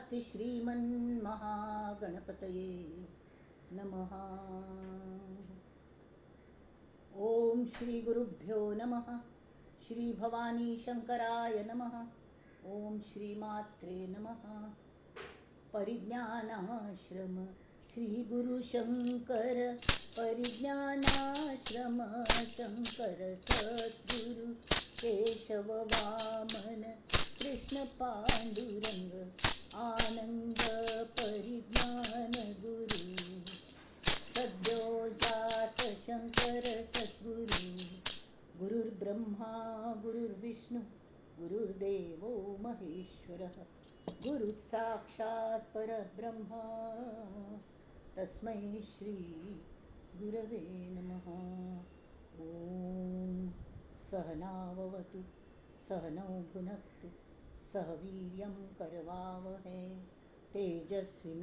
स्वस्ति श्रीमन्महागणपतये नमः। ओम श्री गुरुभ्यो नमः। श्री भवानी शंकराय नमः। ओम श्री मात्रे नमः। परिज्ञानाश्रम श्री गुरु शंकर, परिज्ञानाश्रम शंकर सद्गुरु केशव वामन कृष्ण पांडुरंग आनंद परिज्ञान गुरु सद्यो जात शंकर सद्गुरु। गुरुर्ब्रह्मा गुरुर्विष्णु गुरुर्देवो महेश्वरः, गुरु साक्षात् परब्रह्म तस्मै श्री गुरवे नमः। ॐ सहनाववतु सहनौ भुनक्तु सह वीर्यं करवावहै, तेजस्विनावधीतमस्तु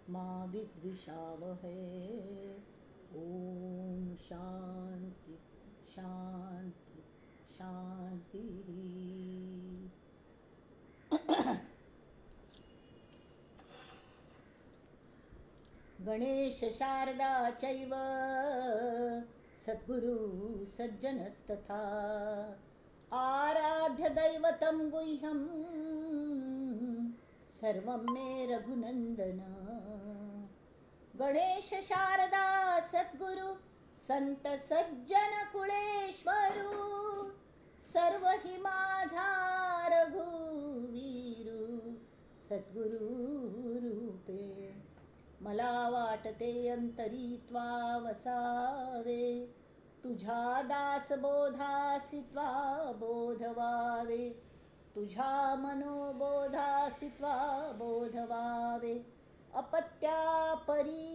मा विद्विषावहै। ॐ शांति शांति शांति। गणेश शारदा चैव सद्गुरु सज्जनस्तथा, आराध्य दैवतं गुह्यं सर्वं मे रघुनंदन। गणेश शारदा सद्गुरु संत सज्जन कुळेश्वरू, सर्व हि माझा रघुवीरू सद्गुरु रूपे। मला वाटते अंतरी त्वा वसावे, तुझ्या दासबोधासी त्वा बोधवावे, तुझ्या मनोबोधासी त्वा बोधवावे। अपत्या परी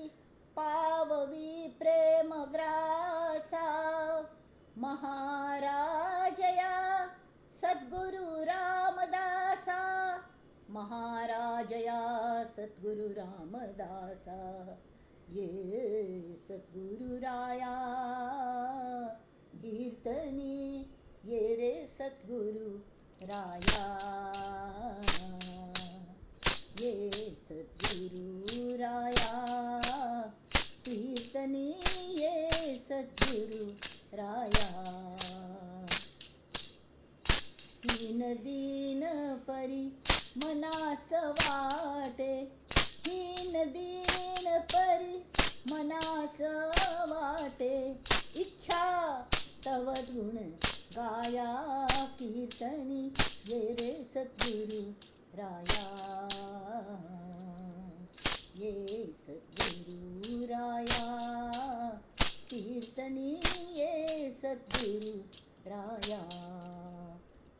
पाववी प्रेमग्रासा, महाराजया सद्गुरु रामदासा, महाराजया सद्गुरु रामदासा। ये सद्गुरुराया कीर्तनी, ये रे सद्गुरु राया, ये सद्गुरुराया कीर्तनी, ये सद्गुरु राया। हीन दीन परी मनास वाटे, हीन दीन परी मनास वाटे, इच्छा तव गुण गाया कीर्तनी, ये रे सद्गुरु राया, ये सद्गुरु राया कीर्तनी, ये सद्गुरु राया।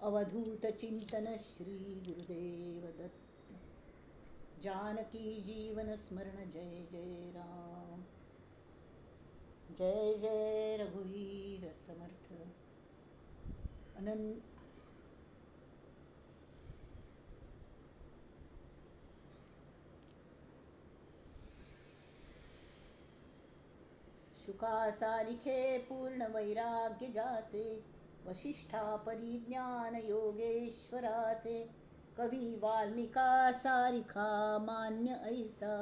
अवधूत चिंतन श्री गुरुदेव दत्त। जानकी जीवन स्मरण जय जय राम, जय जय रघुवीर समर्थ। अनंत शुकासारिखे पूर्ण वैराग्य जाचे, वशिष्ठा परिज्ञान योगेश्वराचे, कवी वाल्मिका सारिखा मान्य ऐसा,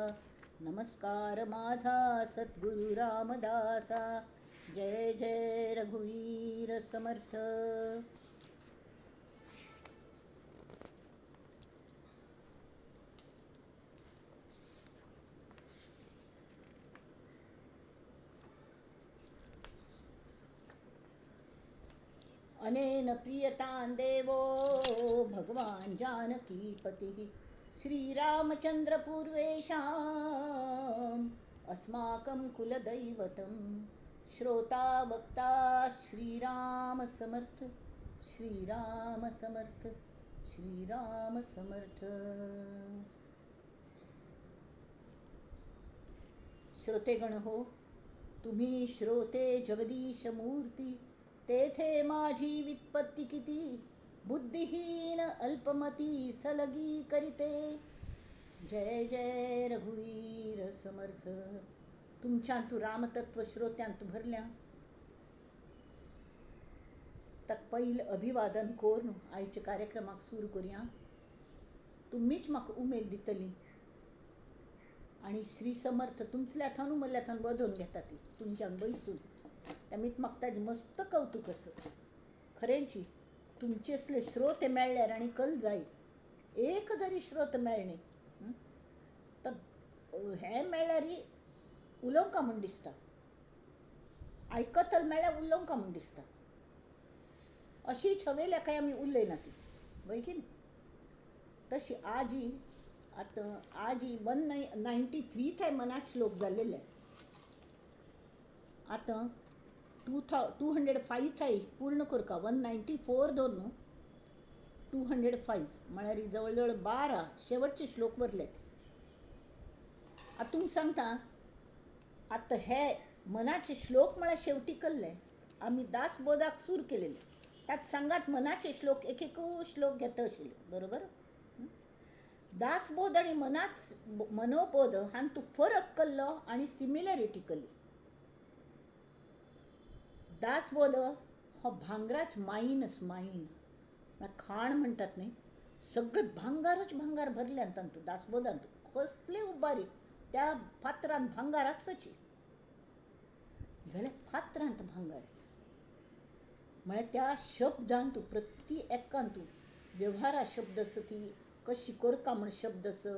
नमस्कार माझा सद्गुरु रामदासा। जय जय रघुवीर समर्थ। अनेन प्रियतां देवो भगवान् जानकीपतिः, श्रीरामचन्द्र पूर्वेषाम् अस्माकं कुलदैवतं। श्रोता वक्ता श्रीराम समर्थ, श्रीराम समर्थ, श्रीराम समर्थ। श्रोतेगण हो, तुम्ही श्रोते जगदीश मूर्ती, तेथे माझी वित्पत्ती किती, बुद्धिहीन अल्पमती सलगी करीते। जय जय रघुवीर समर्थ। तुमच्यांतु रामतत्व श्रोत्यांतु भरल्या तक पैल अभिवादन करून आयच्या कार्यक्रमाक सुरू करूया। तुमीच म्हाका उमेद दितली. आनी श्री समर्थ तुमचल्या थावन मल्ल्या थावन वजोवन घेता ती तुमच्यान बैसून. त्यामीत म्हाका ताजें मस्त कवतूक आसा. खरेंची तुमचे असले श्रोते मेळ्ळ्यार आनी कल जाय. एक जरी श्रोत मेळ्ळे तर हें मेळ्ळ्यार उलोवंका म्हूण दिसता, आयकतल मेळ्ळ्यार उलोवंका म्हूण दिसता. अशी छवेल्या काय आमी उलयना ती वय की न्ही. तशी आजी आतां आजी 193 थाय मनात श्लोक जाल्लेले. आतां 205 थाय पूर्ण करका. 194 धर न्हू 205 म्हळ्यार जवळ जवळ 12 शेवटचे श्लोक वरलेत. आतां तुमी सांगता आतां हे मनाचे श्लोक म्हळ्यार शेवटी कल्ले आमी दासबोधाक सूर केलेले. त्यात सांगात मनाचे श्लोक एक एक श्लोक घेता आशिल्ले बरोबर. दासबोध आनी मनाच मनोबोध हांतू फरक कल्लो आनी सिमिलरिटी कल्ली. दासबोध हो भांगराच मायनस मायन म्हळ्यार खाण म्हणटात न्ही, सगळें भांगारच भांगार भरल्यान तांतू दासबोधांत. कसली उबारी त्या फातरान भांगार आसची जाल्यार फातरांत भांगार आसा. म्हळ्यार त्या शब्दांतू प्रति एकांतू व्यवहारा शब्द आसा ती कशी करका म्हण शब्द आसा,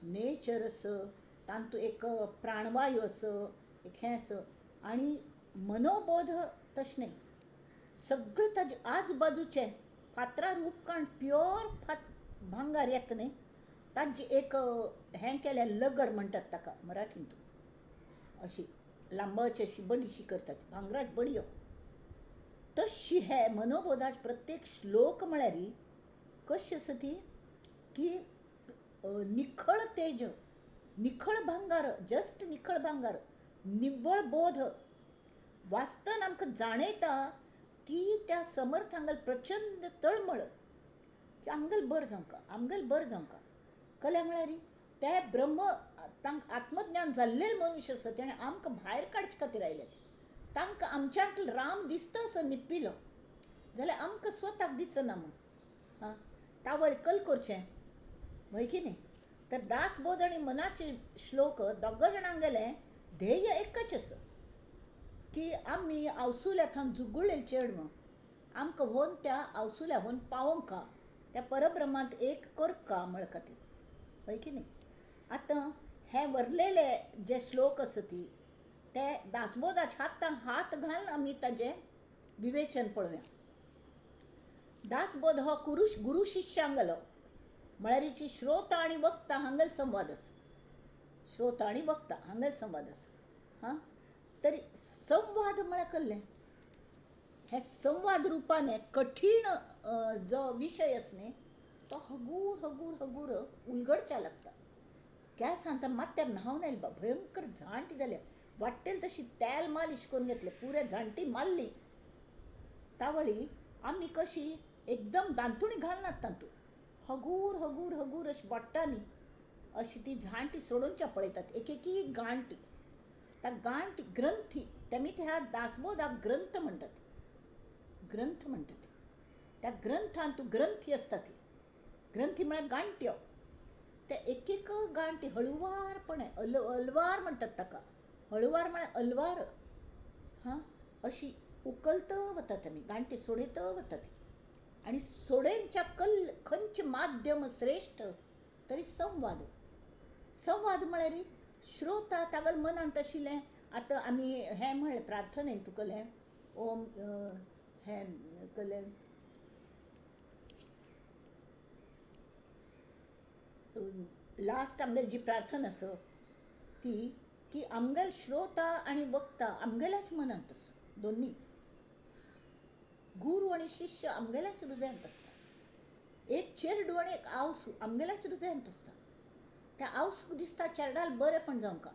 नेचर आसा, तांतू एक प्राणवायू आसा, एक हें आसा. आनी मनोबोध तशें न्ही, सगळें ताजे आजूबाजूचें फातरा रूप काण प्योर भांगार येता न्ही, ताजें एक हें केलें लगड म्हणटात ताका मराठींत, अशी लांबच अशी बडीशी करतात भांगराच बडयो. तशी हे मनोबोधाच प्रत्येक श्लोक म्हळ्यार कशी आसा ती की निखळ तेज, निखळ भांगार, जस्ट निखळ भांगार, निव्वळ बोध. वाचतना आमकां जाणयता ती त्या समर्थांगल प्रचंड तळमळ की आमगेल बरें जावंका, आमगेल बरें जावंका. कल्या म्हळ्यार ते ब्रह्म तांकां आत्मज्ञान जाल्लें मनुष्य आसा तेणें आमकां भायर काडचे खातीर आयले. तांकां आमच्यांत राम दिसता आसा निप्पिलो जाल्यार आमकां स्वताक दिसना म्हूण आं तावळ कल करचें वय की न्ही. तर दासबोध आनी मनाचे श्लोक दोग जाणांक गेले ध्येय एकच आसा की आमी आवसुल्या थंय जुगुळेल चेडवां आमकां व्होन त्या आवसुल्या व्होन पावोंका, त्या परब्रह्मांत एक करका म्हळ खातीर हय की न्ही. आतां हे वरलेले जे श्लोक आसा ती ते दासबोधाच्या हातान हात घालून आमी ताजें विवेचन पळोवया. दासबोध हो गुरु शिष्यांगलो म्हळ्यार श्रोता आनी वक्ता हांगेल संवाद आसा, श्रोता आनी वक्ता हांगेल संवाद आसा. हां तरी संवाद म्हळ्यार कसलें हे संवाद रुपान कठीण जो विशय आसा न्ही तो हगूर हगूर हगूर उलगडच्या लागता. काय सांगता मात्यार न्हांवन आयलें बा, भयंकर झांटी जाल्या, वाट्टेल तशी तेल मालिश करून घेतलें, पुऱ्या झांटी मारली. तावळी आमी कशी एकदम दांतुणी घालनात तातूंत, हगूर हगूर हगूर अशी बोट्टांनी अशी ती झांटी सोडोवच्या पळयतात, एक एक गांठी. त्या गांठी ग्रंथी तेमी ह्या दासबोधाक ग्रंथ म्हणटात, ग्रंथ म्हणटात. त्या ग्रंथांत ग्रंथी आसता ती ग्रंथी म्हळ्यार गांठ्यो. त्या एक एक गांठी हळुवारपणे अलवार म्हणटात ताका, हळुवार म्हळ्यार अलवार हां अशी उकलत वतात आमी गांठी सोडयत वतात. आनी सोडयच्या कल खंयचें माध्यम श्रेश्ठ तरी संवाद. संवाद म्हळ्यार श्रोता तागेल्या मनांत आशिल्लें. आतां आमी हें म्हळें प्रार्थनेन तुकलें ओम हें कलें लास्ट आमगेली जी प्रार्थना आसा ती की आमगेल श्रोता आनी वक्ता आमगेल्याच मनांत आसा, दोन्ही गुरू आनी शिष्य आमगेल्याच हृदयांत आसता. एक चेरडू आनी एक आवसू आमगेल्याच हृदयांत आसता. त्या आवसूक दिसता चेरडाल बरेंपण जावंका,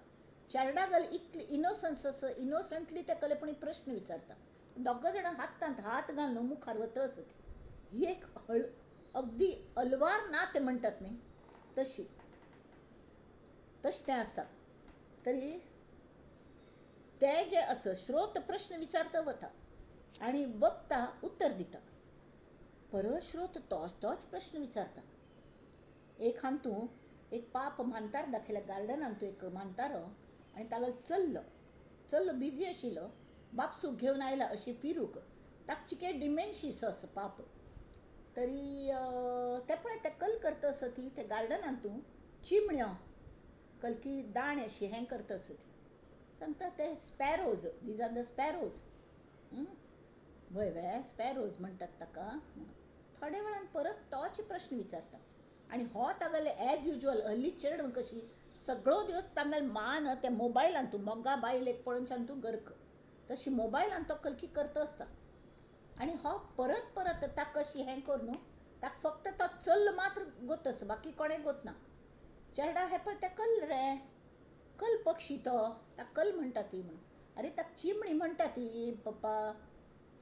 चेरडागल इतली इनोसन्स आसा, इनोसंटली त्या कलेपणी प्रश्न विचारता. दोग जाणां हातांत हात घालून मुखार वता आसा ती ही एक अगदी अलवार नातें म्हणटात न्ही तशी तशें तें आसता. तरी ते जे आसा श्रोत प्रश्न विचारता वता आनी वक्ता उत्तर दिता, परत श्रोत तोच तोच प्रश्न विचारता. एक हांतू एक पाप म्हांतार दाखयला, गार्डनान तूं एक म्हांतारो आनी तागेलो चल्लो चल्लो बिजी आशिल्लो, बापसूक घेवन आयला अशी फिरूक, ताका चिके डिमेन्शिसो असो पाप. तरी ते पळय ते कल करता आसता ती ते गार्डनान तूं चिमण्यो कलकी दाणे अशी हें करता आसता ती सांगता ते sparrows, these are the sparrows. वय वे स्पॅरोज म्हणटात ताका. थोड्या वेळान परत तोच प्रश्न विचारता आनी हो तागेले एज युजल हल्ली चेडूं कशी सगळो दिवस तांगेले मान त्या मोबायलान तूं मोगा बायलेक पळोवन तूं गर्क तशी मोबायलान तो कलकी करता आसता. आनी हो परत परत ताका कशी हें करून ताका फक्त तो चल्ल मात्र गोत आसा, बाकी कोणें गोत ना. चेरडा हें पळय तें कल रे, कल पक्षी तो, ताका कल म्हणटा ती म्हणून. अरे ताका चिमणी म्हणटा ती पप्पा,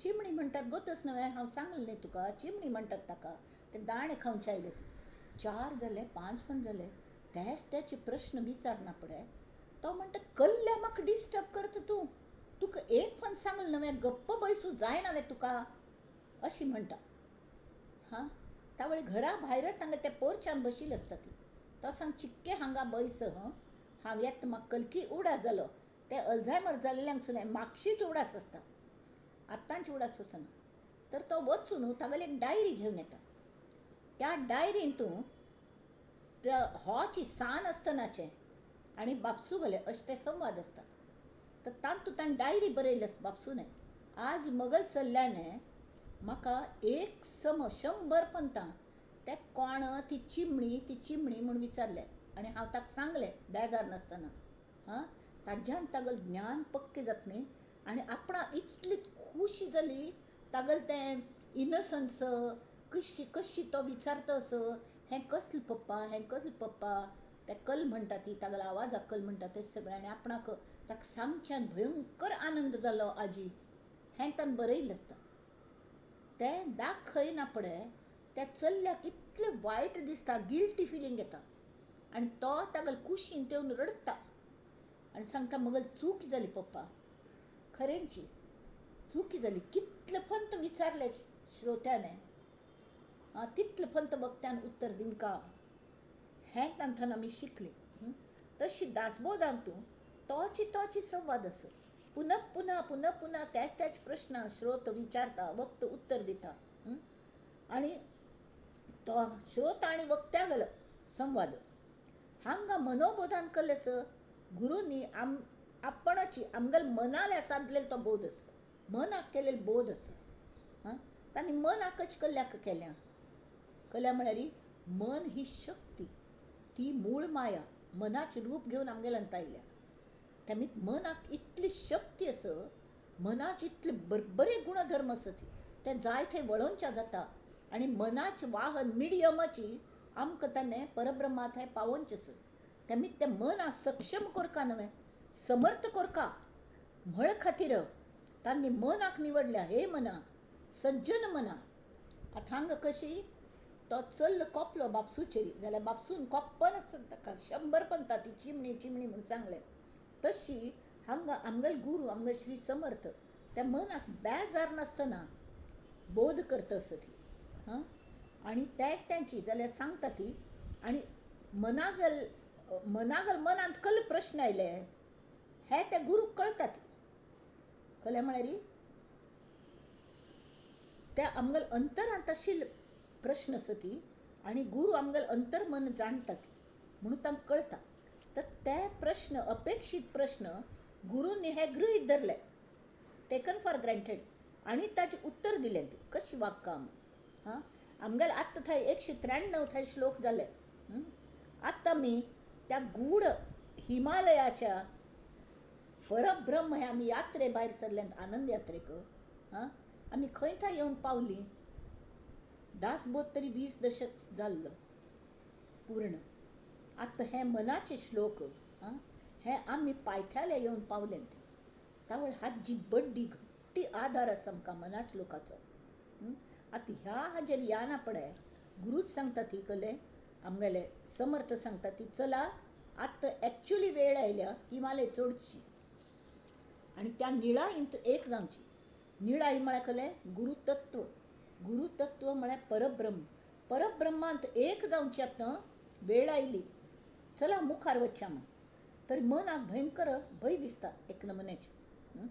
चिमणी म्हणटात गोतच न्हय, हांव सांगलें न्ही तुका चिमणी म्हणटात ताका. ते दाणे खावचे आयले ती 4 जाले 5 पण जाले, तेच तेचे प्रश्न विचारना पडे. तो म्हणटा कल्ल्या म्हाका डिस्टर्ब करता तूं, तुका एक पण सांगलें न्हय गप्प बैसू जायना वे तुका, अशी म्हणटा. हां, त्या वेळी घरा भायरच हांगा त्या पोर्चान बशिल्ली आसता ती. तो सांग चिक्के हांगा बैस, हांव येता, म्हाका कलकी उडा जालो. ते अल्झायमर जाल्ल्यांक सुद्दां मागशीच उडास आसता, आत्तांच उडास आसना. तर तो वचून तागेली एक डायरी घेवन येता. त्या डायरीन तूं होची सान आसतनाचें आनी बापसू घाले अशे ते संवाद आसता. तर तातूंत ताणें डायरी बरयली आसता बापसूने, आज मगल चल्ल्याने म्हाका एक सम 100 पंतां ते कोण ती चिमणी ती चिमणी म्हूण विचारलें आनी हांव ताका सांगलें बेजार नासतना. हां, ताज्यान तागेलें ज्ञान पक्कें जाता न्ही आनी आपणाक इतली खुशी जाली, तागेलें तें इनोसन्स कशी कशी तो विचारता असो, हें कसलें पप्पा हें कसलें पप्पा, ते कल म्हणटा ती तागेलो आवाजाक कल म्हणटा तें सगळें. आनी आपणाक ताका सांगच्यान भयंकर आनंद जालो आजी, हें ताणें बरयल्लें आसता. तें दाखयना पडे त्या चल्याक इतलें वायट दिसता, गिल्टी फिलींग येता आनी तो तागेले कुशीन येवन रडटा आनी सांगता मगल चूक जाली पप्पा, खरेंची चुकी जाली. कितले फंत विचारले श्रोत्याने, तितले फंत वक्त्यान उत्तर दिवका, हें तांतून आमी शिकली. तशी दासबोधान तूं तोची तोची संवाद आसा, पुनः पुनः पुनः पुनः त्याच त्याच प्रश्न श्रोत विचारता, वक्त उत्तर दिता आनी तो श्रोत आनी वक्त्या गेलो संवाद. हांगा मनोबोधान केल्लें आसा गुरूंनी आपणाची आमगेले मनाल्या सादलेलो तो बोध आसा, मनाक केलेलो बोध आसा. हां, तांणी मनाकच कल्याक केल्या, कल्या म्हळ्यार मन ही शक्ती, ती मूळ माया मनाचें रूप घेवन आमगेल्यान आयल्या. त्यामुळे मनाक इतली शक्ती आसा, मनाचे इतले बरे गुणधर्म आसा ती तें जाय थंय वळोवच्या जाता आनी मनाचें वाहन मिडियमाची आमकां ताणें परब्रह्मा थंय पावोवचें आसा. त्यामुळे तें मनाक सक्षम करका न्हय, समर्थ करका म्हळ खातीर तांणी मनाक निवडल्या. हे मना सज्जन मना. आतां हांगा कशी तो चल्ल कोपलो बापसूचेर जाल्यार बापसून कोप्पन आसता ताका 100 पंता ती चिमणी चिमणी म्हूण सांगलें. तशी हांगा आमगेले गुरू आमगेले श्री समर्थ त्या मनाक बेजार नासतना बोध करता आसता ती. हां, आनी तेच तेंची जाल्यार सांगता ती. आनी मनागल मनागल मनांत कल प्रश्न आयले हे त्या गुरूक कळटा ती. कळ्ळें म्हळ्यार त्या आमगेले अंतरांत आशिल्ले प्रश्न आसा ती आनी गुरू आमगेले अंतर्मन जाणटा ती म्हणून तांकां कळटा. तर ते प्रश्न अपेक्षीत प्रश्न गुरूंनी हे गृहीत धरले, टेकन फॉर ग्रँटेड, आनी ताचें उत्तर दिलें. ती कशी वागका आमी. हां, आमगेले आत्तां थंय 193 थंय श्लोक जाले. आतां आमी त्या गूढ हिमालयाच्या परब्रह्म हे आमी यात्रे भायर सरल्यात, आनंद यात्रेक. हां, आमी खंय थंय येवन पावलीं. दासबोध तरी 20 दशक जाल्लो पूर्ण. आतां हे मनाचे श्लोक हे आमी पायथ्याले येवन पावले. तावळ हाजी बड्डी घट्टी आदार आसा आमकां मना श्लोकाचो. आतां ह्या हाजेर याना पडे गुरूच सांगता ती कले आमगेले समर्थ सांगता ती चला आतां एक्चुली वेळ आयल्या हिमालय चडची आनी त्या निळाईंत एक जावची. निळाई म्हळ्यार कले गुरुतत्व, गुरुतत्व म्हळ्यार परब्रह्म, परब्रह्मांत एक जावचें आतां वेळ आयली, चला मुखार वचया म्हूण. तर मनाक भयंकर भंय दिसता एक नमुन्याचें.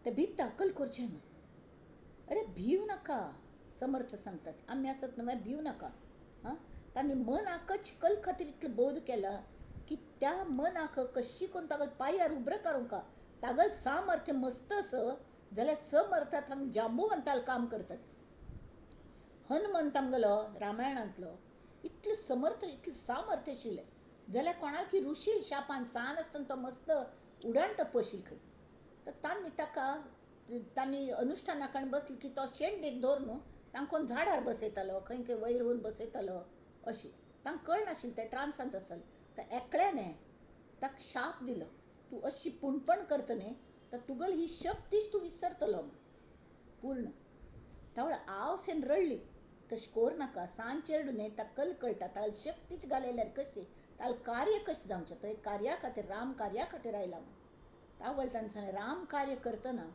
ते भिता कल करचें म्हूण. अरे भिव नाका, समर्थ सांगतात आमी आसत न्हय, भिव नाका. हां, तांणी मनाकच कल खातीर इतलो बोध केला की त्या मनाक कशी करून तागल पांयार उब्र काडूंक तागल सामर्थ्य मस्त असं जाल्यार समर्थात हांगा जांबुवंताल काम करतात. हनुमंत आमगेलो रामायणांतलो इतले समर्थ, इतले सामर्थ्य आशिल्लें जाल्यार कोणाक की ऋशील शापान सान आसतना तो मस्त उडाण टप्पो आशिल्लो खंय. तर तांणी ताका तांणी अनुष्ठाना कडेन बसली की तो शेंडेक दवर न्हू तांकां झाडार बसयतालो, खंय खंय वयर वयर बसयतालो अशी. तांकां कळनाशिल्लें, ते ट्रान्सांत आसताले. तर एकल्याने ताका शाप दिलो, तूं अशी पुणपण करता न्ही तर तुगेली ही शक्तीच तूं विसरतलो म्हूण पूर्ण. तावळ आवसेन रडली, तशें कोर नाका, सान चेडूं न्ही, ताका कल कळटा, ताका शक्तीच घालयल्यार कशी ताका कार्य कशें जावचें. तो एक कार्या खातीर, राम कार्या खातीर आयला म्हूण. तावळ ताणें सांगलें, राम कार्य करतना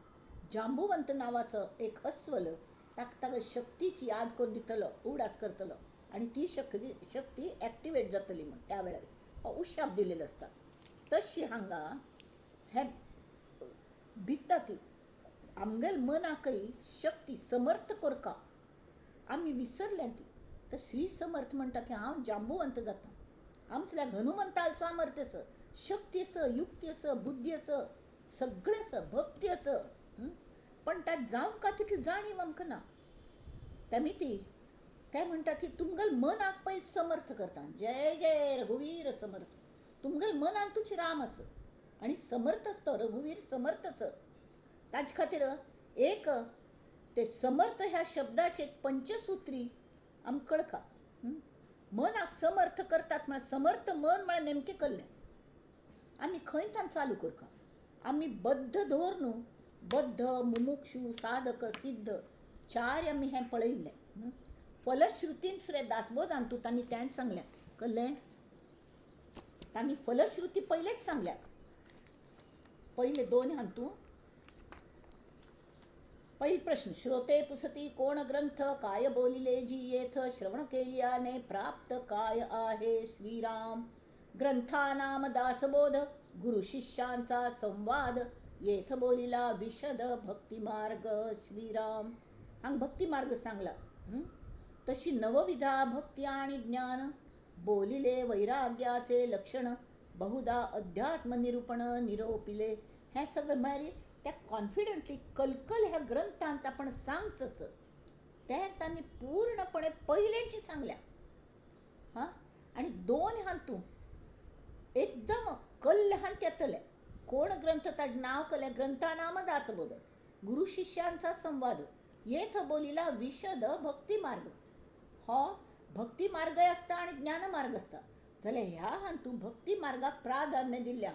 जांबुवंत नांवाचो एक अस्वल ताका ताका शक्तीची याद करून दितलो, उगडास करतलो आनी ती शक्ती एक्टिवेट जातली म्हूण त्या वेळार हो उशाप दिलेलो आसता. तशी हांगा हे भिता ती आमगेल मनाकय शक्ती समर्थ करका आमी विसरल्या ती. तर श्री समर्थ म्हणटा की हांव जांबुवंत जाता, आमचल्या हनुमंताल सामर्थ्य आसा, शक्ती आसा, युक्ती आसा, बुद्धी आसा, सगळें आसा, भक्ती आसा, पण ताका जावंक का तितली जाणीव आमकां ना. तेमी ती ते म्हणटा की तुमगेल मनाक पयलीं समर्थ करता. जय जय रघुवीर समर्थ. तुमगेल मनांतूच राम आसा आनी समर्थ आसतो, रघुवीर समर्थच. ताजे खातीर एक ते समर्थ ह्या शब्दाचे एक पंचसूत्री आमकां कळका. मनाक समर्थ करतात म्हळ्यार समर्थ मन म्हळ्यार नेमकें कल्लें आमी खंय तान चालू करका. आमी बद्ध दवर न्हू, बद्ध मुमुक्षू साधक सिद्ध चार आमी हें पळयिल्लें. फलश्रुतीन सुद्दां दासबोधान तूं तांणी तेंच सांगलें, कळ्ळें? तांणी फलश्रुती पयलेच सांगल्या, पयले दोन हातूं. पहिल प्रश्न, श्रोते पुसती कोण ग्रंथ काय बोलिले जी येथ श्रवण केलियाने प्राप्त काय आहे श्रीराम. ग्रंथानाम दासबोध गुरु शिष्यांचा संवाद येथ बोलिला विशद भक्तिमार्ग श्रीराम. हांगा भक्तिमार्ग सांगला. तशी नवविधा भक्ती आणि ज्ञान बोलिले वैराग्याचे लक्षण बहुधा अध्यात्म निरूपण निरोपिले. हें सगळें म्हळ्यार त्या कॉन्फिडंटली कलकल ह्या ग्रंथांत आपण सांगचस तें तांणी पूर्णपणे पयलेंच सांगल्या. हां, आनी दोन हातूं एकदम कल्ल हांत येतले. कोण ग्रंथ ताजें नांव कल्लें, ग्रंथानाम दासबोध गुरु शिष्यांचा संवाद येथ बोलिला विशद भक्ती मार्ग. हो भक्ती मार्गय आसता आनी ज्ञान मार्ग आसता. जाल्यार ह्या हातूंत भक्ती मार्गाक प्राधान्य दिल्ल्या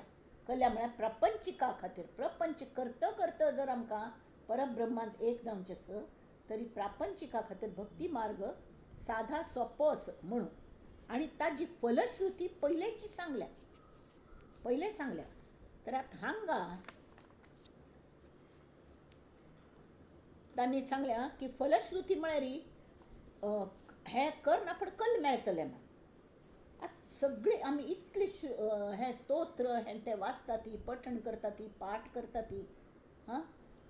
कल्या म्हळ्यार प्रपंचिका खातीर. प्रपंच करता करता जर आमकां परब्रह्मांत एक जावचें आसा तरी प्रापंचिका खातीर भक्ती मार्ग सादा सोंपो आसा म्हणून. आनी ताजी फलश्रुती पयलेंच सांगल्या, पयलें सांगल्या. तर आतां हांगा तांणी सांगल्या की फलश्रुती म्हळ्यार हें कर ना पण कल मेळटलें म्हूण. आतां सगळीं आमी इतली हें स्तोत्र हें तें वाचता ती, पठण करता ती, पाठ करता ती, हां,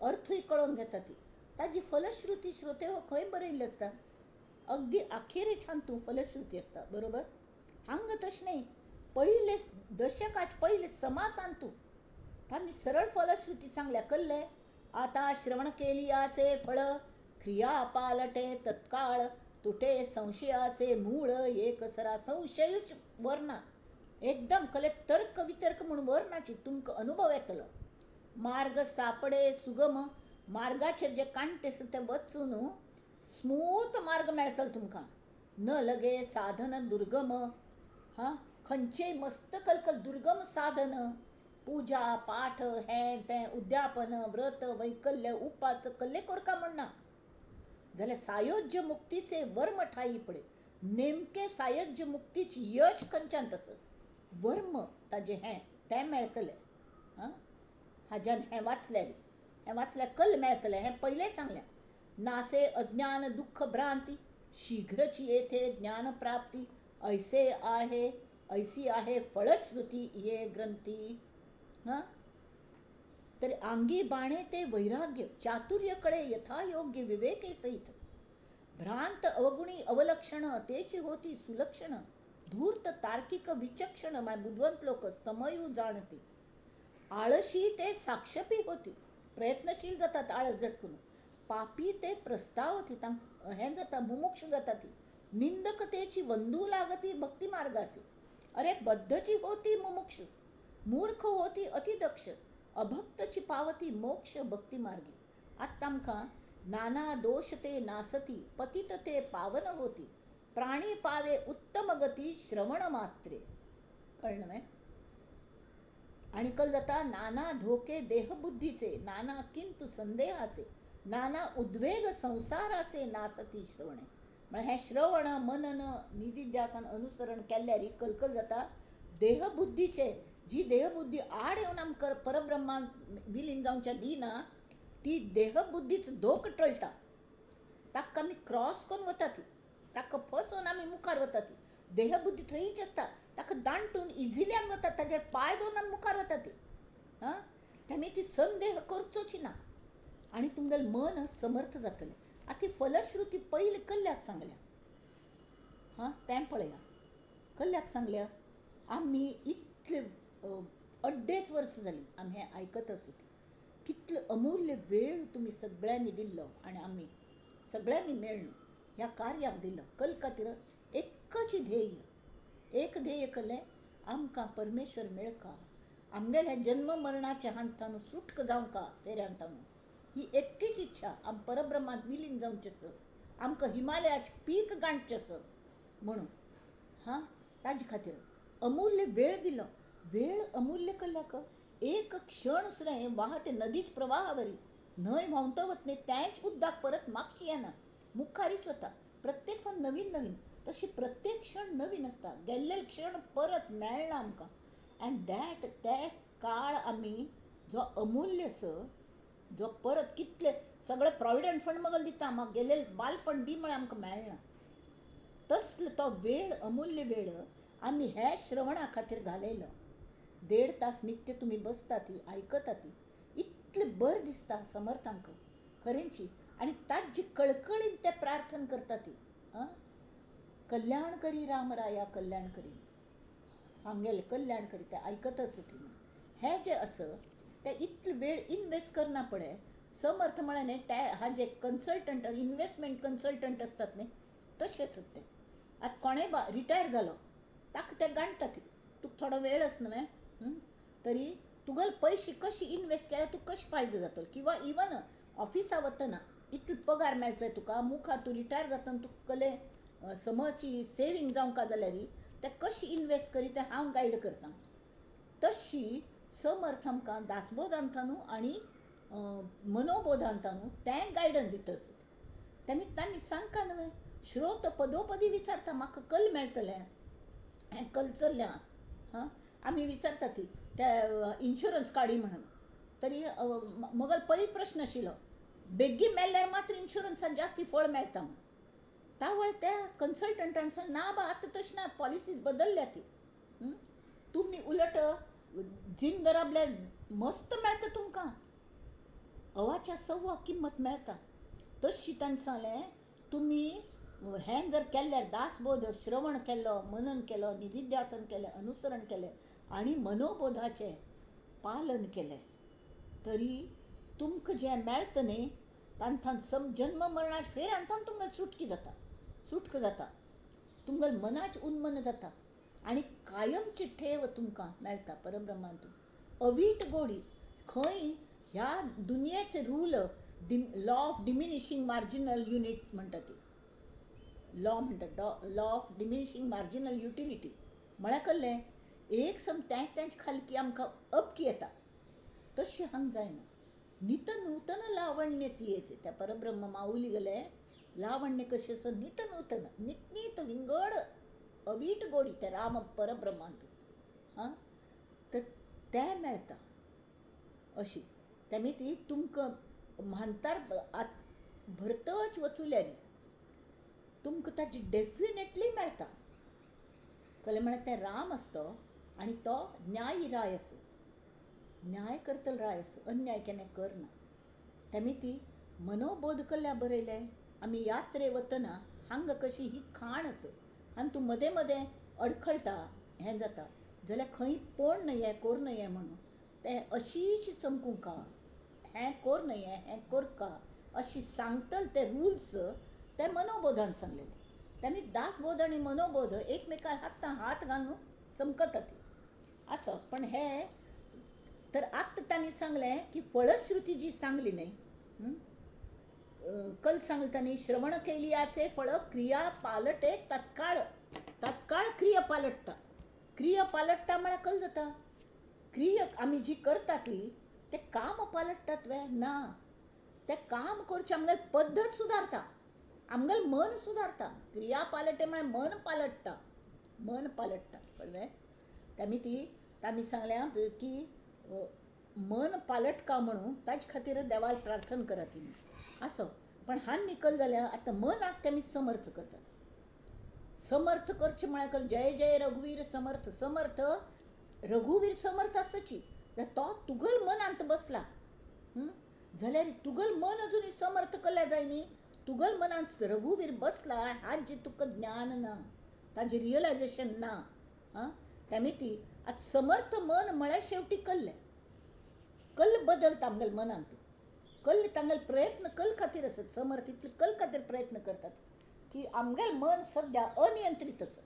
अर्थूय कळोवन घेता ती. ताजी फलश्रुती श्रोते हो खंय बरयल्ली आसता? अगदी अखेरेच हातूंत फलश्रुती आसता, बरोबर? हांगा तशें न्ही, पयले दशकाच पयले समासान तूं तांणी सरळ फलश्रुती सांगल्या. कल्लें आता श्रवण केलियाचे फळ क्रिया पालटे तत्काळ तुटे संशयाचे मूळ एक सरा. संशयूच वरना एकदम कले तर्क वितर्क म्हूण वरनाची तुमकां अनुभव येतलो. मार्ग सापडे सुगम, मार्गाचेर जे कांटे आसा ते वचून स्मूथ मार्ग मेळटलो तुमकां. न लगे साधन दुर्गम, हां, खंयचेय मस्त कलकल दुर्गम साधन पूजा पाठ हें तें उद्यापन व्रत वैकल्य उपास कल्ले कोरका म्हणना जाल्यार सायोज्य मुक्तीचे वर्म ठाई पडे. नेमकें सायोज्य मुक्तीच यश खंयच्यान तसं वर्म ताजें हें तें मेळटलें. आं, हाज्यान हें वाचल्यार, हें वाचल्यार कल मेळटलें हें पयलें सांगलें. नासे अज्ञान दुःख भ्रांती शीघ्रची येथे ज्ञान प्राप्ती ऐसे आहे ऐसी आहे फळश्रुती ये ग्रंथी. हां, तर अंगी बाणे ते वैराग्य चातुर्य कळे यथायोग्य विवेके सहित. भ्रांत अवगुणी अवलक्षण तेची होती सुलक्षण. धूर्त तार्किक विचक्षण बुद्वंत लोक समयू जाणती. आळशी ते साक्षपी होती, प्रयत्नशील जातात आळस झटकून. पापी ते प्रस्तावती, हें जाता मुमुक्षू जाता ती. निंदक तेची वंदू लागती भक्ती मार्गासी. अरे बद्धची होती मुमुक्षू, मूर्ख होती अतिदक्ष, अभक्तची पावती मोक्ष भक्ती मार्गी. आतां आमकां नाना दोष ते नासती, पतित ते पावन होती, प्राणी पावे उत्तम गती श्रवण मात्रे. कळ्ळें न्हय? आनी कल जाता नाना धोके देहबुद्धीचे, नाना किंतु संदेहाचे, नाना उद्वेग संसाराचे नासती श्रवणे. म्हळ्यार हें श्रवण मनन निदिध्यासन अनुसरण केल्यार कलकल जाता देहबुद्धीचे. जी देहबुद्धी आड येवन आमकां परब्रह्मान विलीन जावच्या दिना ती देहबुद्धीच धोक टळटा. ताका आमी क्रॉस करून वता ती, ताका फसोवन आमी मुखार वता ती. देहबुद्धी थंयच आसता, ताका दांटून इजिली आमी वतात, ताजेर पांय दवरून आमी मुखार वता ती. आं, तेमी ती संदेह करचोच ना आनी तुमगेलें मन समर्थ जातलें. आतां ती फलश्रुती पयली कल्याक सांगल्या, हां तें पळया. कल्याक सांगल्या आमी इतले अड्डेच वर्स जालीं आमी हें आयकत आसा. कितलो अमूल्य वेळ तुमी सगळ्यांनी दिल्लो आनी आमी सगळ्यांनी मेळून ह्या कार्याक दिलो. कल खातीर एकच ध्येय, एक ध्येय कलें आमकां परमेश्वर मेळका, आमगेल्या जन्म मरणाच्या हांतान सुटक जावंका फेऱ्यांतान, ही एकटीच इच्छा. आम परब्रह्मांत विलीन जावचें सर, आमकां हिमालयाचें पीक गांठचें सर म्हणून. हां, ताजे खातीर अमूल्य वेळ दिलो. वेळ अमूल्य कल्ल्याक एक क्षण सुद्दां वाहते नदीच प्रवाहावरी न्हंय व्हांवतो वतने तेंच उदक परत मागशी येना, मुखारीच वता. प्रत्येक फावट नवीन नवीन, तशी प्रत्येक क्षण नवीन आसता. गेल्ले क्षण परत मेळना आमकां. अँड that ते काळ आमी जो अमूल्य स जो परत कितले सगळे प्रोविडंट फंड मगल दिता, म्हाका गेल्ले बालपण दी म्हळ्यार आमकां मेळना. तसलो तो वेळ अमूल्य वेळ आमी हे श्रवणा खातीर घालयलो. 1.5 तास नित्य तुमी बसता ती आयकता ती, इतलें बरें दिसता समर्थांक खरेंची. आनी ताजी कळकळीन ते प्रार्थना करता ती, आं कल्याण करी रामराया कल्याण करी, हांगेलें कल्याण करी, ते आयकतच ती. हें जें आसा तें इतलो वेळ इनवेस्ट करना पळय. समर्थ म्हळ्यार न्ही ते हा जे कन्सल्टंट इनवेस्टमेंट कन्सल्टंट आसतात न्ही तशें आसत ते. आतां कोणेय बा रिटायर जालो ताका ते गांठतात, तुका थोडो वेळ आसा न्हय तरी तुगेले पयशे कशे इनवेस्ट केल्यार तुका कशें फायदो जातलो, किंवां इवन ऑफिसा वतना इतलो पगार मेळटलो तुका, मुखार तूं रिटायर जातना तुका कसले समची सेवींग जावंका जाल्यार ते कशें इनवेस्ट करी तें हांव गायड करतां. तशी समर्थ आमकां दासबोधांत आनी मनोबोधांत तें गायडन्स दिता आसत. तेमी तांणी सांगका न्हय श्रोत पदोपदी विचारता म्हाका कल मेळटलें हें कल चल्लें. हां, आमी विचारता ती ते इन्शुरन्स काडी म्हणून, तरी मगल पयलो प्रश्न आशिल्लो बेगीन मेल्ल्यार मात्र इन्शुरन्सान जास्ती फळ मेळटा म्हणून. तावळ त्या कन्सल्टंटान सांग ना बा आतां तशें ना, पॉलिसीज बदल्ल्या ती, तुमी उलट जीन दराबल्यार मस्त मेळटा तुमकां, अवाच्या सव्वा किंमत मेळटा. तशी ताणें सांगलें तुमी हें जर केल्यार दासबोध श्रवण केलो, मनन केलो, निदिध्यासन केलें, अनुसरण केलें आनी मनोबोधाचें पालन केलें तरी तुमकां जें मेळटा न्ही तांकां सम जन्म मरणाच फेर आनी तुमकां सुटकी जाता, सुटका जाता, तुमगेलें मनाच उन्मन जाता आनी कायमची ठेव तुमकां मेळटा परब्रह्मांतून. अवीट गोडी खंय ह्या दुनियेचे rule law of diminishing marginal unit म्हणटा ती लॉ म्हणटा, law of diminishing marginal utility म्हळ्यार कसलें एक सम तेंच तेंच खालकी आमकां अपकी येता, तशें हांगा जायना. नित नूतन लावण्य तियेचे त्या परब्रह्म माऊली गेले लावण्य कशें आसा नित नूतन नित विंगड अवीट गोडी त्या राम परब्रह्मांत. हां, तर तें मेळटा अशी तेमी ती तुमकां म्हानतार भरतच वचुल्यार तुमकां ताजी डेफिनेटली मेळटा. कळ्ळें म्हळ्यार तें राम आसता तो आनी तो न्यायी राय आसा, न्याय करतलो राय आसा, अन्याय केन्ना करना. तेमी ती मनोबोध कल्ल्या बरयलें आमी यात्रे वतना हांगा कशी ही खाण आसा आनी तूं मदें मदें अडखळटा हें जाता जाल्यार खंय पोण न्हय कोर न्हय म्हणून तें अशीच चमकूंक हें कोर न्हय हें कोरका अशी सांगतले ते रुल्स ते मनोबोधान सांगले. तेमी दासबोध आनी मनोबोध एकमेकां हातान हात घालून चमकतात आसो. पण हे तर आत्तां तांणी सांगलें की फळश्रुती जी सांगली न्हय, कल सांगलें तांणी श्रवण केलियाचे फळ क्रिया पालटे तत्काळ. तत्काळ क्रिया पालटता. क्रिया पालटता म्हळ्यार कल जाता क्रिया आमी जी करता ती ते काम पालटतात वे ना, ते काम करचें आमगेली पद्दत सुदारता, आमगेलें मन सुदारता. क्रिया पालटे म्हळ्यार मन पालटता, मन पालटता. कळ्ळें? तेमी ती तांणी सांगल्या की मन पालटका म्हणून ताजे खातीर देवाक प्रार्थना करात तुमी आसो. पण हान निकल जाल्यार आतां मनाक तेमी समर्थ करतात. समर्थ करचें म्हळ्यार जय जय रघुवीर समर्थ. समर्थ रघुवीर समर्थ आसची जाल्यार तो तुगल मनांत बसला जाल्यार तुगल मन अजून समर्थ केल्यार जाय न्ही. तुगल मनांत रघुवीर बसला हाजें तुका ज्ञान ना, ताजें रियलायजेशन ना. आं तेमी ती आतां समर्थ मन म्हळ्यार शेवटी कल्लें कल्ल बदलता आमगेल्या मनांत. कल्ल तांगेले प्रयत्न कल खातीर आसत, समर्थ इतले कल खातीर प्रयत्न करतात की आमगेलें मन सद्या अनियंत्रीत आसा,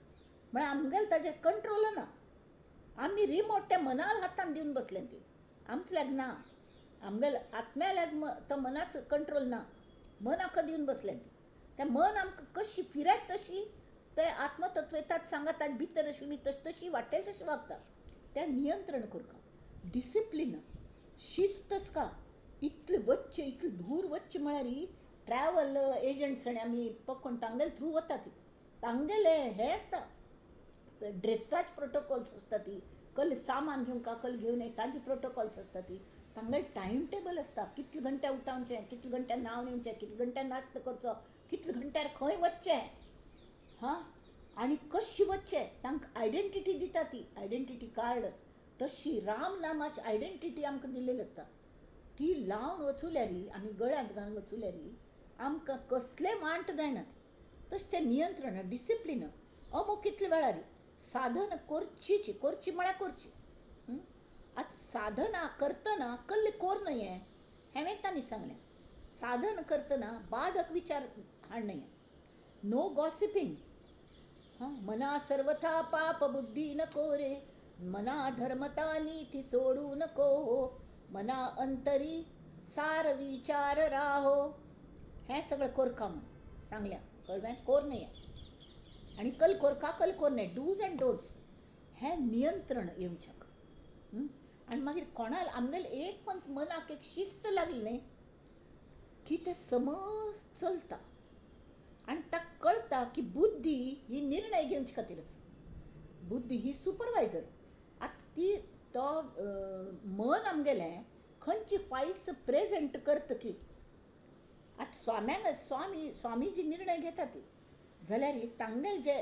म्हळ्यार आमगेलें ताजेर कंट्रोल ना. आमी रिमोट त्या मनाल हातान दिवन बसले ती आमचल्याक ना, आमगेले आत्म्याल्याक तो मनाचो कंट्रोल ना, मन आमकां दिवन बसलें ती. तें मन आमकां कशी फिरयत तशी ते आत्मतत्व सांगा ताजे भितर आशिल्ली तशी तशी वाटेल तशी वागता. तें नियंत्रण करता, डिसिप्लीन, शिस्त आसता. इतलें वच्चें इतलें दूर वच्चें म्हळ्यार ट्रॅवल एजंट्स आनी आमी पकोवन तांगेले थ्रू वता ती, तांगेले हें आसता ड्रेसाचे प्रोटोकॉल्स आसता ती, कल सामान घेवंक कल घेवन येता ताजे प्रोटोकॉल्स आसता ती, तांगेले टायम टेबल आसता, कितले घंट्या उठावचें, कितले घंट्या न्हांवन येवचें, कितले घंट्या नाश्तो करचो, कितले घंट्यार खंय वचचें, हां आनी कशें वचचें, तांकां आयडेंटिटी दिता ती आयडेंटिटी कार्ड. तशी राम नामाची आयडेंटिटी आमकां दिल्लेली आसता ती लावन वचुल्यार आमी गळ्यांत घालून वचुल्यार आमकां कसलें वांट जायना. तशें तें नियंत्रण, डिसिप्लीन, अमूक कितले वेळार साधन करचीच, करची म्हळ्यार करची. आतां साधना करतना कल्ले कोर न्हय हांवें तांणी सांगलें. साधन करतना बाधक विचार हाड न्हय, नो गॉसिपींग. हां, मना सर्वथा पाप बुद्धी नको रे, मना धर्मता नीती सोडू नको हो, मना अंतरी सार विचार राहो. हें सगळें कोरका म्हणून सांगल्या. कळ्ळें? कोर न्हय आनी कल कोरका कल कोर न्हय, डूज अँड डोंट्स हें नियंत्रण येवच्याक. आनी मागीर कोणाक आमगेले एक पण मनाक एक शिस्त लागली न्हय की तें समज चलता आनी ताका कळटा की बुद्धी ही निर्णय घेवचे खातीर आसा, बुद्धी ही सुपरवायजर. आतां ती तो मन आमगेलें खंयची फायल्स प्रेजेंट करतकीर आतां स्वाम्यांक स्वामी स्वामीजी निर्णय घेतात जाल्यार तांगेले जे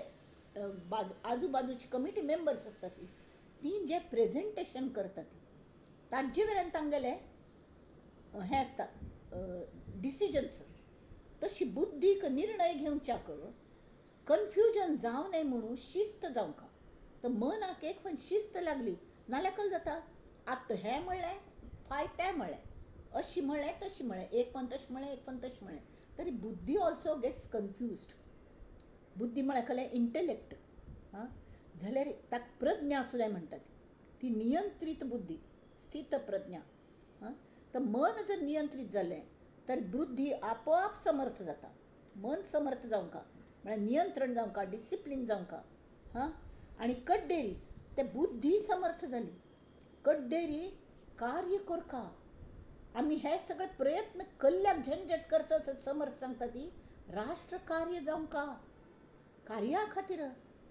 बाजू आजू बाजूची कमिटी मेंबर्स आसता ती ती जे प्रेजेंटेशन करतात ताजे वेल्यान तांगेले हें आसता डिसिजन्स. तशी बुद्धीक निर्णय घेवच्याक कन्फ्युजन जावं नये म्हणून शिस्त जावंक. तर मनाक एक पण शिस्त लागली नाल्यार कल जाता आतां हें म्हणलें फाय तें म्हणलें, अशी म्हणलें तशी म्हणलें, एक पण तशें म्हणलें, एक पण तशें म्हणलें, तरी बुद्धी ऑल्सो गेट्स कन्फ्युज्ड. बुद्धी म्हळ्यार कसलें इंटलेक्ट. हां, जाल्यार ताका प्रज्ञा सुद्दां म्हणटात ती नियंत्रीत बुद्धी, स्थित प्रज्ञा. हां, तर मन जर नियंत्रीत जालें तर बुद्धी आपोआप समर्थ जाता. मन समर्थ जावंक म्हळ्यार नियंत्रण जावंक, डिसिप्लीन जावंक. हां, आनी कड्डेरी ते बुद्धी समर्थ जाली, कड्डेरी कार्य करका. आमी हे सगळे प्रयत्न कल्ल्याक झंझट करता समर्थ सांगता ती राष्ट्र कार्य जावंक कार्या खातीर.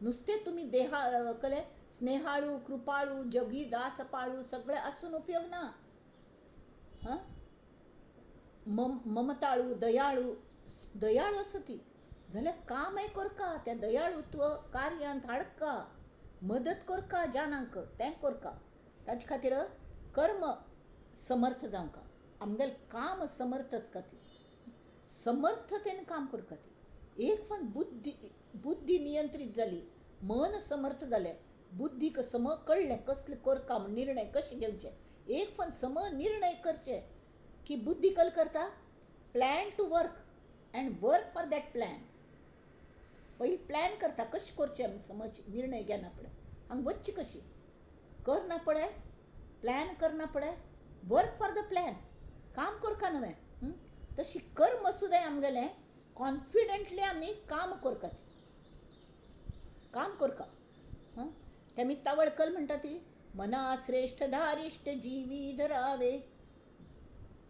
नुस्तें तुमी देहा कले स्नेहाळू कृपाळू जगी दास पाळू सगळें आसून उपयोग ना. हां, ममताळू दयाळू, दयाळू आसा ती जाल्यार कामय करका, त्या दयाळुत्व कार्यांत हाडका. मदत करका जानांक तें करका. ताजे खातीर कर्म समर्थ जावंका, आमगेलें काम समर्थ आसका ती, समर्थतेन काम करका ती. एक फावट बुद्धी बुद्धी नियंत्रीत जाली, मन समर्थ जालें, बुद्धीक सम कळ्ळें कसलें करका म्हूण निर्णय कशें घेवचे, एक फावट सम निर्णय करचे की बुद्धी कल करता plan to work and work for that plan. पयलीं प्लॅन करता कशें करचें आमी, समज निर्णय घेना पळय हांगा वचचें कशी करना पळय, प्लॅन करना पळय, वर्क फॉर the plan, काम करका नवें. तशी कर्म सुद्दां आमगेलें कॉन्फिडंटली आमी काम करका, काम करका. ते आमी तावळकल म्हणटा ती मना श्रेष्ठ धारिश्ट जीवी धरावे,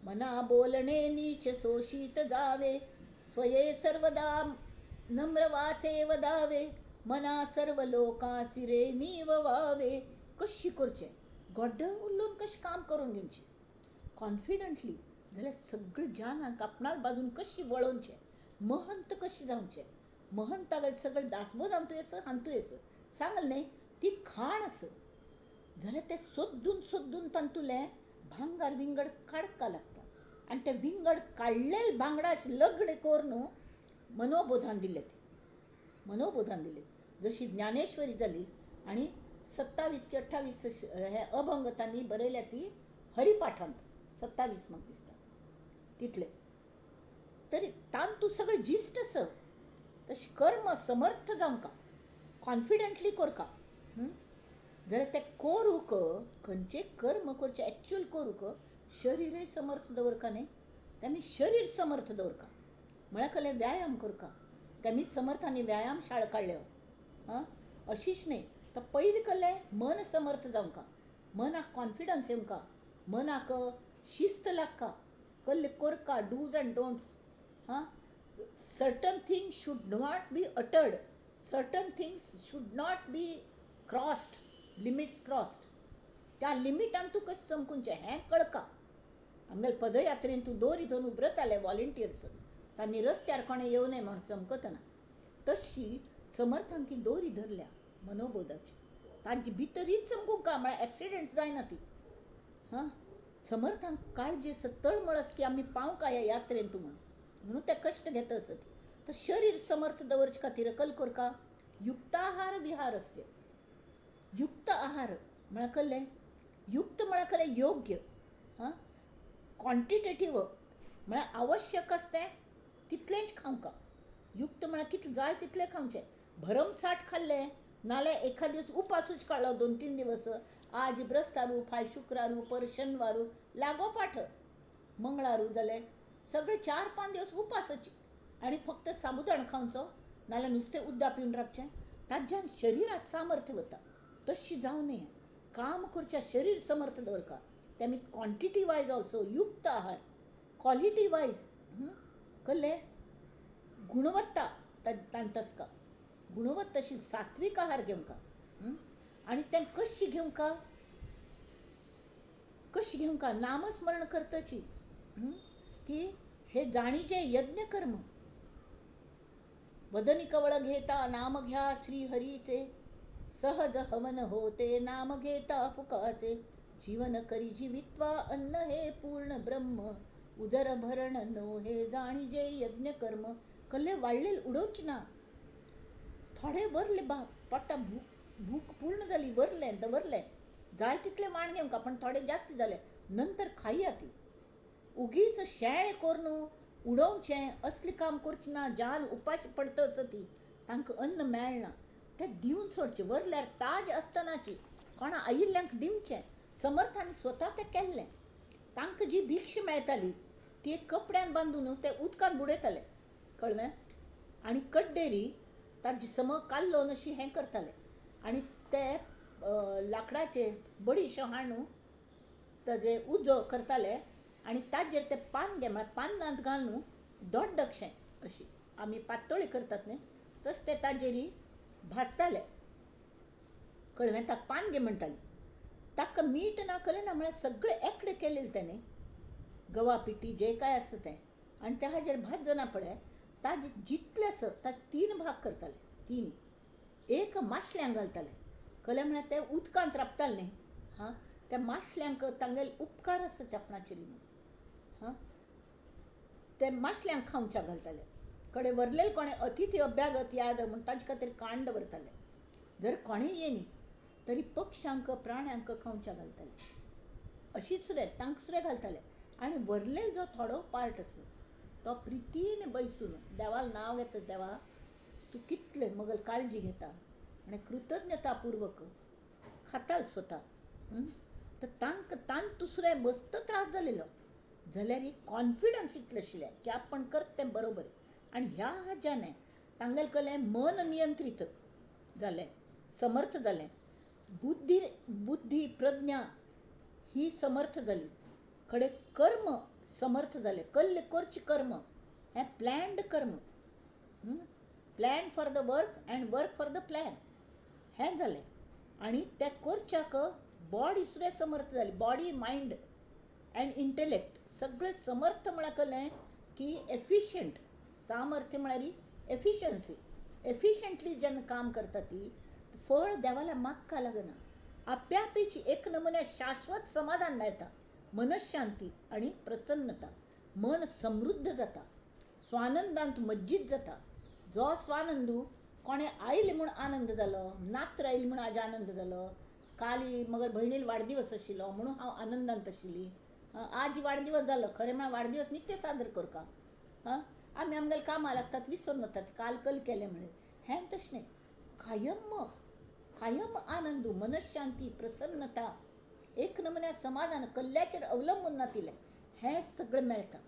मना बोलणे नीच सोशीत जावे, स्वये सर्वदा नम्र वाचे वदावे, मना सर्व लोकां सिरे नीव वावे. कशी करचें गोड्ड उल्लून कशें काम करून घेवचें कॉन्फिडंटली, जाल्यार सगळें जानाक आपणाक बाजून कशी वळोवचें, महंत कशें जावचें, महंतागेलें सगळें दासबोध हांतू आसा, हांतू आसा सांगलें न्ही ती खाण आसा. जाल्यार तें सोदून सोदून तातूंतलें भांगर विंगड काडपाक लागता आनी तें विंगड काडलेलें भांगराचें लग्न करून मनोबोधान दिलें, ती मनोबोधान दिलें. जशी ज्ञानेश्वरी जाली आनी 27 की 28 हे अभंग तांणी बरयल्या ती हरिपाठांत 27 म्हाका दिसता तितले तरी तांतू सगळें जिस्ट आसा. तशें कर्म समर्थ जावंका, कॉन्फिडंटली करका. जाल्यार तें करूंक खंयचें कर्म करचें एक्चुअल करूंक शरीरय समर्थ दवरका न्ही, तेमी शरीर समर्थ दवरका म्हळ्यार कसलें व्यायाम करका. तेमी समर्थांनी व्यायाम शाळा काडल्यो. आं अशीच न्ही तर पयलीं कसलें मन समर्थ जावंका, मनाक कॉन्फिडन्स येवंका, मनाक शिस्त लागका, कसलें करका डूज अँड डोंट्स. हां certain things should not be uttered, certain things should not be crossed, limits crossed. त्या लिमिटान तूं कशें चमकुचें हें कळका. आमगेले पदयात्रेन तूं दोरी धरून उबरताले वॉलंटियर्स, तांणी रस्त्यार कोणें येवं नये म्हूण चमकतना, तशी समर्थान ती दोरी धरल्या मनोबोधाची, तांचे भितरीच चमकूंक म्हळ्यार एक्सिडंट्स जायना ती. हां समर्थांक काळजी आसा, तळमळ आसा की आमी पावंक ह्या यात्रेन तूं म्हूण, म्हणून ते कश्ट घेता आसत. तर शरीर समर्थ दवरचे खातीर कल करका युक्ताहार विहारस्य. युक्त आहार म्हळ्यार कसलें, युक्त म्हळ्यार कसलें योग्य, हां क्वॉन्टिटेटीव म्हळ्यार आवश्यक आसा तें तितलेंच खावंका. युक्त म्हळ्यार कितलें जाय तितलें खावचें, भरमसाठ खाल्लें नाल्यार एखाद दीस उपासूच काडलो 2-3 दिवस, आज ब्रस्तारू फाय शुक्रारू पर शनिवारू लागोपाठ मंगळारू जालें सगळे 4-5 दिवस उपासाची आनी फक्त साबुदाणो खावचो नाल्यार नुस्तें उद्दा पिवन रावचें, ताज्यान शरिराक सामर्थ्य वता. तशी जावं नये, काम करच्या शरीर समर्थ दवरका. ते आमी क्वॉन्टिटी वायज ऑल्सो युक्त आहार, क्वॉलिटी वायज कसलें गुणवत्ता तांतसका, गुणवत्ताशील सात्वीक आहार घेवंका. आनी तें कशें घेवंका, कशें घेवंका नामस्मरण करतची की हे जाणीजे यज्ञकर्म. वदनी कवळ घेता नाम घ्या श्रीहरीचे, सहज हवन होते नाम घेता फुकाचे, जीवन करी जीवित्वा अन्न हे पूर्ण ब्रह्म, उदर भरण नो हे जाणीजे यज्ञकर्म. कसले वाडलेले उडोवचें ना, थोडे वरले बाप पोटा भूक भूक पूर्ण जाली वरलें दवरलें, जाय तितलें वाण घेवंका पण थोडे जास्त जाले नंतर खाया ती. उगीच शेळ करून उडोवचें असलें काम करचें ना, जान उपाशी पडटा आसा ती तांकां अन्न मेळना तें दिवन सोडचें. वरल्यार ताज आसतनाची कोणा आयिल्ल्यांक दिवचें. समर्थांनी स्वता तें केल्लें. तांकां जी भिक्षा मेळटाली ती एक कपड्यान बांदून ते उदकान बुडयताले, कळ्ळें, आनी कड्डेरी ताजी सम काल्लोन अशी हें करताले आनी ते लांकडाचे बडीशे हाडून ताजे उजो करताले आनी ताजेर ते पानगे म्हळ्यार पान्नांत घालून दोड्डकशें अशी आमी पातोळी करतात न्ही तशें ते ताजेरी भाजताले, कळ्ळें, ताका पानगे म्हणटाली. ताका मीठ ना कलें ना म्हळ्यार सगळें एकडें केलें तेणें, गवा पिठी जें कांय आसा तें, आनी त्या हाजेर भाजना पळय ताजे जितलें आसा ताजे 3 भाग करताले, 3 एक माशल्यांक घालताले, कलें म्हळ्यार ते उदकांत राबताले न्ही, हां, त्या माशल्यांक तांगेले उपकार आसा ते आपणाचेर म्हणून, हां, ते माशल्यांक खावच्याक घालताले. कडे व्हरलेले कोणें अतिथी अभ्यागत याद म्हूण तांचे खातीर कांड व्हरताले. जर कोणें येयनी तरी पक्ष्यांक प्राण्यांक खावच्याक घालताले, अशीच सुद्दां तांकां सुद्दां घालताले. आनी व्हरलेलो जो थोडो पार्ट आसा तो प्रितीन बैसून देवाक नांव घेता, देवा तूं कितलें मगल काळजी घेता आनी कृतज्ञतापूर्वक खाताल स्वता. तर तांकां तांतू सुद्दां मस्त त्रास जालेलो जाल्यार कॉन्फिडन्स इतलें आशिल्लें की आपण करता तें बरोबर. आनी ह्या हाज्यान तांगेलें कलें मन नियंत्रीत जालें, समर्थ जालें, बुद्धी बुद्धी प्रज्ञा ही समर्थ जाली, कडे कर्म समर्थ जालें. कल्ले करचें कर्म हें प्लॅन्ड कर्म, plan for the work and work for the plan हें जालें. आनी तें करच्याक बॉडी सुद्दां समर्थ जाली, बॉडी मायंड अँड इंटलेक्ट सगळें समर्थ म्हळ्यार कळ्ळें की एफिशियंट. सामर्थ्य म्हळ्यार एफिशियन्सी. एफिशियंटली जेन्ना काम करता ती फळ देवाला मागका लागना, आप्यापीच एक नमुन्या शाश्वत समाधान मेळटा, मनशांती आनी प्रसन्नता, मन समृद्ध जाता, स्वानंदांत मज्जीत जाता. जो स्वानंदू कोणें आयले म्हूण आनंद जालो, नात्र आयली म्हूण आज आनंद जालो, काली मगर भयणील वाडदिवस आशिल्लो म्हणून हांव आनंदांत आशिल्ली, आज वाडदिवस जालो, खरें म्हळ्यार वाडदिवस नित्य साजरो करका, हां, आमी आमगेल्या कामां लागतात विसरून वतात काल कल केलें म्हणलें, हें तशें न्हय. कायम कायम आनंदू, मनशांती, प्रसन्नता, एक नमुन्या समाधान, कल्ल्याचेर अवलंबून नातिल्लें हें सगळें मेळटा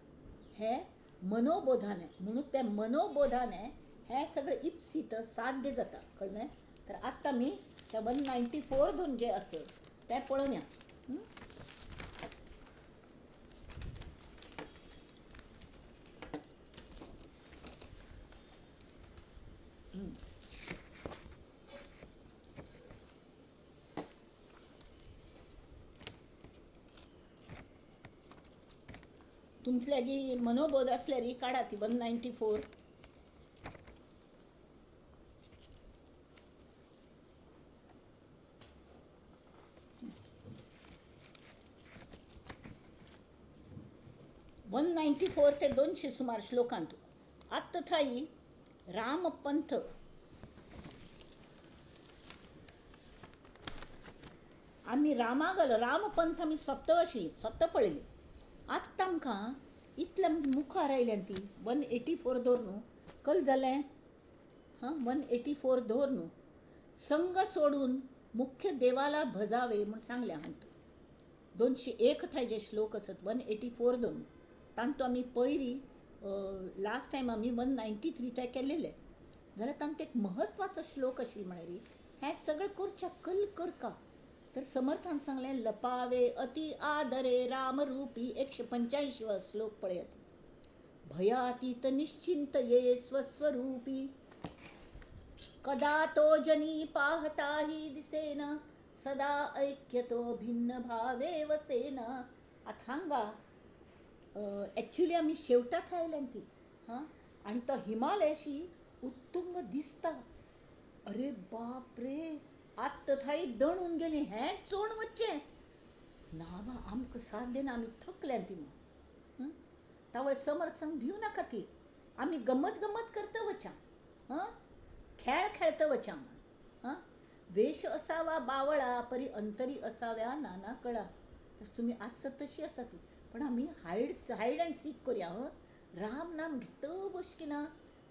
हें मनोबोधाने. म्हणून तें मनोबोधाने हें सगळें इप्सीत साध्य जाता, कळ्ळें? तर आतां आमी त्या 194 दोन जे आसा तें पळोवया. तुमचे लागीं मनोबोध आसल्यार काडा ती 194. 194 ते 200 सुमार श्लोकांत आत्त थाई रामपंथ आमी रामागल रामपंथ आमी स्वता आशिल्ली, स्वता पळयली. आत्तां आमकां इतलें मुखार आयल्यान ती 184 दवर न्हू कल जालें, हां, 184 दवर न्हू संग सोडून मुख्य देवाला भजावे म्हूण सांगलें हांतू. 201 थंय जे श्लोक आसत 184 दवर तांतू आमी पयली लास्ट टायम आमी 193 ते केलेले जाल्यार तांतू एक म्हत्वाचो श्लोक आशिल्लो म्हळ्यार हें सगळें करच्या कल करका. तर समर्थान सांगलें लपावे अति आदरे रामरूपी, 185 श्लोक पळयात. भयातीत निश्चिंत ये स्वस्वरूपी, कदा तो जनी पाहताही दिसेन, सदा ऐक्यतो भिन्न भावे वसेन. आतां हांगा एक्चुली आमी शेवटाक आयल्यान ती, हां, आनी तो हिमालयाशी उत्तुंग दिसता. अरे बाप रे, आत्त थाई दणून गेली, हें चोण वचचें ना बा, आमकां साध्य ना, आमी थकल्यान ती म्हूण. तावळ समर्थ सांग भिव नाका ती, आमी गमत गमत करता वचा, हां, खेळ खेळता वचा, हां, वेश असावा बावळा परी अंतरी असाव्या नाना कळा. तशें तुमी आसत तशी आसा ती, पण आमी हायड अँड सीक करुया. हं, राम नाम घेत बसकी ना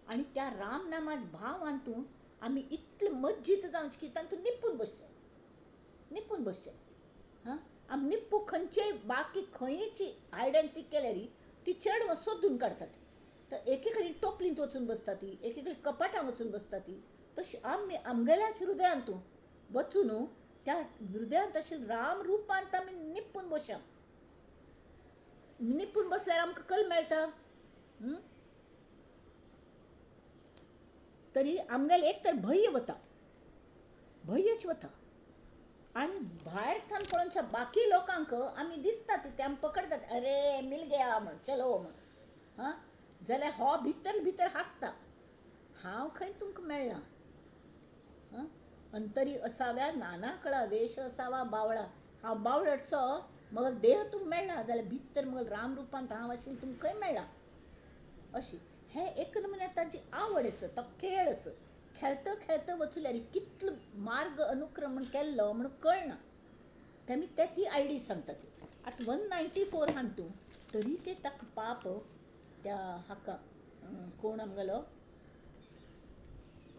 आनी त्या राम नामाच भाव हातूंत आमी इतले मज्जीत जावचें की तातूंत निपून बसचें, निपून बसचें. हां, आमी निप्पू खंयचेय बाकी खंयची हायड अँड सीक केल्यार ती चेडवां सोदून काडटात. तर एके कडेन टोपलींत वचून बसता ती, एके कडेन कपाटां वचून बसता ती. तशी आमी आमगेल्याच हृदयांत वचून त्या हृदयांत अशें राम रुपांत आमी निपून बसया. निपून बसल्यार आमकां कल मेळटा. तरी आमगेलें एक तर भंय वता, भंयच वता. आनी भायर थावन पळोवच्या बाकी लोकांक आमी दिसता ते आमी पकडटात, अरे मिल गया म्हण, चलो म्हण. हां, जाल्यार हो भितर भितर हांसता, हांव खंय तुमकां मेळ्ळां. हां, अंतरी असाव्या नाना कळा वेश असावा बावळा. हांव बावळटसो मगल देह तुमकां मेळ्ळा जाल्यार भितर मगल राम रुपांत हांव आशिल्लें तुमकां खंय मेळ्ळा अशी. हें एक नमुन्यात ताजी आवड आसा, तो खेळ आसा. खेळता खेळता वचल्यार कितलो मार्ग अनुक्रमण केल्लो म्हूण कळना. तेमी ते ती आयडी सांगता ती. आतां 194 हान तूं तरी ते ताका पाप त्या हाका कोण आमगेलो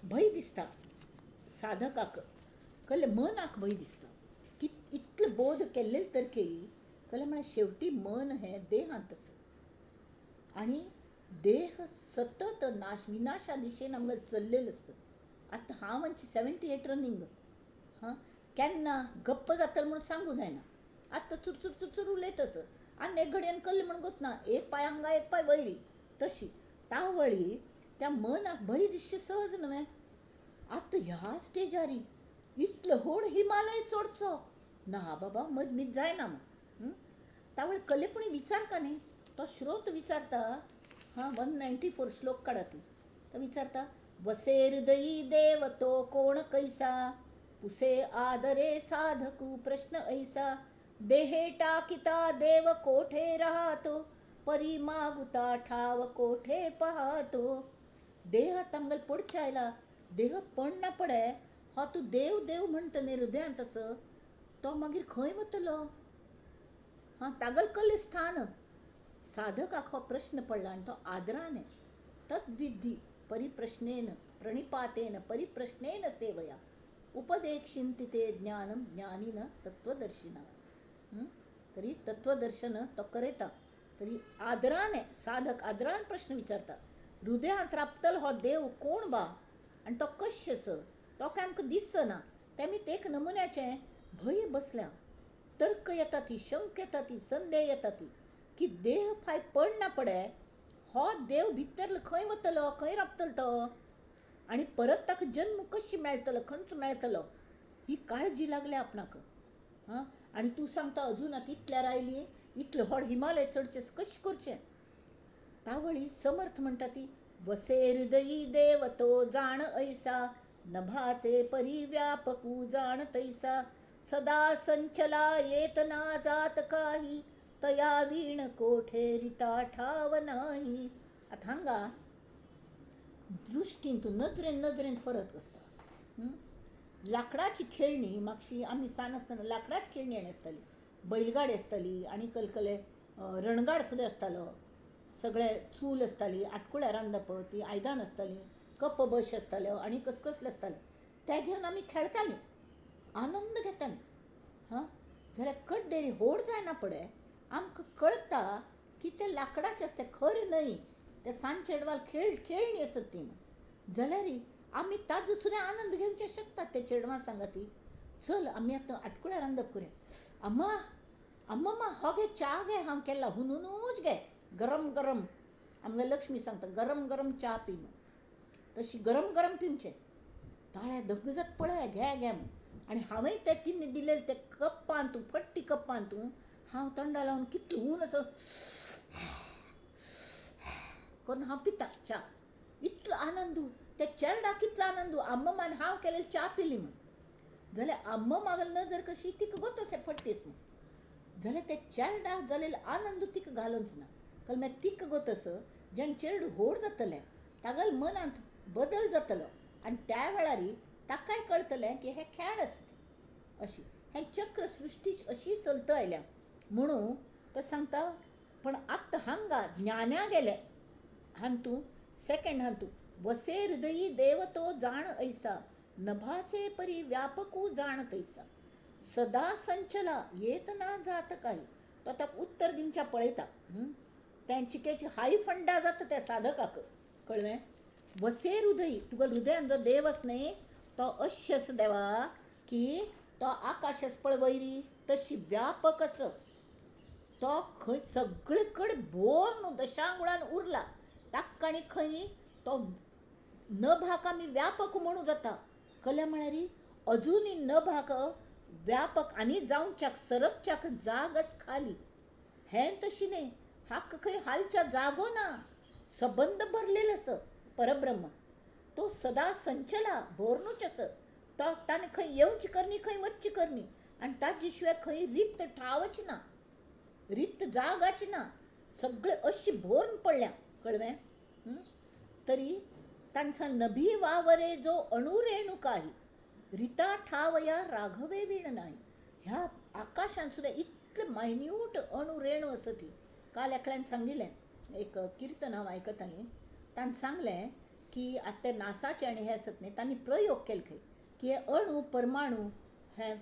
भंय दिसता साधकाक, कळ्ळें, मनाक भंय दिसता की इतलो बोध केल्ले तरकेय कळ्ळें म्हळ्यार शेवटी मन हें देहांत आसा आनी देह सतत नाश विनाशा दिशेन आमकां चल्लेलें आसता. आतां हांव आमची 78 रनींग हां केन्ना गप्प जातलें म्हूण सांगूं जायना. आतां चुरचूर चुरचूर उलयताच आनी एक घडयेन कल्लें म्हूण गोतना, एक पांय हांगा एक पांय वयरी तशी तावळी त्या मनाक भंय दिसचें सहज न्हय. आतां ह्या स्टेजारी इतलो व्हड हिमालय चडचो ना बाबा मजमीत जायना म्हूण. तावळ कलेपणी विचारता न्ही तो श्रोत विचारता. हां 194 श्लोक काडा ती. तो विचारता वसे हृदयी देव तो कोण कैसा, पुसे आदरे साधकू प्रश्न ऐसा, देहे टाकिता देव कोठे राहतो, परी मागुता ठाव कोठे पाहतो. देह तांगल पडचे आयला, देह पण ना पडे हो तूं देव देव म्हणटा न्ही हृदयांत, तो मागीर खंय वतलो? हां तागल कल्लें स्थान. साधकाक हो प्रश्न पडला आनी तो आदरान तद्विधी परिप्रश्नेन प्रणिपातेन परिप्रश्नेन सेवया उपदेक्षिंति ते ज्ञानम ज्ञानीन तत्वदर्शिना. तरी तत्वदर्शन तो करता तरी आदरान साधक आदरान प्रश्न विचारता हृदयांत राबतलो हो देव कोण बा आनी तो कश्श आसा, तो काय आमकां दिसना. तेमी एक नमुन्याचें भंय बसल्या, तर्क येता ती, शंक येता ती, संदेह येता ती की देह फाय पडना पडे हो देव भितर खंय वतलो, खंय राबतलो तो आनी परत ताका जन्म कशी मेळटलो, खंयच मेळटलो, ही काळजी लागल्या आपणाक. हां आनी तूं सांगता अजून आतां इतल्यार आयली, इतले व्हड हिमालय चडचें कशें करचें? तावळी समर्थ म्हणटा ती वसे हृदयी देव तो जाण ऐसा, नभाचे परिव्यापकू जाण तैसा, सदा संचला येत ना जात काही, तया वीण कोठे रिता ठाव नाही. आतां हांगा दृश्टीन तूं नजरेन नजरेन फरक आसता. लांकडाची खेळणी मातशी आमी सान आसतना लांकडाची खेळणी आनी आसताली, बैलगाडी आसताली आनी कलकले रणगाड सुद्दां आसतालो, सगळे चूल आसताली, आटकुळ्या रांदप ती आयदन आसतालीं, कप बश आसताल्यो आनी कसकसले आसताले, ते घेवन आमी खेळटालीं, आनंद घेतालीं. हां जाल्यार कड्डेरी होड जायना पडे आमकां कळटा की ते लांकडाचे आसता, खरें न्हय, ते सान चेडवाल खेळणी आसत ती. जाल्यार आमी ताजो सुद्दां आनंद घेवचे शकतात ते चेडवां सांगाती. चल आमी आतां आटकुळ्या रांदप करुया, अम्मा अम्मा हो घे च्या घे, हांव केला हुनूनूच घे गरम गरम. आमगे लक्ष्मी सांगता गरम गरम च्या पी म्हूण, तशी गरम गरम पिवचें. ताळ्या दग्ग जात पळय घे घे म्हूण. आनी हांवें ते तिणे दिलेले ते कप्पान तूं फट्टी कप्पान तूं हांव तोंडा लावन कितलो हून असो करून हांव पिता च्या. इतलो आनंद त्या चेरडाक कितलो आनंद, आम्मान हांव केलेली च्या पिली म्हूण. जाल्यार आम्मा मागल नजर कशी तिका गोतोसे फट्टीस म्हूण. जाल्यार त्या चेरडाक जालेलो आनंद तिका घालूंच ना. कल मागीर तिका गोतस जेन्ना चेरडू व्हड जातलें तागेल्या मनांत बदल जातलो आनी त्या वेळार ताकाय कळटलें की हें खेळ आसता. अशी हें चक्र सृश्टी अशी चलत आयल्या म्हणून तो सांगता. पण आतां हांगा ज्ञान्या गेले हांतू सेकंड हांतू वसे हृदयी देव तो जाण ऐसा, नभाचे परी व्यापकू जाण तैसा, सदा संचला येत ना जात काही. तो ताका उत्तर दिवच्या पळयता. तांची केची हाय फंडा जाता त्या साधकाक, कळ्ळें? वसे हृदयी तुका हृदयान जो देव आसा न्ही तो अश्श आसा देवा की तो आकाश आसा पळय वयरी तशी व्यापक आसा, तो खंय सगळे कडेन भोर न्हू दशांगुळान उरला. ताका आनी खंय तो नभाक आमी व्यापक म्हणू जाता. कल्या म्हळ्यार अजुनूय नभाक व्यापक आनी जावच्याक सरकच्याक जाग आसा खाली. हें तशी न्ही, हाका खंय हालच्या जागो ना, सबंद भरलेलो आसा परब्रह्म. तो सदा संचला भोरनूच आसा, तो ताणें खंय येवची करणी खंय वचची करणी आनी ताजे शिवाय खंय रिक्त ठावच ना, रिक्त जागाच ना, सगळे अशी भरून पडल्या कळवें. तरी तांचा नभी वावरे जो अणुरेणू काही रिता ठावया राघवे वीण नाही. ह्या आकाशान सुद्दां इतले मायन्यूट अणुरेणू आसा ती. काल एकल्यान सांगिल्लें, एक किर्तन हांव आयकतालें, ताणें सांगलें की आतां ते नासाचे आनी हे आसत न्ही, तांणी प्रयोग केले खंय की हे अणू परमाणू हे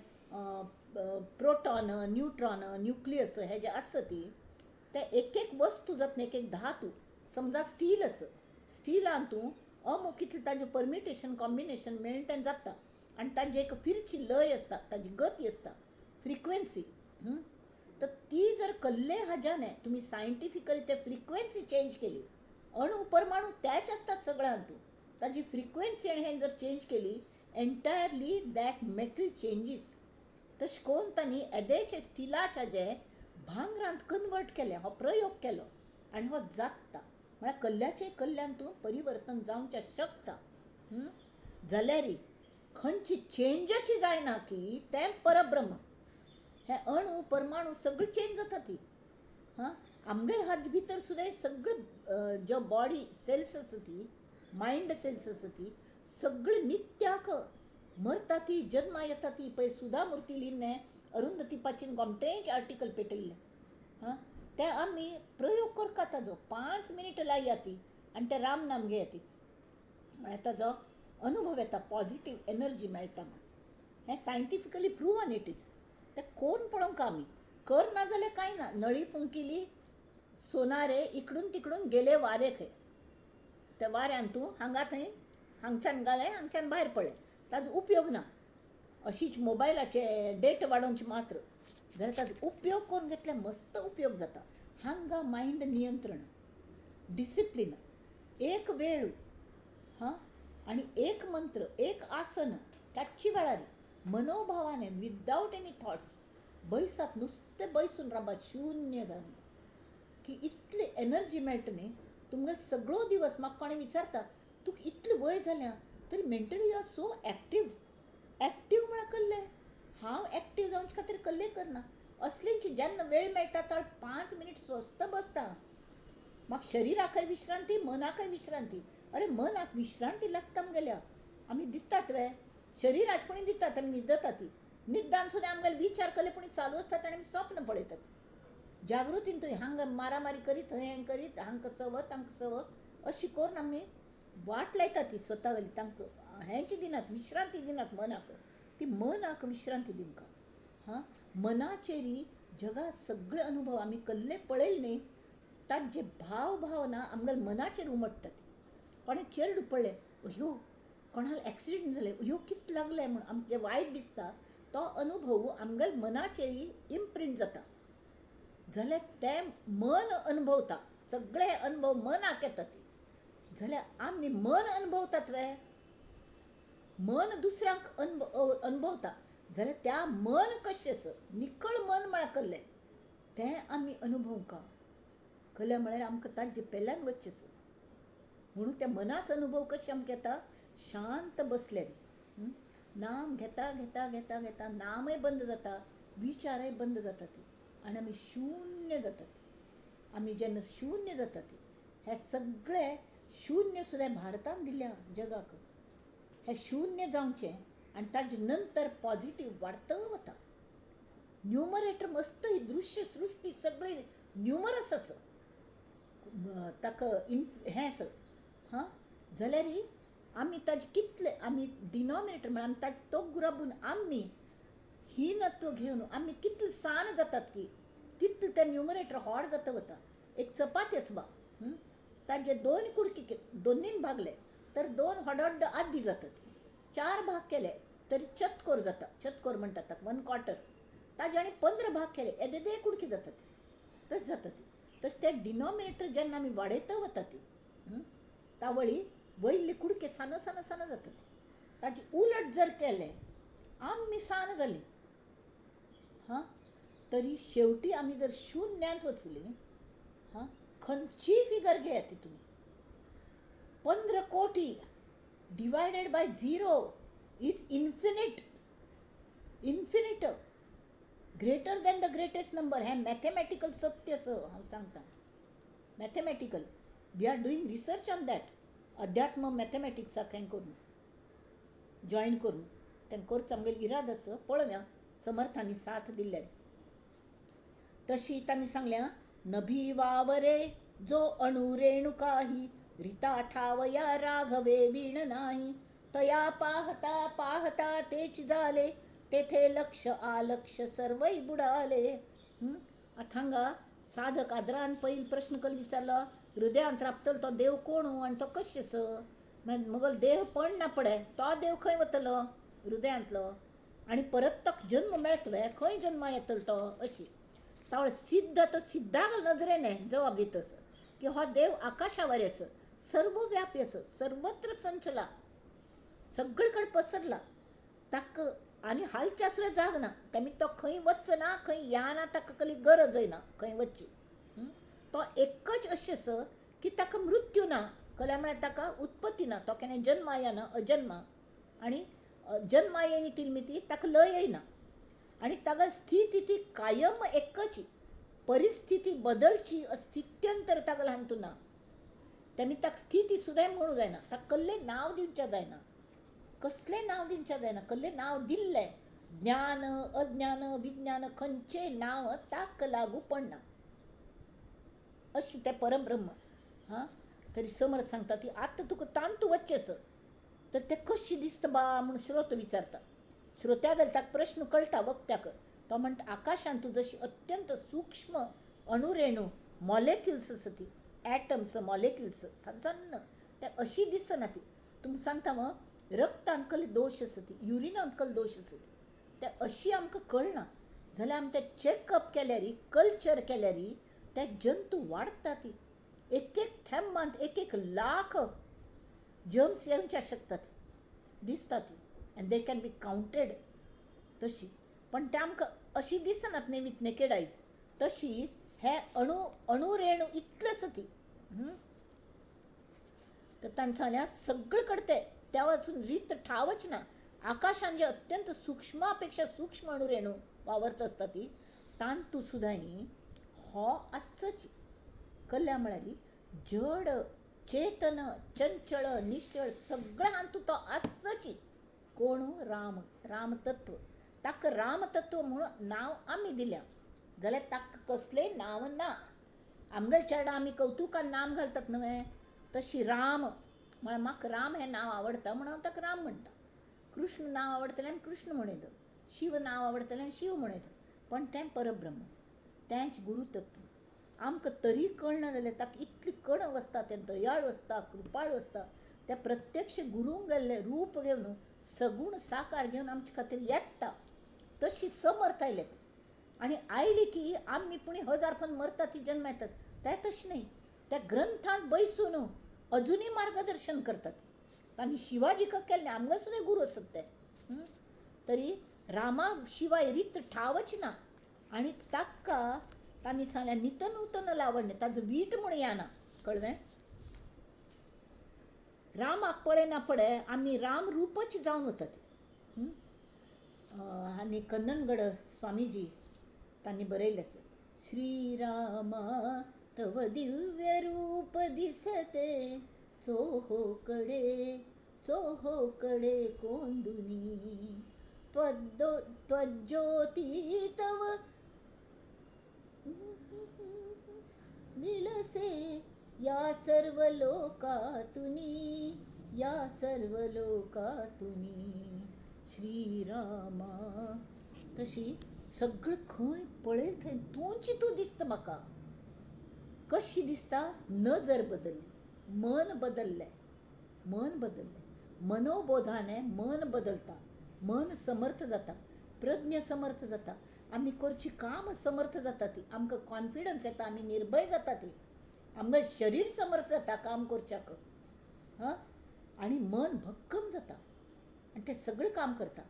प्रोटॉन न्यूट्रॉन न्युक्लियस हे जे आसा ती ते एक एक वस्तू जाता न्ही, एक एक धातू, समजा स्टील आसा, स्टिलान तूं अमूक कितलें ताजें परमिटेशन कॉम्बिनेशन मेळून तें जाता आनी ताजी एक फिरची लय आसता, ताजी गती आसता, फ्रिक्वेन्सी. तर ती जर कल्ले हाज्याने तुमी सायंटिफिकली ते फ्रिक्वेन्सी चेंज केली, अणू परमाणू त्याच आसतात सगळ्या हातूंत, ताजी फ्रिक्वेन्सी आनी हें जर चेंज केली एन्टायरली that metal changes. तशें करून तांणी येदेशे स्टिलाच्या जे भांगरांत कन्वर्ट केलें, हो प्रयोग केलो आनी हो जाता. म्हळ्यार कल्ल्याचे कल्ल्यांतून परिवर्तन जावचें शकता. जाल्यार खंयची चेंजाची जायना की तें परब्रह्म. हे अणू परमाणू सगळें चेंज जाता ती. हां, आमगेले हात भितर सुद्दां सगळे ज्यो बॉडी सेल्स आसा ती, मायंड सेल्स आसा ती सगळी नित्याक मरता ती, जन्मा येता ती. पळय सुधा मूर्ती लिहिल्लें अरुंधती पाचीन गोमटेंच आर्टिकल पेटयल्लें. हां, ते आमी प्रयोग करता ताजो 5 मिनट लाया ती आनी ते राम नाम घेया ती, म्हळ्यार ताजो अनुभव येता, पॉझिटीव एनर्जी मेळटा म्हण. हें सायंटिफिकली प्रुवन it is. तें कोन्न पळोवंक आमी कर ना जाल्यार कांय ना. नळी फुंकिली सोनारे इकडून तिकडून गेले वारे खंय, त्या वाऱ्यान तूं हांगा थंय हांगच्यान घालें हांगच्यान भायर पडलें, ताजो उपयोग ना. अशीच मोबायलाचे डेट वाडोवचे मात्र, जाल्यार ताजो उपयोग करून घेतल्यार मस्त उपयोग जाता. हांगा मायंड नियंत्रण, डिसिप्लीन, एक वेळ, हां, आनी एक मंत्र, एक आसन, त्याची वेळार मनोभावाने विदावट एनी थॉट्स बैसात, नुस्तें बैसून राबात शून्य जावन की इतली एनर्जी मेळटा न्ही तुमकां सगळो दिवस. म्हाका कोणें विचारता तुका इतलें वय जाल्यां तरी mentally you are so active. Active म्हळ्यार कल्लें हांव एक्टीव जावचे खातीर कल्लें करना. असलेंच जेन्ना वेळ मेळटा तो 5 मिनट स्वस्थ बसता. म्हाका शरिराकय विश्रांती, मनाकय विश्रांती. अरे मनाक विश्रांती लागता आमगेल्या, आमी दितात वे शरिराक कोणी दितात, आमी न्हिदता ती न्हिद्दान सुद्दां आमगेले विचार कले पूण चालू आसतात आनी आमी स्वप्न पळयतात. जागृतीन थंय हांगा मारामारी करीत, थंय हें करीत, हांकां सवत हांकां सवत अशी करून आमी वाट लायता ती स्वता घाली. तांकां हेंच दिनात, विश्रांती दिनात मनाक. ती मनाक विश्रांती दिवंक. हां, मनाचेरी जगा सगळे अनुभव आमी कल्ले पळयले न्ही, ताजे भाव भावना आमगेले मनाचेर उमटतात. कोणें चेरडू पडलें, अयो कोणाक एक्सिडंट जालें, अयो कितें लागलें म्हूण आमकां जें वायट दिसता तो अनुभव आमगेले मनाचेर इम्प्रिंट जाता. जाल्यार तें मन अनुभवता, सगळे अनुभव मनाक येतात. जाल्यार आमी मन अनुभवतात वे, मन दुसऱ्यांक अनुभवता. जाल्यार त्या मन कशें आसा, निकळ मन म्हळ्यार कल्लें तें आमी अनुभवंक कल्लें म्हळ्यार आमकां ताजे पेल्यान वचचें आसा. म्हणून त्या मनाचो अनुभव कशें आमकां येता, शांत बसल्यार नाम घेता घेता घेता घेता नामय बंद जाता, विचारय बंद जातात आनी आमी शून्य जातात. आमी जेन्ना शून्य जातात हे सगळे शून्य सुद्दां भारतान दिल्या जगाक. हे शून्य जावचें आनी ताजे नंतर पॉझिटीव वाडत वता. न्युमरेटर मस्त ही दृश्य सृश्टी सगळी न्युमरस आसा, ताका हें आसा. हां, जाल्यार आमी ताजे कितले आमी डिनॉमिनेटर म्हळ्यार आमी ताजे तो गुराबून आमी हीनत्व घेवन आमी कितले सान जातात की तितले ते न्युमरेटर होड जाता वता. एक चपाती आसा बा, ताजे 2 कुडके दोनीन भागले तर 2 व्हड व्हड आद्दी जातात. 4 भाग केले तरी चतकोर जाता, चतकोर म्हणटात ताका, 1/4. ताजे आनी 15 भाग केले येदे कुडके जातात. तशें जाता ती. तशें ते डिनॉमिनेटर जेन्ना आमी वाडयता वता ती तावळी वयले कुडके सान सान सान जातात. ताजे उलट जर केलें आमी सान जाली, हां, तरी शेवटी आमी जर शून्यांत वचली, हां, खंयचीय फिगर घेयात ती तुमी, 15 कोटी divided by 0 Is infinite, infinite, greater than the greatest number. हें मॅथेमॅटिकल सत्य आसा, हांव सांगता. Mathematical, we are doing research on that. अध्यात्म मॅथेमॅटिक्साक हें करून जॉयन करून तें करचो आमगेलो इराद आसा. पळोवया समर्थांनी साथ दिल्ल्यार. तशी तांणी सांगल्या, नभी वावरे जो अणुरेणु काही, रिता ठावया राघवे वीण नाही, तया पाहता पाहता तेच जाले, तेथे लक्ष आलक्ष सर्वय बुडाले. आतां हांगा साधक आदरान पयल प्रश्न कल विचारलो, हृदयांत राबतलो तो देव कोण आनी तो कशें आसा? मागीर मगल देह पण ना पडे, तो देव खंय वतलो हृदयांतलो? आनी परत तो जन्म मेळतलो, खंय जन्मा येतलो तो? अशी तावळ सिद्ध तो सिद्धाक नजरेन जबाब दित आसा की हो देव आकाशावर आसा, सर्वव्यापी आसा, सर्वत्र संचला, सगळीकडे पसरला. ताका आनी हालच्या सुद्दां जाग ना, तेमी तो खंय वचना खंय याना, ताका कसली गरजय ना खंय वचची. तो एकच अशें आसा की ताका मृत्यू ना, कल्या म्हळ्यार ताका उत्पत्ती ना, तो केन्ना जन्मा येना, अजन्मा, आनी जन्मा येयनी तिलमिती ताका लय येयना, आनी ताका स्थिती ती कायम एकच, परिस्थिती बदलची स्थित्यंतर ताका हातूंत ना. तेमी ताका स्थिती सुद्दां म्हणूं जायना, ताका कसलें नांव दिवचें जायना, कसलें नांव दिवचें जायना, कसलें नांव दिल्लें ज्ञान अज्ञान विज्ञान खंयचें नांव ताका लागू पडना, अशें तें परब्रह्म. हां, तरी समर्थ सांगता ती आतां तुका तांतू वचचें आसा, तर तें कशें दिसता बा म्हूण श्रोत विचारता. श्रोत्या गेले ताका प्रश्न कळटा वक्त्याक. तो म्हणटा आकाशांत जशी अत्यंत सूक्ष्म अणुरेणू मॉलेक्युल्स आसा ती, ॲटम्स मॉलेक्युल्स सान सान्न, ते अशी दिसना ती. तुमकां सांगता मग रक्तांत कसले दोश आसा ती, युरिनांत कसले दोश आसा ती, ते अशी आमकां कळना. जाल्यार आमी ते चॅकअप केल्यार, कल्चर केल्यार ते जंतू वाडटा ती. एक एक थेंबांत एक एक लाख जर्म्स येवच्या शकतात, दिसता ती, and they can be counted तशी. पण ते आमकां अशी दिसनात न्ही विथ नेकेड आयज, तशी हे अणु अणुरेणू इतलें आसा ती. तर तांणी सांगलें सगळे कडे त्या वाचून रीत ठावच ना. आकाशान जे अत्यंत सूक्ष्मापेक्षा सूक्ष्म अणुरेणू वावरत आसता ती, तांतू सुद्दां हो आसच. कल्या म्हळ्यार जड चेतन चंचळ निश्चळ सगळ्या हातूंत तो आसच. कोण? राम, रामतत्व. ताका रामतत्व म्हणून नांव आमी दिल्या, जाल्यार ताका कसलें नांव ना. आमगेल्या चेडा आमी कवतुकान नाम घालतात न्हय, तशी राम म्हळ्यार म्हाका राम हें नांव आवडटा म्हणून हांव ताका राम म्हणटा. कृष्ण नांव आवडटलें आनी कृष्ण म्हणयता, शिव नांव आवडटलें आनी शिव म्हणयता, पण तें परब्रह्म, तेंच गुरुतत्व. आमकां तरी कळना जाल्यार ताका इतली कण आसता, तें दयाळू आसता, कृपाळू आसता, तें प्रत्यक्ष गुरूंक गेल्लें रूप घेवन सगूण साकार घेवन आमचे खातीर येता. तशी समर्थ आयलेत आनी आयली की आमी पुणी हजार पण मरता ती जन्म येतात, ते तशें न्ही. त्या ग्रंथांत बैसून अजुनूय मार्गदर्शन करतात. आनी शिवाजीक केल्लें आमकां सुद्दां गुरू आसत ते. तरी रामा शिवाय रीत ठावच ना. आनी ताका तांणी सांगलें नितनूतन लावण्य, ताजो वीट म्हूण येना. कळ्ळें? रामाक पळयना पडे आमी राम रूपच जावन वतात. आनी कन्ननगड स्वामीजी तांणी बरयलें आसा, श्रीरामा तव दिव्य रूप दिसते, चोहोकडे चोहोकडे कोंदुनी, त्वज्योती तव विलसे या सर्व लोकातुनी, या सर्व लोकातुनी श्रीरामा. तशी सगळं खंय पळयल थंय तूंची तूं दिसता म्हाका. कशी दिसता? नजर बदलली, मन बदललें, मन बदललें. मनोबोधाने मन बदलता, मन समर्थ जाता, प्रज्ञ समर्थ जाता, आमी करची काम समर्थ जाता ती, आमकां कॉन्फिडन्स येता, आमी निर्भय जाता ती, आमकां शरीर समर्थ जाता काम करच्याक. हां, आनी मन भक्कम जाता आनी तें सगळें काम करता.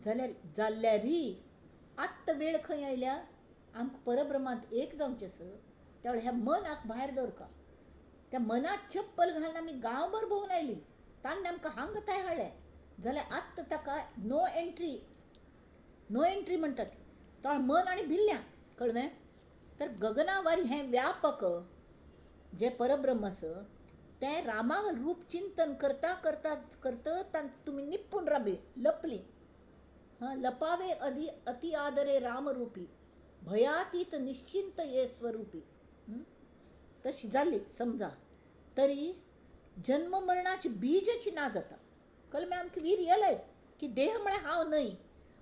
जाल्यार जाल्यारी आत्तां वेळ खंय आयल्या, आमकां परब्रह्मांत एक जावचें आसा. त्या वेळार ह्या मनाक भायर दवरका. त्या मनाक चप्पल घालून आमी गांवभर भोंवून आयलीं, तांणी आमकां हांगा थंय हाडलें. जाल्यार आत्तां ताका नो एंट्री, नो एंट्री म्हणटात. तो मन आनी भिल्ल्या कळ्ळें. तर गगनावारी हें व्यापक जें परब्रह्म आसा तें रामा रूप चिंतन करता करता करता तुमी निपून राबली लपली. हां, लपावे अदी अति आदरे रामरूपी भयातीत निश्चिंत ये स्वरूपी. तशी जाली समजा तरी जन्म मरणाची बीजची ना जाता. कळ्ळें आमकां? We realise की देह म्हळ्यार हांव न्हय.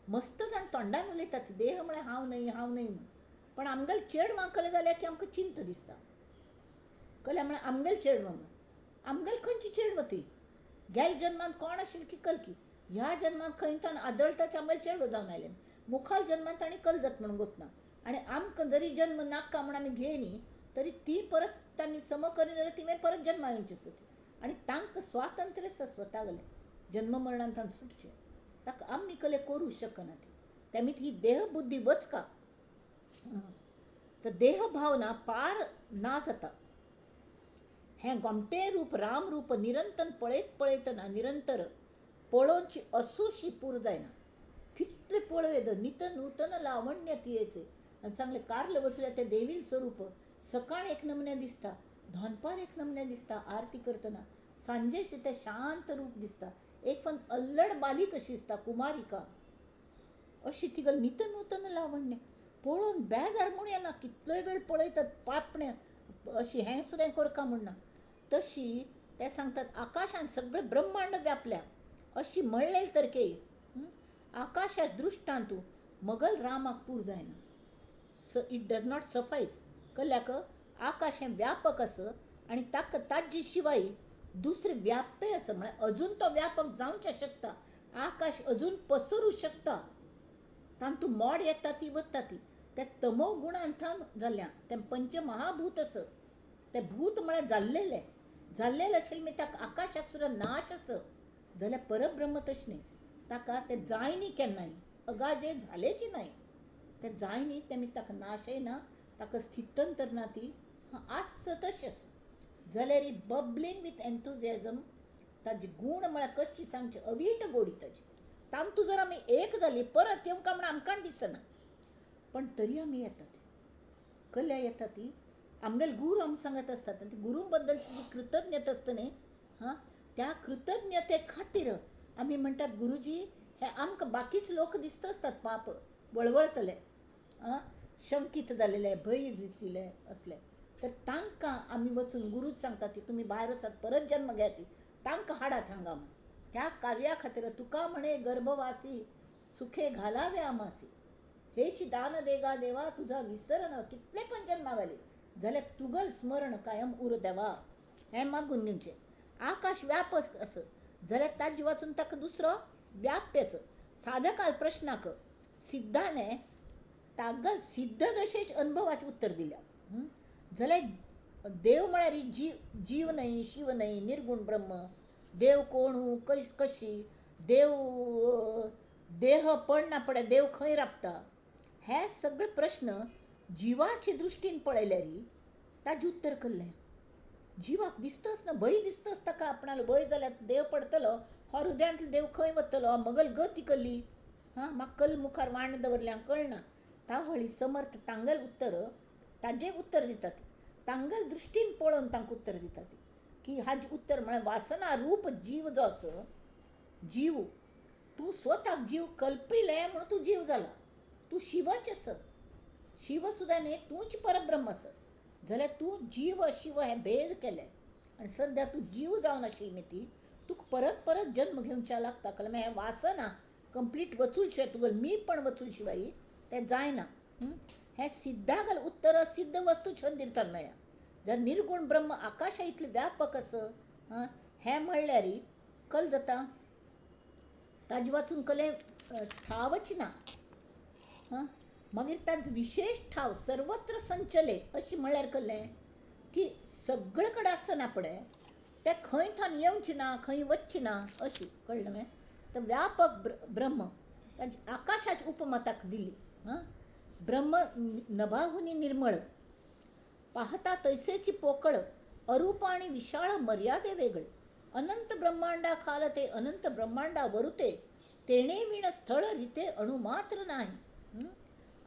मस्त जाण तोंडान उलयतात देह म्हळ्यार हांव न्हय, हांव न्हय म्हूण, पण आमगेले चेडवां कलें जाल्यार की आमकां चिंता दिसता. कलें म्हळ्यार आमगेले चेडवां म्हूण, आमगेले खंयची चेडवां ती? गेल्या जन्मांत कोण आशिल्ली की कलकी, ह्या जन्मांत खंय तान आदळताचे आमगेले चेडवां जावन आयलें, मुखार जन्मांत तांणी कल जाता म्हणून गोतना. आनी आमकां जरी जन्म नाका म्हूण आमी घेयनी तरी ती परत तांणी सम करी जाल्यार ती मागीर परत जन्मा येवची आसा ती. आनी तांकां स्वातंत्र्य आसा स्वता गेलें जन्म मरणान तांकां सुटचें, ताका आमी कले करूं शकना ती. तेमी ही देहबुद्धी वचका तर देहभावना पार ना जाता. हें गोमटें रूप राम रूप निरंतर पळयत पळयतना निरंतर पळोवची असूशी पूर जायना. कितलें पळयत नित नूतन लावण्य तियेचें. आनी सांगलें कार्ल वचल्या तें देवील स्वरूप सकाळ एक नमन्या दिसता, दनपार एक नमन्या दिसता, आरती करतना सांजेचें तें शांत रूप दिसता, एक फन अल्लड बाली कशी दिसता कुमारिका अशी तिगेलें नित नूतन लावण्य पळोवन बेजार म्हूण येना. कितलोय वेळ पळयतात पापण्या अशी हें सुद्दां करका म्हूण ना. तशी ते सांगतात आकाशान सगळें ब्रह्मांड व्यापल्या अशी म्हणलें तर के आकाशा दृश्टांतू मगल रामाक पूर जायना. It does not suffice. कल्याक आकाश हें व्यापक आसा आनी ताका ताजी शिवाय दुसरें व्याप्य आसा, म्हळ्यार अजून तो व्यापक जावचें शकता, आकाश अजून पसरूं शकता. तातूंत मोड येता ती वता ती त्या तमो गुणांथान जाल्या तें पंचमहाभूत आसा. तें भूत म्हळ्यार जाल्लेलें जाल्लेलें आशिल्लें मागीर ताका आकाशाक सुद्दां नाश आसा. जाल्यार परब्रह्म तशें न्हय, ताका तें जाय न्ही केन्नाय, अगाजे जालेंच न्हय, तें जाय न्ही तें मागीर ताका नाशय ना, ताका स्थित्यंतर ना, ती आसा तशें आसा. जाल्यार बबलिंग विथ एन्थुजियाजम ताजी गूण म्हळ्यार कशी सांगची अवीट गोडी ताजी. तांतू जर आमी एक जाली परत येवंक म्हण आमकां दिसना, पण तरी आमी येतात कल्या येता ती. आमगेले गुरू आमी सांगत आसतात आनी गुरू बद्दलची जी कृतज्ञता आसता न्ही, हां, त्या कृतज्ञते खातीर आमी म्हणटात गुरुजी हे आमकां बाकीच लोक दिसता आसतात पाप वळवळतले, आं, शंकीत जालेले, भंय दिशिल्ले असले, तर तांकां आमी वचून गुरूच सांगतात ती तुमी भायर वचात परत जन्म घेयात ती तांकां हाडात हांगा म्हूण. त्या कार्या खातीर तुका म्हणे गर्भवासी सुखे घालावे आमासी हेची दान देगा देवा तुझा विसर न. कितले पण जन्मा घाली जाल्यार तुगल स्मरण कायम उर देवा हें मागून घेवचें. आकाश व्यापक आसा जाल्यार ताजे वाचून ताका दुसरो व्याप्य आसा. साधकाल प्रश्नाक सिद्धाने तागल सिद्ध दशेच अनुभवाचें उत्तर दिल्या. जाल्यार देव म्हळ्यार जीव, जीव न्हय, शिव न्हय, निर्गुण ब्रह्म. देव कोण कस कशी देव देह पडना पडे देव खंय राबता हे सगळे प्रश्न जिवाचे दृश्टीन पळयल्यार ताजें उत्तर कल्लें. जिवाक दिसताच ना, भंय दिसताच ताका आपणालो भंय जाल्यार देव पडटलो, हो हृदयांतलो देव खंय वतलो, मगल गती कल्ली, हां, म्हाका कल मुखार वाण दवरल्या कळना. तावळी समर्थ तांगल उत्तर ताजें उत्तर दितात, तांगल दृश्टीन पळोवन तांकां उत्तर दितात की हाजें उत्तर म्हळ्यार वासना रूप जीव जो आसा जीव, तूं स्वताक जीव कल्पिलें म्हणून तूं जीव जाला, तूं शिवच आसा, शिव सुद्दां न्हय, तूंच परब्रह्म आसा. जाल्यार तूं जीव शिव हें भेद केलें आनी सद्या तूं जीव जावन आशिल्ली ती तुका परत परत जन्म घेवच्या लागता. कळ्ळें? हें वासना कंप्लीट वचूल शिवाय तुगेलें मी पण वचूल शिवाय तें जायना. हें सिद्धागल उत्तर सिद्ध वस्तू छंदिरतान मेळ्ळ्या. जर निर्गुण ब्रह्म आकाशा इतलें व्यापक आसा हें म्हणल्यार कल जाता ताजे वाचून कलें ठावच ना. हां, मागीर ताजो विशेश ठाव सर्वत्र संचले अशें म्हणल्यार कळ्ळें की सगळे कडेन आसना पळय तें खंय थावन येवचें ना, खंय वचचें ना अशें कळ्ळें मगे. तर व्यापक ब्रह्म ताजी आकाशाची उपमा ताका दिली. हां, ब्रह्म नभाहुनी निर्मळ पाहता तैसेची पोकळ अरूप आणि विशाळ मर्यादे वेगळे अनंत ब्रह्मांडा खालते अनंत ब्रह्मांडा वरुते तेणे विण स्थळ रिते अणुमात्र नाही.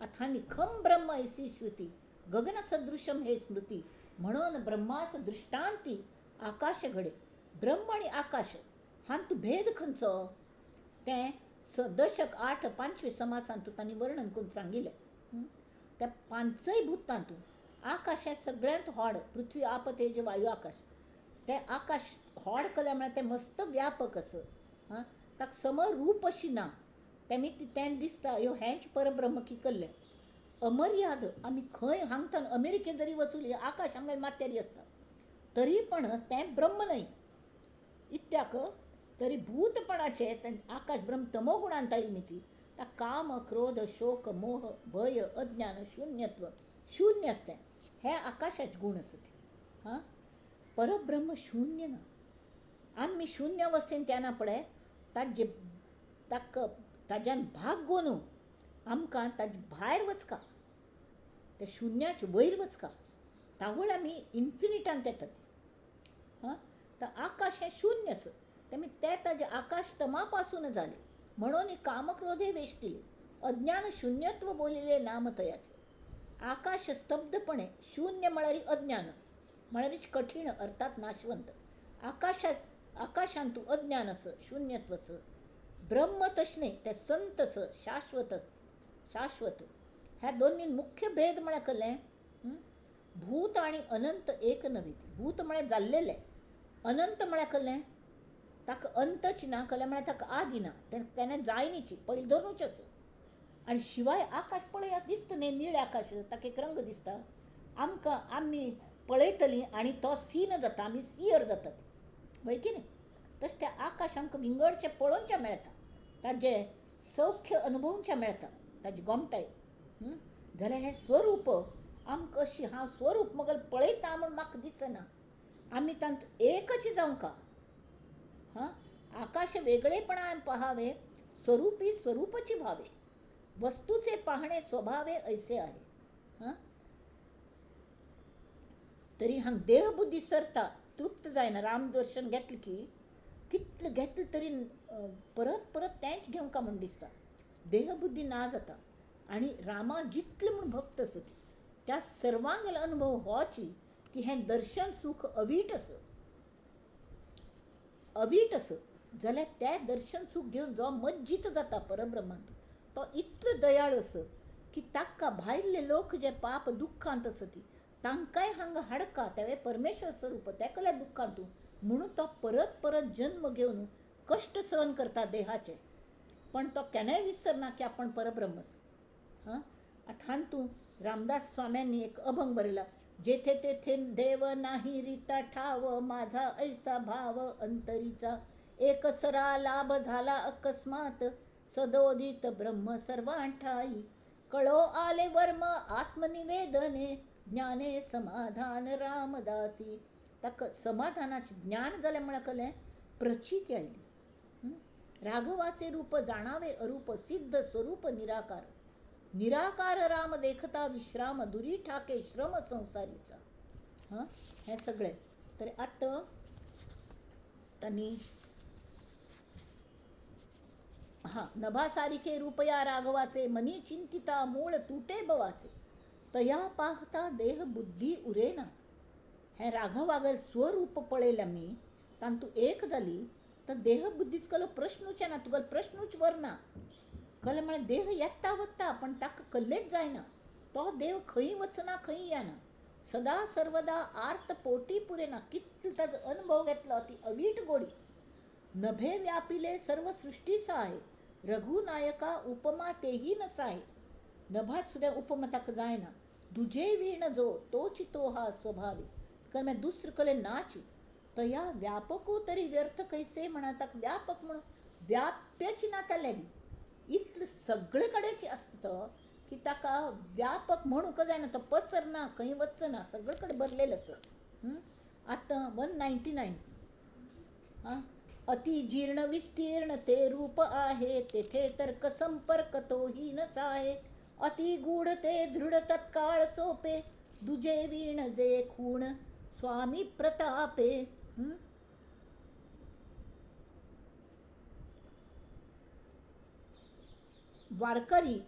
अथानी खम ब्रह्म ऐसी श्रुती गगन सदृशम हे स्मृती म्हणून ब्रह्मास दृष्टांती आकाश घडे. ब्रह्म आनी आकाश हांतू भेद खंयचो तें दशक 8 5 समासांतू तांणी वर्णन करून सांगिल्लें. त्या पांचय भूतांतू आकाश हें सगळ्यांत व्हड, पृथ्वी आप तेज वायू आकाश. तें आकाश व्हड केलें म्हळ्यार तें मस्त व्यापक आसा. हां, ताका समरूप अशी ना, तेमी तें दिसता ह्यो हेंच परब्रह्म की कल्लें अमर्याद. आमी खंय हांगतान अमेरिकेन जरी वचूं आकाश आमगेल्या माथ्यार आसता तरी पण तें ब्रह्म न्हय. इत्याक तरी भूतपणाचें तें आकाश ब्रह्म तमोगुणान ताई ती काम क्रोध शोक मोह भय अज्ञान शून्यत्व शून्य आसता हे आकाशाचे गुण आसत. हां, परब्रह्म शून्य ना. आमी शून्य अवस्थेन तेन्ना पळय ताजे ताका ताज्यान भाग गोनू आमकां ताजे भायर वचका, त्या शुन्याचे वयर वचका, तावळ आमी इन्फिनिटान येतात. हां, तर आकाश हें शून्य आसा तेमी ते ताजे आकाश तमा पासून जाले म्हणून कामक्रोधे वेष्टिले अज्ञान शून्यत्व बोलिले नाम तयाचे. आकाश स्तब्धपणे शून्य म्हळ्यार अज्ञान म्हळ्यारच कठीण अर्थात नाशवंत. आकाशांतू अज्ञान आस शून्यत्व आस. ब्रह्म तशें न्हय, तें संत आस शाश्वत शाश्वत. ह्या दोनूय मुख्य भेद म्हळ्यार कसलें? भूत आनी अनंत एक नव्हे. भूत म्हळ्यार जाल्लेलें, अनंत म्हळ्यार कसलें? ताका अंतच ना, कसलें म्हळ्यार ताका आदी ना, तें केन्ना जायनीची पयलीं धरूच आसा. आनी शिवाय आकाश पळयात दिसता न्ही, निळें आकाश ताका एक रंग दिसता आमकां, आमी पळयतलीं आनी तो सीन जाता, आमी सियर जातात वय की न्ही. तशें तें आकाश आमकां विंगडचें पळोवचें मेळटा, ताजें सौख्य अनुभवचें मेळटा, ताजी गोमटाय. जाल्यार हें स्वरूप आमकां अशी हांव स्वरूप मगल पळयता म्हूण म्हाका दिसना, आमी तांत एकच जावंका. हां, आकाश वेगळेपणान पहावे स्वरूपी स्वरूपची व्हावे वस्तूचे पाहणे स्वभावे ऐसे आहे. हां, तरी हांग देहबुद्धी सरता तृप्त जायना. रामदर्शन घेतलें की कितलें घेतलें तरी परत परत तेंच घेवंका म्हूण दिसता, देहबुद्धी ना जाता. आनी रामा जितले म्हूण भक्त आसत त्या सर्वांगेलो अनुभव होची की हें दर्शन सूख अवीट आसा, अवीट आसा. जाल्यार तें दर्शन सूख घेवन जो मज्जीत जाता परब्रह्मांत तो इतलो दयाळ आसा की ताका भायले लोक जे पाप दुख्खांत आसत तांकांय हांगा हाडका तेवे परमेश्वर स्वरूप तेकल्या दुख्खांतू म्हणून तो परत परत जन्म घेवन कश्ट सहन करता देहाचे, पण तो केन्नाय विसरना की आपण परब्रह्म आसा. हां, आतां हातूंत रामदास स्वाम्यांनी एक अभंग बरयला, जेथे तेथे देव नाही रिता ठाव माझा ऐसा भाव अंतरीचा एकसरा लाभ झाला अकस्मात सदोदित ब्रह्म सर्वांठाई कळो आले वर्म आत्मनिवेदने ज्ञाने समाधान रामदासी. ताका समाधानाचें ज्ञान जालें म्हळ्यार कसलें? प्रचिती आयली. राघवाचे रूप जाणावे अरूप सिद्ध स्वरूप निराकार निराकार राम देखता विश्राम दुरी ठाके श्रम संसारीचा. हां, हें सगळें तर आतां तांणी हां, नभासारिखे रूपया राघवाचे मनी चिंतिता मूळ तुटे भवाचे तया पाहता देह बुद्धी उरेना. हें राघवागेर स्वरूप पळयलें आमी तांतू एक जाली तर देहबुद्धीच कलो प्रश्नूच येना, तुगेलो प्रश्नूच वरना. कलें म्हळ्यार देह येता वता पण ताका कल्लेच जायना, तो देव खंय वचना खंय येना, सदा सर्वदा आर्त पोटी पुरेना. कितलो ताजो अनुभव घेतलो ती अवीट गोडी. नभे व्यापिले सर्व सृष्टीचा आहे रघुनायका उपमा तेही नसाहे. नभात सुद्दां उपमा ताका जायना. दुजे वीण जो तोच तो हा स्वभावी कारण दुसरे कले नाची तया व्यापको तरी व्यर्थ कैसे म्हणा. ताका व्यापक म्हणून व्याप्यच ना ताल्यानी इतलें सगळे कडेच आसता की ताका व्यापक म्हणूंक जायना, तो पसरना खंय वचना, सगळे कडेन भरलेलो आसा. आतां 199. हां, अति जीर्ण विस्तीर्ण ते रूप आहे तेथे तर्क संपर्क तोही नच आहे अति गूढ ते दृढ तत्काळ सोपे दुजे वीण जे खूण स्वामी प्रतापे. वारकरी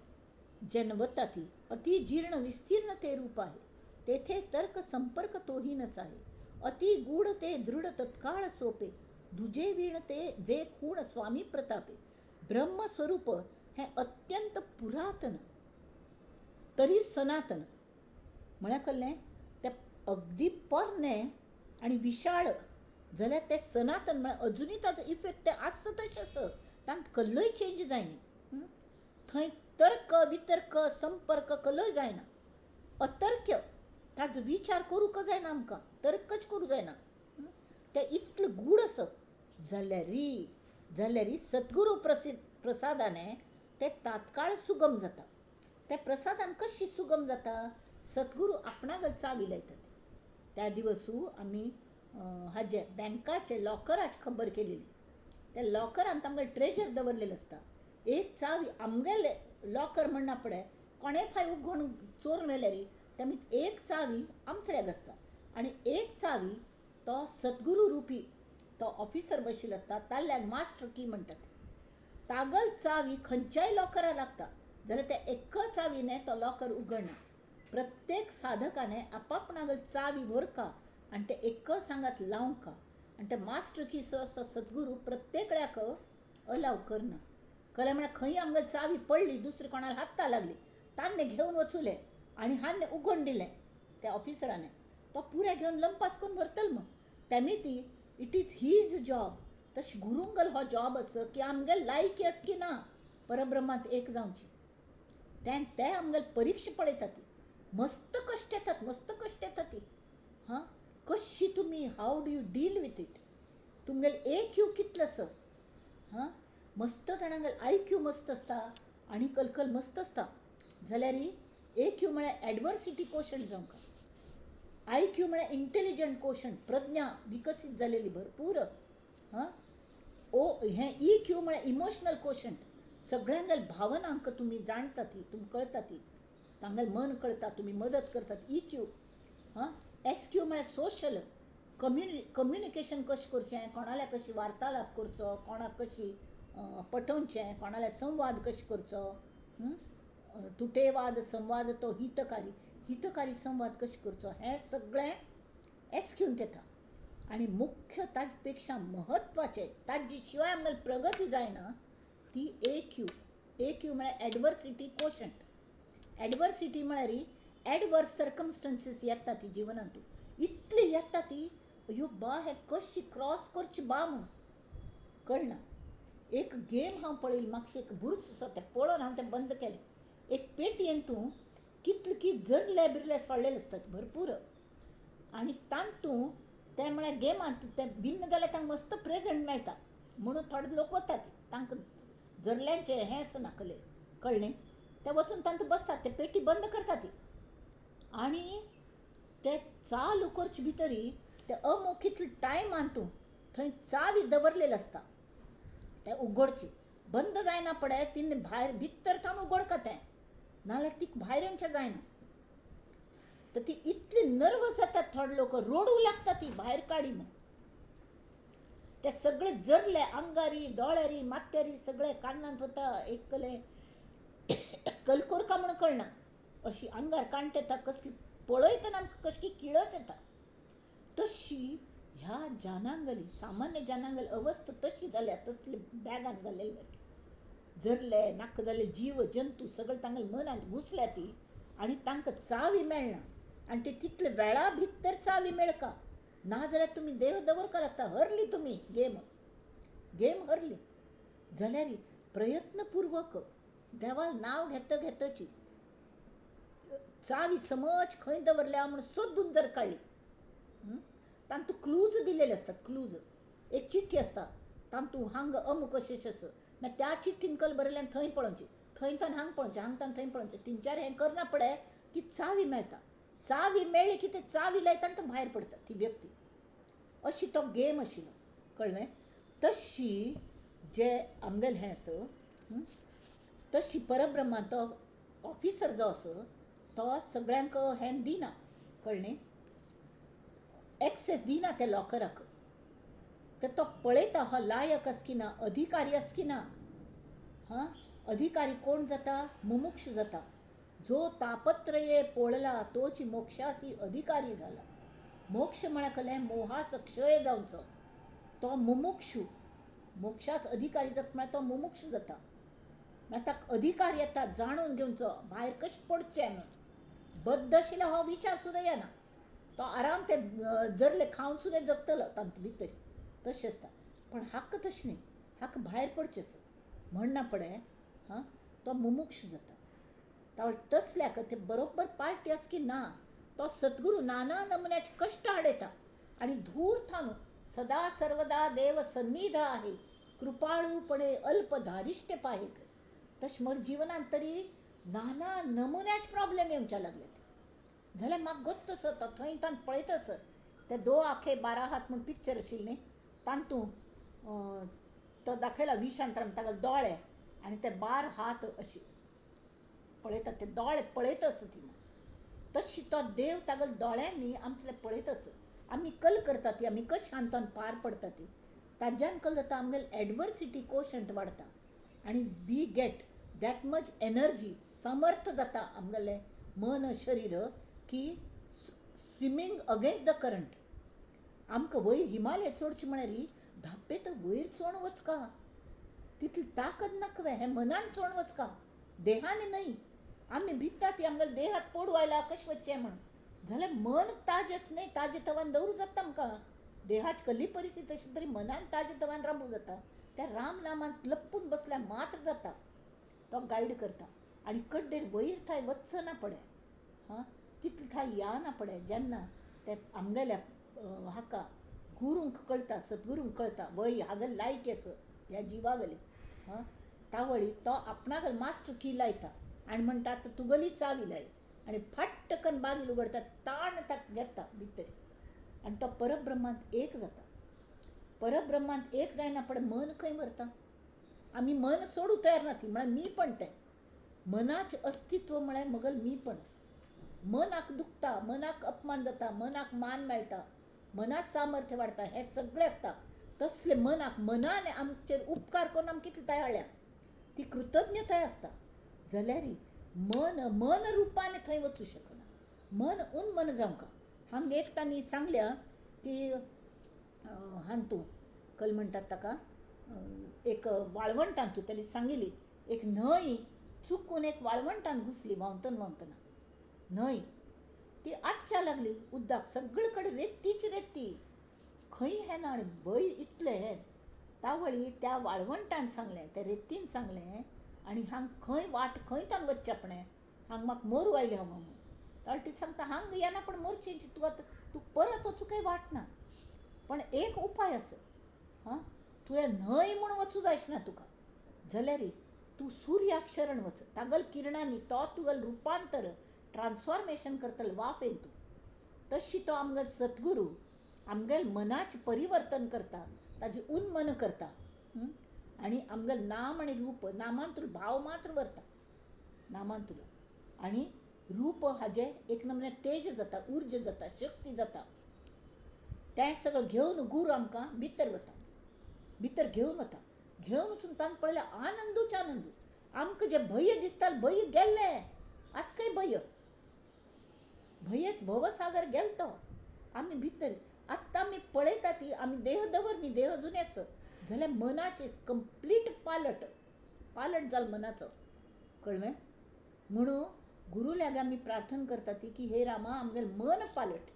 जेन्ना वता ती अति जीर्ण विस्तीर्ण ते रूप आहे, तेथे तर्क संपर्क तोही नसाहे, अति गूढ ते दृढ तत्काळ सोपे, दुजे वीण ते जे खूण स्वामी प्रतापे. ब्रह्मस्वरूप हें अत्यंत पुरातन तरी सनातन म्हळ्यार कळ्ळें, तें अगदी पोरणें आनी विशाळ जाल्यार तें सनातन म्हळ्यार अजुनूय ताजो इफेक्ट तें आसा तशें आसा, तांकां कसलोय चेंज जायना. थंय तर्क वितर्क संपर्क कसलोय जायना, अतर्क्य, ताजो विचार करूंक जायना आमकां, तर्कच करूंक जायना, तें इतलें गूढ आसा. जाल्यार सद्गुरू प्रसादाने तें तात्काळ सुगम जाता. त्या प्रसादान कशी सुगम जाता? सद्गुरू आपणागल चावी लायतात. त्या दिवसू आमी हाजे बँकाचे लॉकराची खबर केलेली. त्या लॉकरान आमकां ट्रेजर दवरलेलें आसता. एक चावी आमगेले लॉकर म्हणना पडे कोणें फाय उगोवन चोरून व्हेल्यार तेमी एक चावी आमचेल्याग आसता आनी एक चावी तो सद्गुरू रुपी तो ऑफिसर बशिल्लो आसता ताल्ल्याक मास्टर की म्हणटात. तागल चावी खंयच्याय लॉकरा लागता जाल्यार त्या एक चावीने तो लॉकर उगडना. प्रत्येक साधकाने आपापणागल चावी व्हरका आनी ते एक सांगात लावंका आनी ते मास्टर की सो आसा सद्गुरू प्रत्येकल्याक अलाव करना. कळ्ळें? म्हळ्यार खंय आमगेली चावी पडली, दुसरे कोणाक हाता लागली, तान्ने घेवन वचुले आनी हान्ने उगोवन दिलें त्या ऑफिसराने, तो पुरे घेवन लंपास करून व्हरतलो मग. तेमी ती it is his job. तशें गुरुंगल हो जॉब आसा की आमगेल लायकी आसा की ना परब्रह्मांत एक जावची. तें ते आमगेल परिक्षा पळयता ती, मस्त कश्ट येतात, मस्त कश्ट येतात ती. हां, कशी तुमी how do you deal with it, तुमगेल ए क्यू कितलो आसा. हां, मस्त जाणांगेल I Q मस्त आसता आनी कलकल मस्त आसता, जाल्यार ए क्यू म्हळ्यार एडवर्सिटी कोशंट जावंक, I Q म्हळ्यार इंटेलिजंट कोशंट, प्रज्ञा विकसीत जालेली भरपूर. हां, ओ हें ई क्यू म्हळ्यार इमोशनल कोशंट, सगळ्यांगेल भावनांक तुमी जाणता ती, तुमकां कळटा ती, तांगेल मन कळटा, तुमी मदत करतात, ई क्यू. हां, एस क्यू म्हळ्यार सोशल कम्युनिकेशन कशें करचें, कोणाल्या कशी वार्तालाप करचो, कोणाक कशी पटोवचें, कोणाल्या संवाद कशें करचो, तुटेवाद संवाद तो हितकारी, हितकारी संवाद कशें करचो, हें सगळें एस क्यूंत येता. आनी मुख्य ताजे पेक्षा म्हत्वाचें, ताजे शिवाय आमगेली प्रगती जायना, ती ए क्यू. ए क्यू म्हळ्यार एडवर्सिटी कोशंट. एडवर्सिटी म्हळ्यार एडवर्स सर्कमस्टन्सीस येता ती जिवनांत, इतली येता ती अयो बा हें कशी क्रॉस करची बा म्हूण कळना. एक गेम हांव पळयली मातशें, एक बुर्स आसा तें पळोवन हांव तें बंद केलें. एक पेटयेन तूं कितले की जरले बिरले सोडलेले आसतात भरपूर आनी तातूंत तें म्हळ्यार गेमांत तें भिन्न जाल्यार तांकां मस्त प्रेजंट मेळटा म्हणून थोडे लोक वतात, तांकां जरल्यांचें हें आसना कले कळ्ळें, ते वचून तांतूं बसतात, ते पेटी बंद करतात ती आनी ते चालू करचे भितरी ते अमूक कितले टायमान तूं थंय चावी दवरलेली आसता, ते उगडची बंद जायना पडे तिने भायर भितर थावन उगडका तें, नाजाल्यार तिका भायर येवचें जायना. तर ती इतली नर्वस जातात थोडे लोक, रडूं लागता ती भायर काडी म्हूण. ते सगळे जरले आंगारी दोळ्यारी माथ्यारी सगळे कानांत वता, एकले कलकोरका म्हूण कळना अशी आंगार कांट येता, कसली पळयतना आमकां कशी किळस येता. तशी ह्या जनांगली सामान्य जनांगली अवस्था तशी जाल्या, तसली बॅगान घालेले जरले नाका जाल्ले जीव जंतू सगळे तांगेले मनांत घुसल्या ती आनी तांकां चावी मेळना आनी ते तितले वेळा भितर चावी मेळका ना जाल्यार तुमी देह दवरका लागता. हरली तुमी गेम, गेम हरली जाल्यार प्रयत्नपूर्वक देवाल नांव घेता घेताची चावी समज खंय दवरल्या म्हूण सोदून जर काडली, तांतूं क्लूज दिलेले आसतात. क्लूज एक चिठ्ठी आसता तांतूं हांगा अमूक अशें आसा, मागीर त्या चिठ्ठीन कल बरयल्यान थंय पळोवचें, थंय तान हांगा पळोवचें, हांगा तान थंय पळोवचें, तीन चार हें करना पडे ती चावी मेळटा. चावी मेळ्ळी की ते चावी लायता आनी तो भायर पडटा ती व्यक्ती. अशी तो गेम आशिल्लो कळ्ळें. तशी जे आमगेलें हें आसा तशी परब्रह्मा तो ऑफिसर जो आसा तो सगळ्यांक हें दिना कळ्ळें, एक्सेस दिना त्या लॉकराक. तर तो पळयता हो लायक आसा की ना, अधिकारी आसा की ना, हां अधिकारी कोण जाता? मुमुक्ष जाता. जो तापत्रये पोळला तोच मोक्षासी अधिकारी जाला. मोक्ष म्हळ्यार कसलें? मोहाचो क्षय जावचो. तो मुमुक्षू मोक्षाच अधिकारी जाता म्हळ्यार तो मुमुक्षू जाता. म्हळ्यार ताका अधिकार येता जाणून घेवचो भायर कशें पडचें म्हूण. बद्द आशिल्ल्या हो विचार सुद्दां येना. तो आराम ते जरले खावन सुद्दां जगतलो तातूंत भितर तशें आसता. पण हाका तशें न्ही, हाका भायर पडचें आसा म्हणना पडे हां तो मुमुक्ष जाता. तावळ तसल्याक ते बरोबर पार्टी आसा की ना तो सद्गुरू नाना नमुन्याचे कश्ट हाडयता आनी धूर थावन सदा सर्वदा देव सन्निध आहे कृपाळूपणे अल्प धारिश्ट्य पाहे. तशें म्हज्या जिवनांत तरी नाना नमुन्याचे प्रॉब्लेम येवच्या लागले. जाल्यार म्हाका गोत्त आसा तो थंय तान पळयता सर ते दो आखे बारा हात म्हूण पिक्चर आशिल्लें न्ही तातूंत तो दाखयला विशांतराम ताका दोळे आनी ते बार हात अशे पळयता ते दोळे पळयता आसा ती. तशी तो देव तागेल्या दोळ्यांनी आमचे पळयता आसा. आमी कल करता ती आमी कश शांतान पार पडटा ती ताज्यान कल जाता आमगेले एडवर्सिटी कोशंट वाडटा आनी we get that much energy. समर्थ जाता आमगेलें मन शरीर की स्विमींग अगेन्स्ट the current. आमकां वयर हिमालय चडचें म्हळ्यार धाप्पे तर वयर चोण वचका तितली ताकद नाका हें मनान चोण वचका देहान न्हय. आमी भिता ती आमगेल्या देहाक पोडू आयला कशें वचचें म्हूण जाल्यार मन ताजें आसा न्हय ताजें तवान दवरूं जाता आमकां. देहाची कसली परिस्थिती आसली तरी मनान ताजें तवान राबूं जाता. त्या राम नामांत लपून बसल्यार मात्र जाता. तो गायड करता आनी कड्डेर वयर थंय वचना पडे हां तितलें थंय या ना पडे. जेन्ना ते आमगेल्या हाका गुरूंक कळटा सद्गुरूंक कळटा वय हागेले लायक आसा ह्या जिवागेली हां तावळी तो आपणागेलो मास्टर की लायता आनी म्हणटा आतां तुगेली चावी लाय आनी फाट्टकन बागील उगडटा ताण ताका घेता भितर आनी तो परब्रह्मांत एक जाता. परब्रह्मांत एक जायना पण मन खंय व्हरता? आमी मन सोडूं तयार ना ती म्हळ्यार मी पण तें मनाचें अस्तित्व म्हळ्यार मगल मी पण. मनाक दुखता, मनाक अपमान जाता, मनाक मान मेळटा, मनात सामर्थ्य वाडटा, हें सगळें आसता. तसलें मनाक मनान आमचेर उपकार करून आमकां कितलें तयार हाडल्या ती कृतज्ञताय आसता. जाल्यार मन मन रुपान थंय वचूं शकना. मन उन्मन जावंक हांगा एक तांणी सांगल्या की हांतू कल म्हणटात ताका एक वाळवंटांत ताणें सांगिल्ली एक न्हंय चुकून एक वाळवंटान घुसली व्हांवतना व्हांवतना न्हंय ती आटच्या लागली उदक सगळे कडेन रेतीच रेती खंय हें ना आनी भंय इतलें हें. तावळी त्या वाळवंटान सांगलें त्या रेतीन सांगलें आनी हांग खंय वाट खंय तान वचचें आपणें हांग म्हाका मोरू आयलें हांगा म्हूण. तावळ ती सांगता हांग येना पण मोरचें तुका तूं परत वचूं कांय वाट ना पण एक उपाय आसा हां तुवें न्हंय म्हूण वचूं जायना ना तुका जाल्यार तूं सुर्याक शरण वच तागल किरणांनी तो तुगेलें रुपांतर ट्रान्सफॉर्मेशन करतलो वाफेन तूं. तशी तो आमगेलो सद्गुरू आमगेले मनाचें परिवर्तन करता ताजें उन्मन करता आनी आमगेलें नाम आनी रूप नामांतलो भाव मात्र व्हरता नामांतलो आनी रूप हाजें एक नमुन्या तेज जाता उर्जा जाता शक्ती जाता. तें सगळें घेवन गुरू आमकां भितर वता भितर घेवन वता. घेवन वचून तांकां पळयल्यार आनंदूच आनंद. आमकां जें भंय दिसतालें भंय गेल्लें आज खंय भंय भंयच भवसागर गेलो तो. आमी भितर आत्तां आमी पळयता ती आमी देह दवर न्ही देह जुनें आसा जाल्यार मनाचें कंप्लीट पालट पालट जालो मनाचो कळ्ळें. म्हणून गुरू लागीं आमी प्रार्थना करता ती की हे रामा आमगेलें मन पालट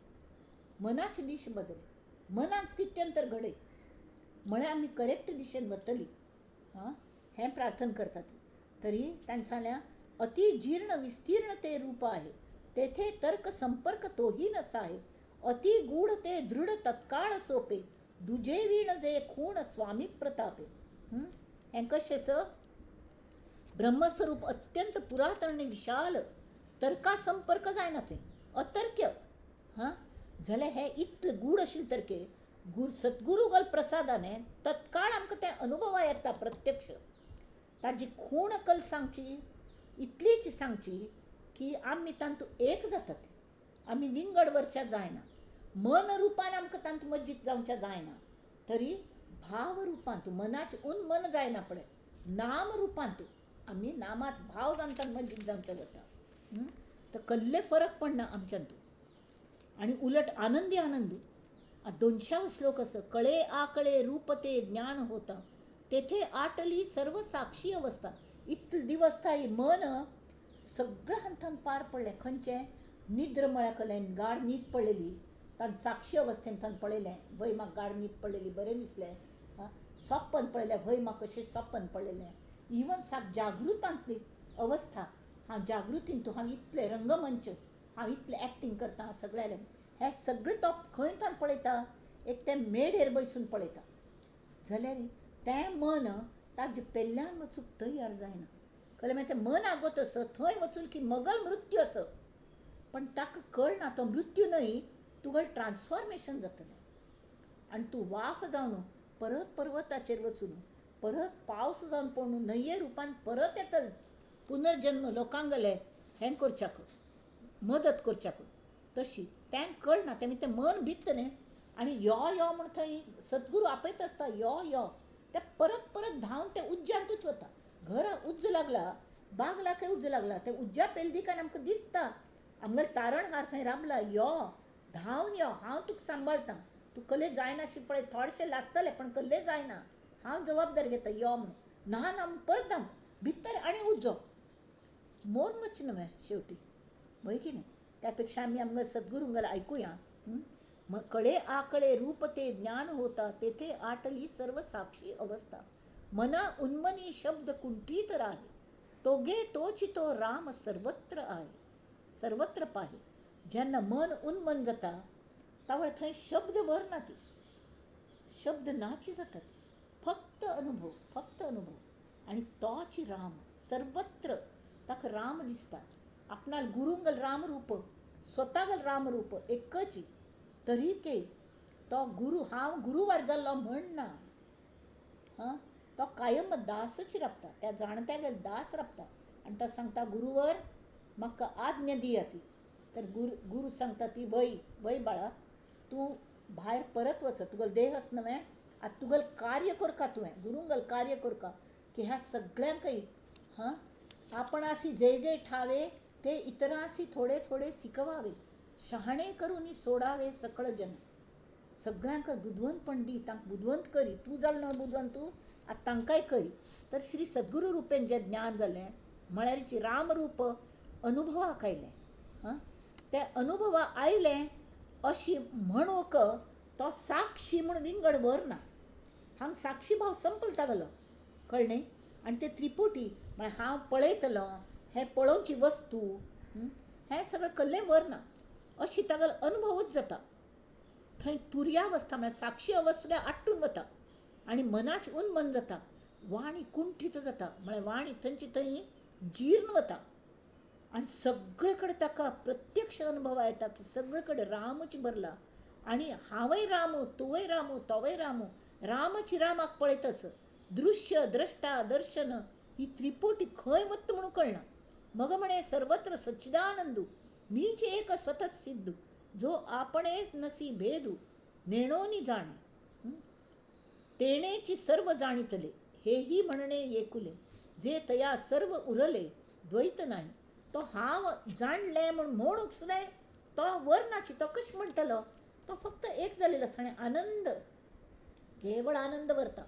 मनाची दिशा बदल मनान स्थित्यंतर घडय म्हळ्यार आमी करेक्ट दिशेन वतली हां हें प्रार्थना करता ती. तरी ताणें सांगलें अति जीर्ण विस्तीर्ण ते रूप आहे तेथे तर्क संपर्क तोही नच आहे अति गूढ ते दृढ तत्काळ सोपे दुजे वीण जे खूण स्वामी प्रतापे. हें कशें आसा? ब्रह्मस्वरूप अत्यंत पुरातन आनी विशाल तर्का संपर्क जायना थंय अतर्क्य हां जाल्यार हें इतलें गूढ आशिल्लें तर्के गुरू सद्गुरू प्रसादाने तत्काळ आमकां तें अनुभवा येता प्रत्यक्ष. ताजी खूण कल सांगची इतलीच सांगची की आमी तातूंत एक जातात आमी विंगड वरच्या जायना. मन रुपान आमकां तातूंत मज्जीत जावच्या जायना तरी भाव रुपांत मनाचें उन्मन जायना पळय नाम रुपांत आमी नामाच भाव जावन मज्जीत जावचें जाता. तर कसले फरक पडना आमच्यांतू आनी उलट आनंदी आनंदू. 200 श्लोक असो, कळे आकळे रूप ते ज्ञान होता, तेथे आटली सर्व साक्षी अवस्था. इतले दिवस थाय मन सगळ्या हंतान पार पडलें. खंयचें निद्र म्हळ्या कलेन गाड न्हीद पडलेली, तान साक्षी अवस्थेन थंय पळयलें, वय म्हाका गाड न्हीद पडलेली बरें दिसलें, सपन पळयलें, वय म्हाका कशें सपन पडलेलें. इवन साक जागृतांतली अवस्था, हांव जागृतीन तूं हांव इतलें रंगमंच, हांव इतलें एक्टींग करता सगळ्यांक, हें सगळें तो खंय थंय पळयता, एक तें मेढेर बसून पळयता. जाल्यार तें मन ताजे पेल्यान वचूंक तयार जायना. कळ्ळें? मागीर तें मन आगोत आसा थंय वचून की मगल मृत्यू आसा, पण ताका कळना तो मृत्यू न्हय, तुगेलें ट्रान्सफॉर्मेशन जातलें आनी तूं वाफ जावन परत पर्वताचेर वचून परत पावस जावन पडून न्हंये रुपान परत येतले पुनर्जन्म लोकांगले हें करच्याक मदत करच्याक. तशी तें कळना, तें तें मन भित्त न्ही आनी यो यो म्हूण थंय सद्गुरू आपयत आसता, यो यो, ते परत परत धांवन ते उज्जांतूच वता. घरा उज्ज लागला, बागला खंय उज्ज लागला, ते उज्जा पेलदिकान आमकां दिसता आमगेलो तारणहार थंय राबला, यो धांवन यो, हांव तुका सांबाळटा, तूं कल्ले जायना पळय, थोडेशें लासतलें पण कल्ले जायना, हांव जबाबदारी घेता, यो म्हणून. ना ना म्हूण परत धांव भितर आनी उज्जो मोर वच न्हय शेवटी, वय की न्हय? त्या पेक्षा आमी आमगे सद्गुरूंगेलें आयकुया. कळे आकळे रूप ते ज्ञान होता, तेथे आटली सर्व साक्षी अवस्था. मना उन्मनी शब्द कुंठीत राहे, तोगे तोची तो राम सर्वत्र आहे, सर्वत्र पाहे. जेन्ना मन उन्मन जाता तावळ थंय शब्द व्हरना, ती शब्द नाची जाता, ती फक्त अनुभव, फक्त अनुभव. आनी तोच राम सर्वत्र ताका राम दिसता. आपणाल गुरुंगल रामरूप, स्वतागल रामरूप एकच, तरी के तो गुरु हांव गुरुवार जाल्लो म्हण ना, हां, तो कायम दासच राबता, त्या जाणत्यागेर दास राबता. आनी तो सांगता गुरुवर म्हाका आज्ञा दिया ती. तर गुरु सांगता ती वय वय बाळा, तूं भायर परत वच, तुगेलो देहच न्हय, आतां तुगेलें कार्य करका, तुवें गुरुंगल कार्य करका की ह्या सगळ्यांकय हां आपणासी जे जे ठावे ते इतरांसी थोडे थोडे शिकवावे, शहाणे करून सोडावे सकळ जन. सगळ्यांक बुदवंतपण दी, तांकां बुदवंत करी, तूं जालो ना बुदवंत, तूं आतां तांकांय करी. तर श्री सद्गुरू रुपेन जें ज्ञान जालें म्हळ्यार रामरूप अनुभवाक आयलें. हां, तें अनुभवा आयलें अशी म्हणूंक तो साक्षी म्हूण विंगड व्हरना. हांगा साक्षी भाव संपलता गेलो, कळ्ळें? आनी ते त्रिपुटी म्हळ्यार हांव पळयतलो, हें पळोवची वस्तू, हें सगळें कल्लें व्हरना, अशी तागेलो अनुभवूच जाता. थंय तुर्यावस्था म्हळ्यार साक्षी अवस्था आट्टून वता आनी मनाच उन्मन जाता, वाणी कुंठीत जाता, म्हळ्यार वाणी थंयची थंय जीर्ण वता. आनी सगळे कडेन ताका प्रत्यक्ष अनुभव येता की सगळे कडेन रामच भरला आनी हांवय रामू, तुवय रामू, तोवय रामू, रामच रामाक पळयत आस. दृश्य द्रष्टा दर्शन ही त्रिपुटी खंय वता म्हणून कळना. मग म्हणे सर्वत्र सच्चिदानंदू, मीच एक स्वतः सिद्धू, जो आपणे नसी भेदू, नेणोनी जाणे, तेणेची सर्व जाणितले, हेही म्हणणे येकुले, जे तया सर्व उरले द्वैत नाही. तो हांव जाणलें म्हूण म्हणूंक सुद्दां तो वरनाची, तो कशें म्हणटलो? तो फक्त एक जालेलो आसा आनी आनंद, केवळ आनंद व्हरता.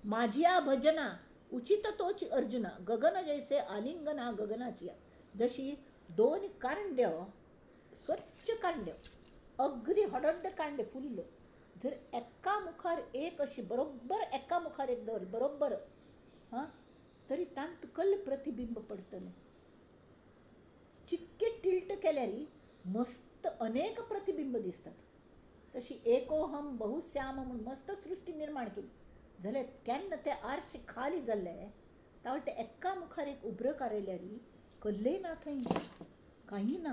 माझिया भजना उचित तोच अर्जुना, गगन जैसे आलिंगना गगनाची. जशी दोन कांड्य, स्वच्छ कांड्य, अगदी हडड्ड कांडे फुल्ल, जर एका मुखार एक अशी बरोबर एका मुखार एक दवर बरोबर, हां, तरी तांत कल प्रतिबिंब पडटलें. चिक्के टिल्ट केल्यार मस्त अनेक प्रतिबिंब दिसतात. तशी एकोहम बहुश्याम म्हूण मस्त सृश्टी निर्माण केली. जाल्यार केन्ना ते आरशे खाली जाल्ले तावळ ते एका मुखार एक उब्र कारयल्यार कल्लेय ना थंय, काही ना.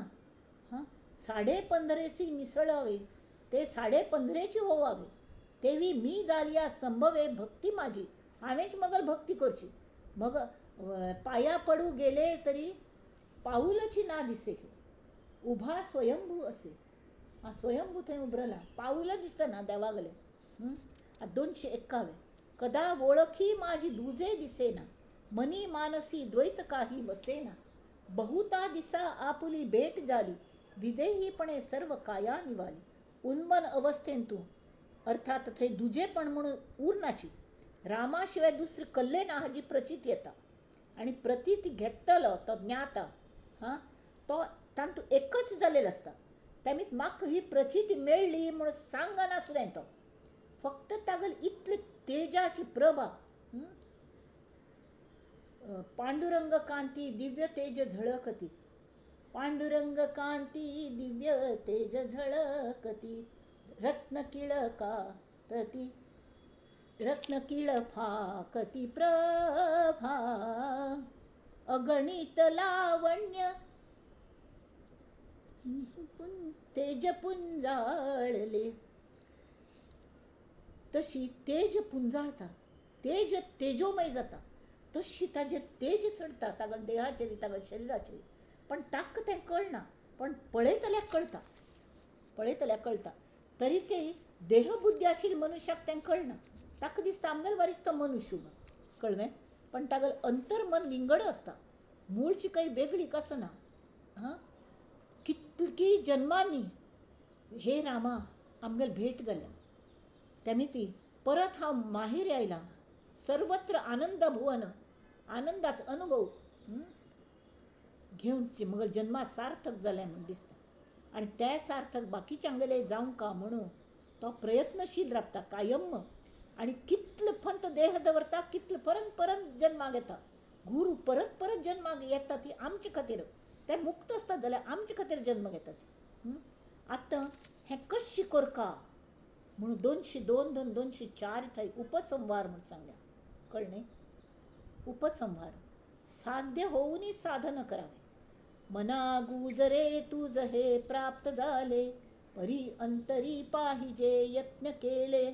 हां, 15.5 मिसळावे ते 15.5 होवावे, तेवी मी जालिया संभवे भक्ती माझी. हांवेंच मगल भक्ती करची, मग पाया पडू गेले तरी पाऊलची ना दिसे, उभा स्वयंभू असे. हां, स्वयंभू थंय उब्रला, पाऊल दिसना देवागले. 291 कदा ओळखी माझी दुजे दिसेना, मनी मानसी द्वैत काही वसेना. बहुता दिसा आपुली भेट जाली, विदेहीपणे सर्व काया निवाली. उन्मन अवस्थेन तूं, अर्थात थंय दुजेपण म्हणून उरनाची. रामा शिवाय दुसरें कल्लें ना हाजी प्रचिती येता आनी प्रतीत घेतलो तो ज्ञाता, हां, तो तातूंत एकच जालेलो आसता. तेमी म्हाका ही प्रचिती मेळ्ळी म्हणून सांगना सुद्दां तो, फक्त तागेली इतली तेजाची प्रभा. पांडुरंग कांती दिव्य तेज झळकती, पांडुरंग कांती दिव्य तेज झळकती, रत्न किळका तती रत्न किळ फाकती प्रभा, अगणित लावण्य तेज पुंजाळले. तशी तेज पुंजाळता, तेज तेजोमय जाता, तशी ताजेर तेज चडटा, तागेल्या देहाचेर, तागेल्या शरिराचेर. पण ताका तें कळना, पण पळयतल्याक कळटा, पळयतल्याक कळटा. तरी ते देहबुद्धी आशिल्ल्या मनुष्याक तें कळना, ताका दिसता आमगेले वरीच तो मनुष्य, कळ्ळें? पण तागेलें अंतर्मन विंगड आसता, मूळची काही वेगळी आसना. हां, कितकी जन्मांनी हे रामा आमगेली भेट जाल्या, तेमी ती परत हांव माहेर आयला, सर्वत्र आनंद भुवन, आनंदाचो अनुभव घेवन म्हगेल्या जन्मा सार्थक जालें म्हूण दिसता. आनी तें सार्थक बाकीच्यांगेलें जावंक म्हणून तो प्रयत्नशील रावता कायम. आनी कितलो फंत देह दवरता, कितलो परत परत जन्माक येता, गुरू परत परत जन्माक येता ती आमचे खातीर. ते मुक्त आसता जाल्यार आमचे खातीर जन्म घेतात. आतां हें कशें करका म्हणून 202 204 थंय उपसंहार म्हूण सांगल्या, कळ्ळें? उपसंहार साध्य होऊनही साधन करावे. मना गुजरे तुझ हे प्राप्त झाले, परी अंतरी पाहिजे यत्न केले.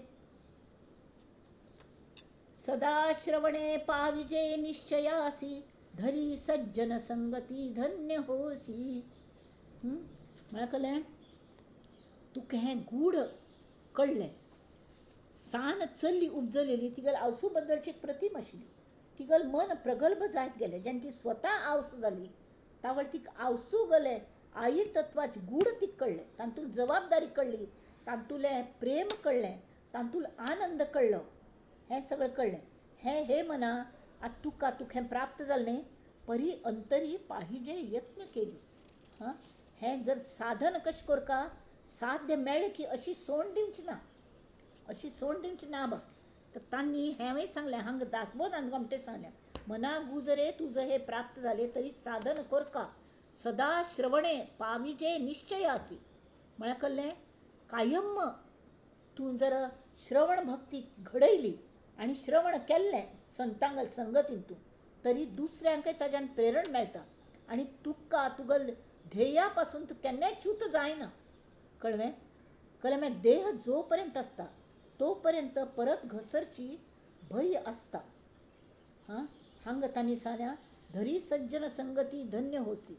सदा श्रवणे पाविजे निश्चयासी, धरी सज्जन संगती धन्य होसी. म्हळ्यार कळ्ळें तुका हें गूढ कळ्ळें. सान चली उपजलेली तिगेले आवसू बद्दलची एक प्रतिम आशिल्ली, तिगेलें मन प्रगल्भ जायत गेलें. जेन्ना ती स्वता आवस जाली तावळ तिका आवसू गेलें आई तत्वाचें गूढ तिका कळ्ळें, तातूंत जबाबदारी कळ्ळी, तातूंतलें प्रेम कळ्ळें, तातूंत आनंद कळ्ळो, हें सगळें कळ्ळें. हें हे मना आतां तुका तुका हें प्राप्त जालें न्ही, परी अंतरी पाहिजे यत्न केली. हां, हें जर साधन कशें करका, साध्य मेळ्ळें की अशी सोंड दिवची ना, अशी सोंड दिवची ना बा. तर तांणी हेंवूय सांगलें, हांगा दासबोधान गोमटें सांगलें, मना गुजरे तुझं हे प्राप्त जालें तरी साधन करका, सदा श्रवणे पाविजे निश्चयासी. म्हळ्यार कळ्ळें, कायम तूं जर श्रवण भक्ती घडयली आनी श्रवण केल्लें संतांगल संगतीन तूं, तरी दुसऱ्यांकय ताज्यान प्रेरण मेळटा आनी तुका तुगेल्या ध्येया पासून तूं केन्नाय च्यूत जायना. कळ्ळें? कळ्ळें? मागीर देह जो पर्यंत आसता तो पर्यंत परत घसरची भंय आसता. हां, हांगा तांणी सांगल्या, धरी सज्जन संगती धन्य होसी,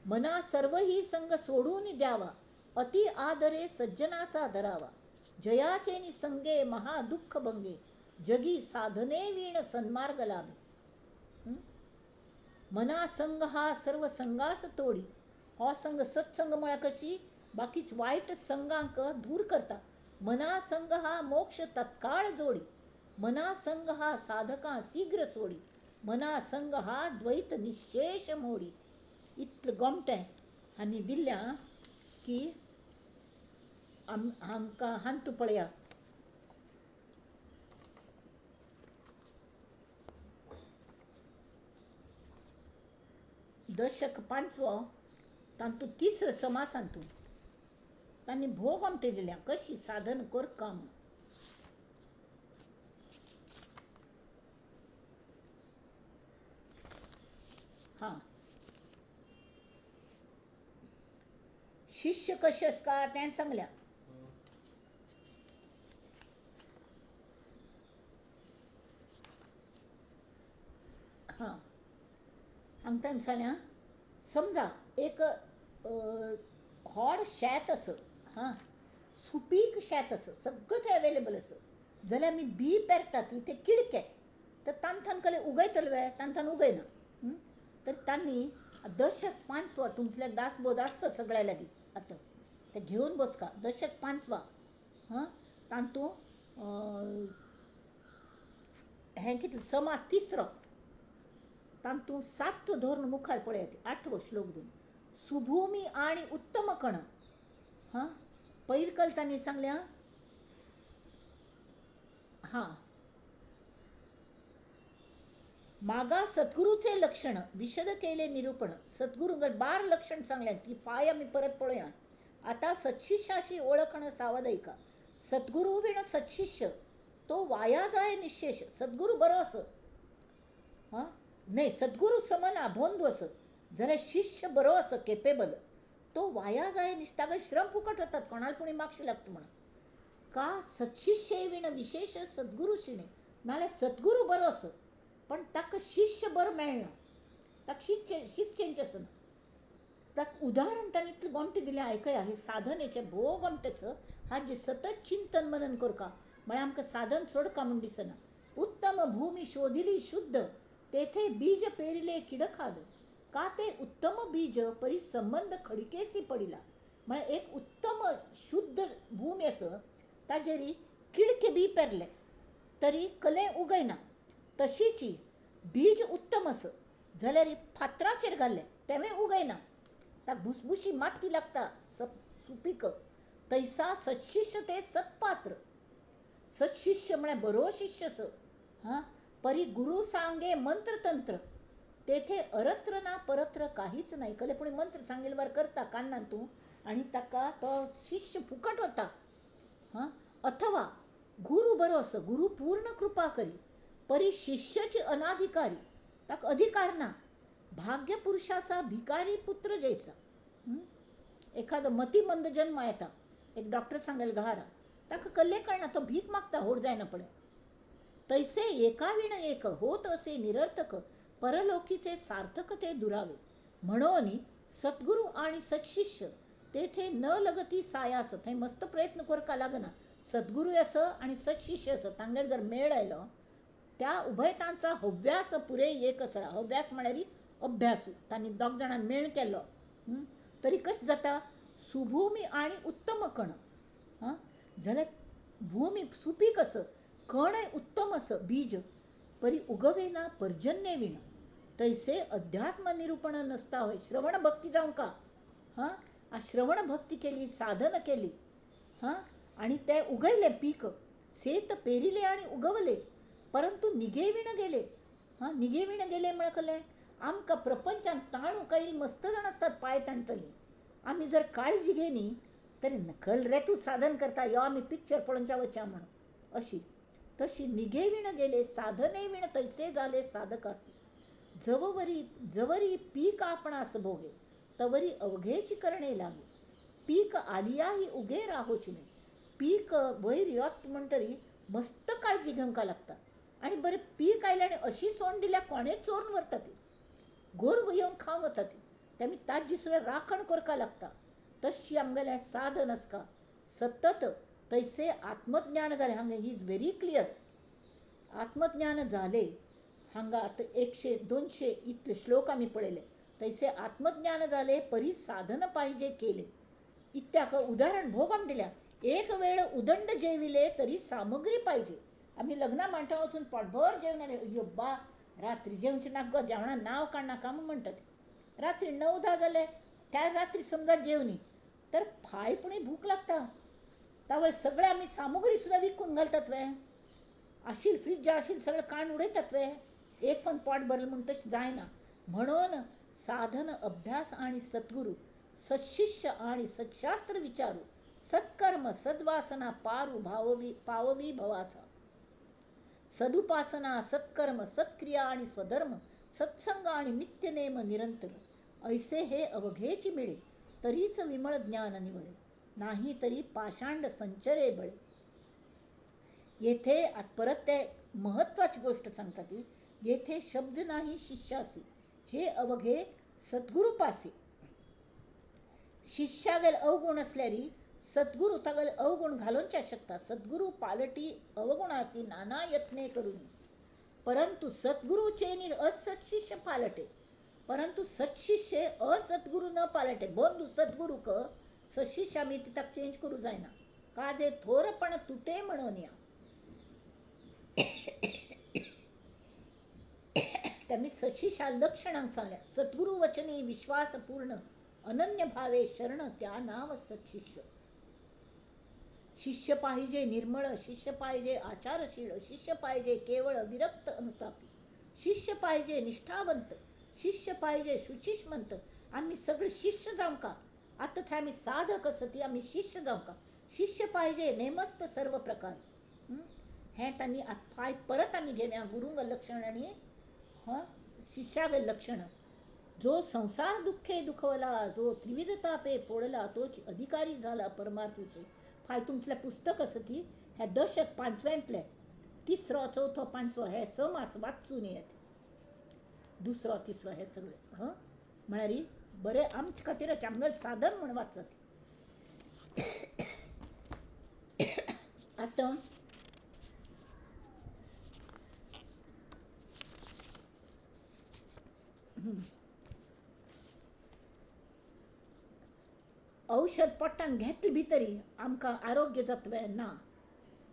मना सर्व ही संग सोडून द्यावा, अति आदरे सज्जनाचा धरावा, जयाचे नि संगे महा दुःख भंगे, जगी साधने वीण सन्मार्ग लाभे. मना संग हा सर्व संगास तोडी. हो संग सत्संग म्हळ्यार कशी बाकीच वायट संगांक दूर करता. मना संग हा मोक्ष तत्काळ जोडी, मना संग हा साधकां शीघ्र सोडी, मना संग हा द्वैत निश्चेष मोडी. इतलें गोमटें आनी दिल्या की हांकां हांतू पळया, दशक 5वो तातूंत तिसरो समास हातूंत तांणी भोव गोमटें दिल्या कशी साधन करका म्हूण. हां, शिष्य कशें आसता तें सांगल्या. हां, हांगा ताणें सांगल्या, समजा एक व्हड शेत आसा, हां, सुपीक शेत आसा, सगळें थंय अवेलेबल आसा, जाल्यार आमी बी पेरतात ती ते किडके, तर तांथान कले उगयतले वे तांथान उगयना. तर तांणी दशक 5 तुमचल्या दासबोध आसता सगळ्या लागीं आतां ते घेवन बसका. दशक 5 हां तांतू हें कितें समास 3 तांतू 7 धरून मुखार पळयात 8वो श्लोक धरून सुभूमी आणि उत्तम कण. हां पयर कल तांणी सांगल्या हां मागा सद्गुरूचे लक्षण विशद केले निरूपण. सद्गुरू 12 लक्षण सांगल्यात ती फाय आमी परत पळोवया. आता सत्शिष्याशी ओळखणं सावध ऐका. सद्गुरू विण सत्शिष्य तो वाया जाय निशेष. सद्गुरू बरो असो हां नाही सद्गुरू समना भोंदू असो जाल्यार शिष्य बरो असो केपेबल तो वाया जाय निस्ताग श्रम फुकट वतात कोणाला पुणी मागशी लागता म्हणून. का सत्शिष्य विण विशेष सद्गुरू शिणे. नाल्यार सद्गुरू बरो असो पण ताका शिष्य बरो मेळना, ताका शिकचेंच आसना. ताका उदाहरण ताणें इतलें गोमटें दिलें आयकया. हे साधनेचें भोव गोमटेचो हाजें सतत चिंतन मनन करका म्हळ्यार आमकां साधन सोडका म्हूण दिसना. उत्तम भूमी शोधिली शुद्ध तेथे बीज पेरिले किडखाद का ते उत्तम बीज परी संबंध खडिकेसी पडिला. म्हळ्यार एक उत्तम शुद्ध भूमी आसा ताजेरी किडके बी पेरले तरी कले उगयना. तशीची बीज उत्तम आसा जाल्यार फातराचेर घाल्लें तेंवूय उगयना. ताका भुसभुशी माती लागता सुपीक. तैसा सत्शिष्य ते सत्पात्र. सत्शिष्य म्हळ्यार बरो शिष्य असो हां परी गुरु सांगे मंत्रतंत्र तेथे अरत्र ना परत्र काहीच नाही. कले पुणी मंत्र सांगेल वर करता कान्नान तूं आनी ताका तो शिष्य फुकट वता. हां अथवा गुरु बरो असो गुरु पूर्ण कृपा करी परी शिष्याची अनाधिकारी ताका अधिकार ना. भाग्य पुरुषाचा भिकारी पुत्र जैसा. एखादो मतिमंद जन्म येता एक डॉक्टर सांगेल घारा ताका कल्ले कळना तो भीक मागता होड जायना पडे. तैसे एकाविण एक होत असे निरर्थक परलोकीचे सार्थक ते दुरावे. म्हणून सद्गुरू आणि सत्शिष्य तेथे न लगती सायास. थंय मस्त प्रयत्न करका लागना. सद्गुरू असो आणि सत्शिष्य असो तांगेल जर मेळ आयलो त्या उभयतांचा हव्यास पुरे एक आसा. हव्यास म्हळ्यार अभ्यासू. तांणी दोग जाणांनी मेळ केलो तरी कशें जाता सुभूमी आणि उत्तम कण. हां जाल्यार भूमी सुपीक आसा कणय उत्तम आसा बीज परी उगवेना पर्जन्य विण. तैसे अध्यात्म निरूपण नसता होय. श्रवण भक्ती जावंका हां आ श्रवण भक्ती केली साधन केली हां आणि ते उगयले पीक सेत पेरिले आणि उगवले परंतु निगेविण गेले. हां निगेविण गेले म्हळ्यार कलें आमकां प्रपंचान ताणू कैल मस्त जाण आसतात पांय ताणटली. आमी जर काळजी घेनी तरी नकल रे तूं साधन करता यो आमी पिक्चर पळोवच्या वच्या म्हणून अशी तशी निगेविण गेले साधने विण तैसे जाले साधकासी. जवरी जवरी पीक आपणास भोगे तवरी अवघेची करणे लागे. पीक आलियाही उगे राहोची न्हय. पीक वयर येत म्हणटरी मस्त काळजी घेवंक लागता आनी बरें पीक आयलें आनी अशी सोंड दिल्यार कोणें चोरून व्हरता ती गोरव येवन खावन वता ती. तेमी ताजी सुद्दां राखण करपाक लागता. तशी आमगेलें साधन आसता सतत तैसे आत्मज्ञान जालें. हांगा he is very clear. आत्मज्ञान जालें हांगा आतां 100 200 इतले श्लोक आमी पळयले. तैसे आत्मज्ञान जाले परी साधन पाहिजे केले. इत्याक उदाहरण भोव आमी दिल्या. एक वेळ उदंड जेविले तरी सामग्री पाहिजे. आमी लग्ना मांडा वचून पोटभर जेवण अय्यो बा रात्री जेवचें नाका गो जेवणा नांव काडनाका म्हूण म्हणटा ते. रात्री 9-10 जाले त्या रात्री समजा जेवणी तर फाय पुणी भूक लागता. त्यावेळेस सगळे आमी सामुग्री सुद्दां विकून घालतात वे आशील फ्रीज आशील सगळें काण उडयतात वे एक पण पोट भरलें म्हूण तशें जायना. म्हणून साधन अभ्यास आणि सद्गुरू सत्शिष्य आणि सत्शास्त्र विचारू सत्कर्म सद्वासना पारू भाववी पाववी भवाचा. सदुपासना सत्कर्म सत्क्रिया आणि स्वधर्म सत्संग आणि नित्यनेम निरंतर ऐसे हे अवघेची मिळे तरीच विमळ ज्ञान निवळे नाही तरी पाषांड संचरे बळे. येथे परत ते महत्त्वाची गोष्ट सांगतात ती येथे शब्द नाही शिष्याचे हे अवघे सद्गुरूपासे. शिष्यागेल अवगुण असल्यारी सद्गुरू तागेल अवगुण घालोवच्या शकता. सद्गुरू पालटी अवगुणासी नाना यत्ने करून. परंतु सद्गुरूचे नि असत्शिष्य पालटे, परंतु सत्शिष्य असद्गुरू न पालटे. बंधू सद्गुरूक सत्शिष्य आमी तिताक चेंज करूं जायना, काजे थोरपण तुटे म्हणून या. त्यांनी सशिषा लक्षणांक सांगल्या. सद्गुरू वचनी विश्वास पूर्ण अनन्य भावे शरण त्या नाव सत्शिष्य. शिष्य पाहिजे निर्मळ, शिष्य पाहिजे आचारशील, शिष्य पाहिजे केवळ विरक्त अनुतापी, शिष्य पाहिजे निष्ठावंत, शिष्य पाहिजे शुचिष्मंत. आम्ही सगळे शिष्य जावंका, आतां थंय आमी साधक आसती आमी शिष्य जावंका. शिष्य पाहिजे नेमस्त सर्व प्रकार. हें तांणी फाय परत आमी घेवया गुरूंग लक्षण आनी शिष्यागे लक्षण. जो संसार दुःखे दुखवला, जो त्रिविध तापे पोडला, तोच अधिकारी झाला परमार्थ विषयी. फाय तुमचें पुस्तक आसा ती ह्या दशक पांचव्यांतलें तिसरो चवथो पांचवो हे स मास वाचून येत, दुसरो तिसरो हे सगळे हं म्हळ्यार बरें आमचे खातीर आमगेलें साधन म्हूण वाचत. आतां औषध पोटान घेतले भितरी आमकां आरोग्य जातलें ना,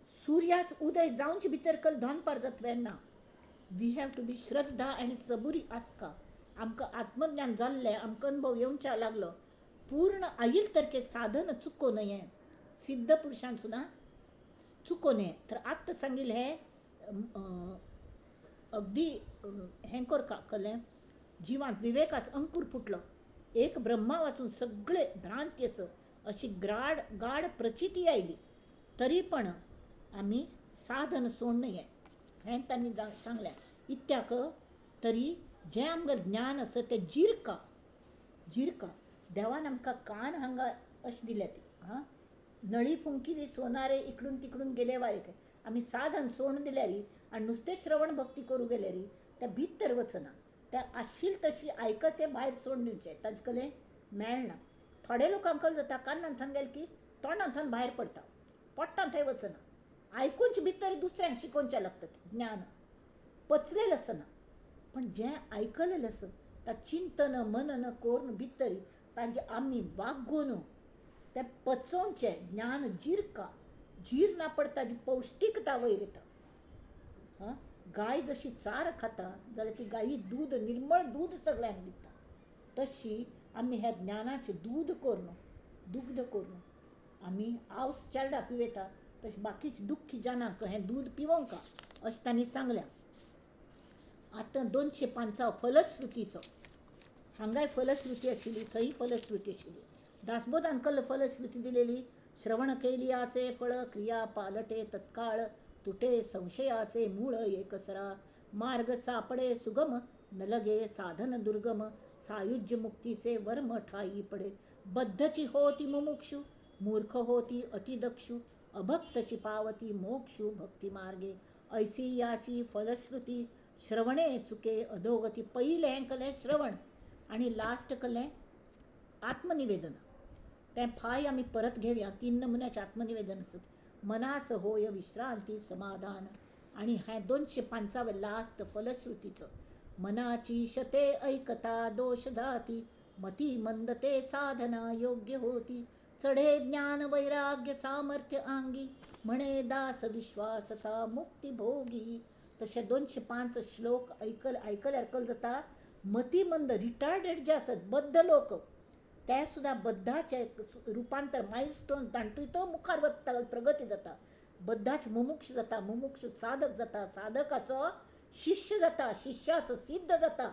सुर्याच उदय जावचे भितर कल दनपार जातलें ना. We have to be श्रद्धा आनी सबुरी आसका. आमकां आत्मज्ञान जाल्लें, आमकां अनुभव येवच्या लागलो, पूर्ण आयल तरके साधन चुको न्हय, सिद्ध पुरुशान सुद्दां चुको न्हय. तर आत्तां सांगिल्लें हें अगदी हें करका कळ्ळें, जिवांत विवेकाचो अंकूर फुटलो, एक ब्रह्मा वाचून सगळे भ्रांती आस अशी गाड गाड प्रचिती आयली, तरी पण आमी साधन सोडून हें तांणी सांगलें. इत्याक तरी जें आमकां ज्ञान आसा तें जिरका जिरका. देवान आमकां कान हांगा अशें दिल्या ती हां, नळी फुंकिली सोनारे इकडून तिकडून गेले वारे. आमी साधन सोडून दिल्यार आनी नुस्तें श्रवण भक्ती करूं गेल्यार तें भितर वचना, त्या आशिल तशी आयकचें भायर सोडून दिवचें, ताजे कडेन मेळना. थोडे लोकांक जाता कानांतल्यान गेले की तोंडांतल्यान भायर पडटा, पोटांत थंय वचना, आयकूनच भितर दुसऱ्यांक शिकोवचें लागता ज्ञान पचलेलें आसना. पण जें आयकलेलें आसा तां चिंतन मनन करून भितर तांचे आमी वागून तें पचोवचें ज्ञान जिरका, जीर ना पडटा ताजी पौश्टिकता वयर येता. हां, गाय जशी चार खाता जाल्यार ती गायी दूद निर्मळ दूद सगळ्यांक दिता, तशी आमी ह्या ज्ञानाचें दूद करून दुग्ध करून आमी आवस चेरडा पिवयता, तशें बाकीचे दुख्खी जनांक हें दूद पिवोंका अशें तांणी सांगलें. आतां 205 फलश्रुतीचो, हांगाय फलश्रुती आशिल्ली, थंय फलश्रुती आशिल्ली. दासबोधान कल फलश्रुती दिलेली, श्रवण केलियाचे फळ क्रिया पालटे तत्काळ, तुटे संशयाचे मूळ एकसरा, मार्ग सापडे सुगम न लगे साधन दुर्गम, सायुज्य मुक्तीचे वर्म ठाई पडे, बद्धची होती मुमुक्षु मूर्ख होती अतिदक्षु, अभक्तची पावती मोक्षु भक्ती मार्गे, ऐसी याची फलश्रुती श्रवणे चुके अधोगती. पयलें हें कलें श्रवण आनी लास्ट कलें आत्मनिवेदन. तें फाय आमी परत घेवया, 3 नमुन्याचें आत्मनिवेदन आसत. मनास होय विश्रांती समाधान. आनी हें 205 लास्ट फलश्रुतीचो, मनाची शते ऐकता दोष जाती, मती मंदते साधना योग्य होती, चढे ज्ञान वैराग्य सामर्थ्य आंगी, म्हणे दास विश्वासता मुक्ती भोगी. तशें 205 श्लोक आयकल्यार कल जाता मतीमंद रिटार्डेड जे आसत बद्ध लोक ते सुद्दां बद्धाचें रुपांतर मायलस्टोन तांतूय तो मुखार वता, प्रगती जाता. बद्धाच मुमुक्ष जाता, मुमुक्ष साधक जाता, साधकाचो शिष्य जाता, शिष्याचो सिद्ध जाता.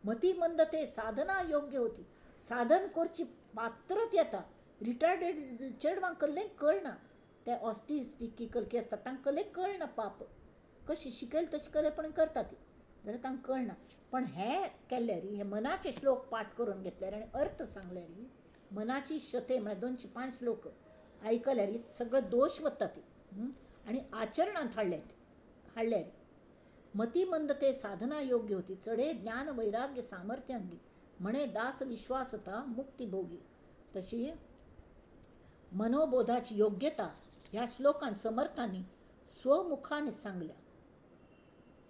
मतीमंद ते साधना योग्य होती, साधन करची पात्रत येता. रिटार्डेड चेडवांक कसलें कळना, ते ऑस्टिस्टीक कलकी आसता तांकां कसलें कळना, पाप कशी शिकयल तशें कलें पण करता ती, जाल्यार तांकां कळना. पण हें केल्यार, हे मनाचे श्लोक पाठ करून घेतल्यार आनी अर्थ सांगल्यार, मनाची शते म्हळ्यार 205 श्लोक आयकल्यार सगळे दोश वता ती आनी आचरणांत हाडल्यार मतीमंद ते साधना योग्य होती, चढे ज्ञान वैराग्य सामर्थ्य अंगी, म्हणे दास विश्वासता मुक्ती भोगी. तशी मनोबोधाची योग्यता ह्या श्लोकान समर्थांनी स्वमुखाने सांगल्या.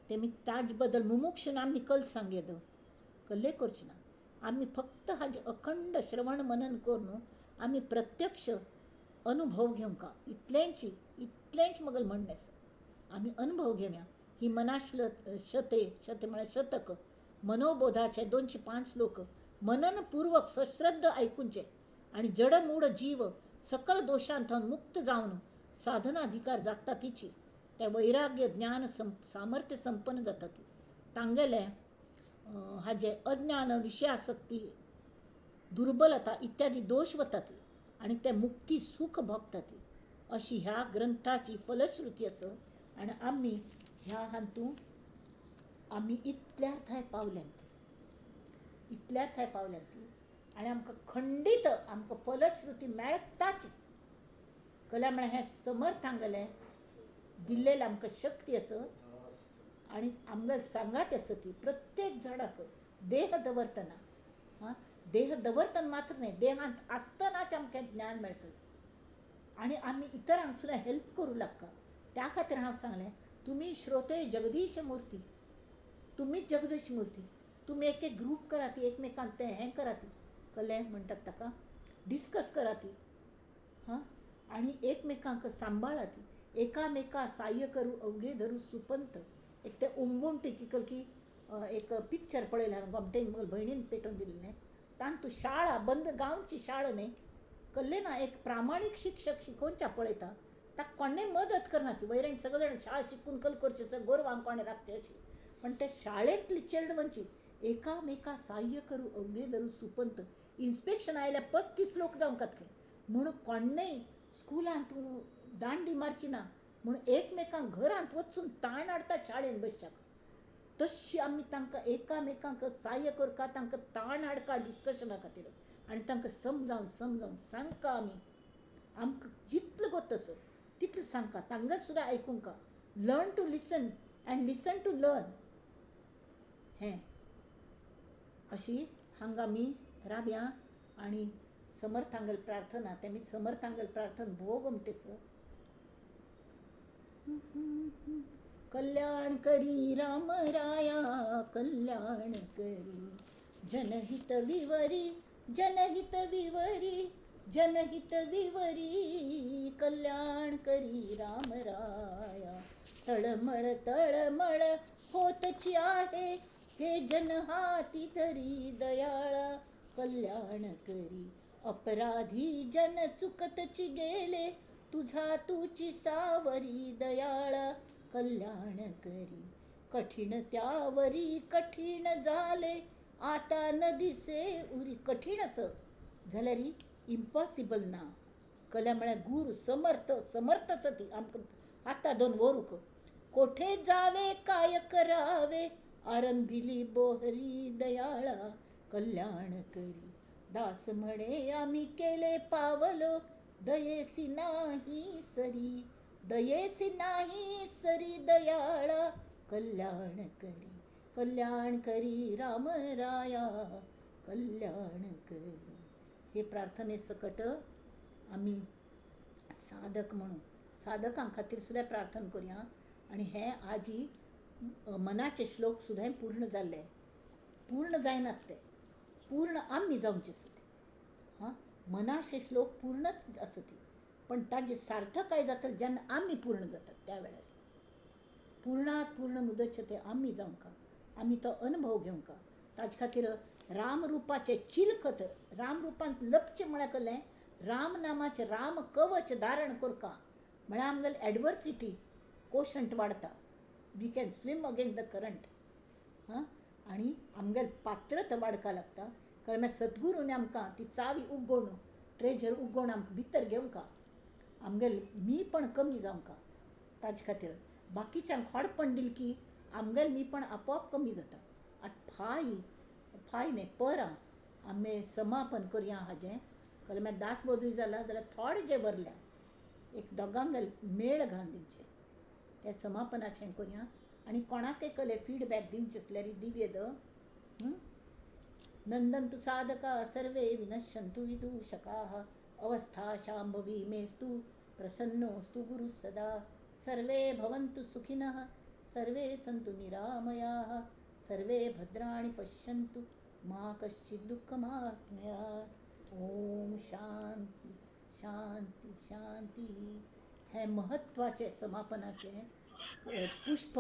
तेमी ताज बद्दल मुमुक्षून आमी कल सांगेद कल्ले करचे ना. आमी फक्त हाजें अखंड श्रवण मनन करून आमी प्रत्यक्ष अनुभव घेवंका, इतलेंच इतलेंच म्हगेलें म्हणणें आसा. आमी अनुभव घेवया. ही मनाश्ल शते शते म्हळ्यार शतक मनोबोधाचे 205 श्लोक मननपूर्वक सश्रद्ध आयकुचे आनी जडमूड जीव सकल दोशांतून मुक्त जावन साधनाधिकार जाता तिची त्या वैराग्य ज्ञान सामर्थ्य संपन्न जाता ती. तांगेलें हाजें अज्ञान विषयासक्ती दुर्बलता इत्यादी दोश वतात आनी ते मुक्ती सूख भोगतात. अशी ह्या ग्रंथाची फलश्रुती आसा. आनी आमी ह्या हातूंत आमी इतल्या थंय पावल्यांत, इतल्या थंय पावल्यांत आनी आमकां खंडीत आमकां फलश्रुती मेळटाच. कल्या म्हळ्यार हें समर्थांगेलें दिल्लेलें आमकां शक्ती आसा आनी आमगेले सांगात आसा ती प्रत्येक जाणाक देह दवरतना. आं, देह दवरतना मात्र न्हय, देहांत आसतनाच आमकां ज्ञान मेळटलें आनी आमी इतरांक सुद्दां हेल्प करूं लागता. त्या खातीर हांव सांगलें, तुमी श्रोते जगदीश मूर्ती, तुमीच जगदीश मूर्ती. तुमी एक एक ग्रूप करात, एकमेकांक तें हें करात, कलें म्हणटात ताका, डिस्कस करात, हां, आनी एकमेकांक सांबाळात. एकामेका साह्य करू अवघे धरू सुपंथ. एक तें उंबून टिकिकल की एक पिक्चर पळयलें हांवें, गोमटेन म्हगेले भयणीन पेटोवन दिल्लें. तातूंत शाळा बंद, गांवची शाळा न्हय, कल्लें ना, एक प्रामाणीक शिक्षक शिकोवच्या पळयता, ताका कोणें मदत करना ती. वयल्यान सगळे जाण शाळा शिकून कल करचें सर गोरवांक कोणें राखचें अशी, पण त्या शाळेंतली चेडवांची एकामेका साह्य करू अवघे धरू सुपंथ. इन्स्पेक्शन आयल्यार 35 लोक जावंक खंय, म्हूण कोणेंय स्कुलांत दांडी मारची ना म्हूण एकमेकांक घरांत वचून ताण हाडटा शाळेंत बसच्याक. तशी आमी तांकां एकामेकांक साह्य करका, तांकां ताण हाडका डिस्कशना खातीर आनी तांकां समजावन समजावन सांगका. आमी आमकां जितलें गोत आसा तितलें सांगका, तांकां सुद्दां आयकुंका. Learn to listen and listen to learn. हें अशी हांगा आमी राबया आनी समर्थांगल प्रार्थना, तेमी समर्थांगल प्रार्थना भोव गोमटेस. कल्याण करी राम राया कल्याण करी, जनहित विवरी जनहित विवरी जनहित विवरी, कल्याण करी राम राया. तळमळ तळमळ होतची आहे हे जन हाती धरी दयाळा, कल्याण करी. अपराधी जन चुकतची गेले तुझा तुची सावरी दयाळा, कल्याण करी. कठीण त्यावरी कठीण झाले आता न दिसे उरी. कठीण असं जाल्यार इम्पॉसिबल ना. कल्या म्हळ्यार गुरू समर्थ, समर्थ आसा ती आमकां आतां दोन व्हरूंक. कोठे जावे काय करावे आरंभिली बोहरी दयाळा, कल्याण करी. दास म्हणे आम्ही केले पावलो दयेसी नाही सरी, दयेसी नाही सरी दयाळा, कल्याण करी. कल्याण करी राम राया कल्याण करी. हे प्रार्थने सकट आमी साधक म्हणून साधकां खातीर सुद्दां प्रार्थना करुया. आनी हे आजी मनाचे श्लोक सुद्दां पूर्ण जाल्ले, पूर्ण जायनात ते, पूर्ण आमी जावचे आसता. हां, मनाचे श्लोक पूर्णच आसता, पण ताजें सार्थकाय जातलें जेन्ना आमी पूर्ण जातात त्या वेळार. पूर्णात पूर्ण मुदच्य ते आमी जावंका, आमी तो अनुभव घेवंका. ताजे खातीर रामरुपाचें चिलखत, रामरुपांत लपचें म्हळ्यार कसलें, राम नामाचें राम कवच धारण करका म्हळ्यार आमगेली एडवर्सिटी कोशंट वाडता. We can swim against the current. हां, आनी आमगेले पात्रता वाडका लागता. कारण मागीर सद्गुरून आमकां ती चावी उगोवन, ट्रेजर उगोवन आमकां भितर घेवंका, आमगेले मी पण कमी जावंका. ताजे खातीर बाकीच्यांक खोडपण दिलें की आमगेलें मी पण आपोआप कमी जाता. आतां फाय फाय न्हय परां आमी समापन करया हाजें. कळ्ळें, मागीर दासबोधूय जाला जाल्यार थोडे जे वरल्या एक दोगांगेल मेळ घालून दिवचें, त्या समापनाचें करया. आनी कोणाकय कले फिडबॅक दिवचें आसल्यार दिवयेत. नंदन्तु साधका सर्वे विनश्यन्तु विदूषकाः, अवस्था शाम्भवी मेस्तु प्रसन्नोऽस्तु गुरुः सदा. सर्वे भवन्तु सुखिनः, सर्वे सन्तु निरामयाः, सर्वे भद्राणि पश्यन्तु मा कश्चित् दुःखमाप्नुयात्. ओम शांती शांती शांती. हें म्हत्वाचें समापनाचें पुष्प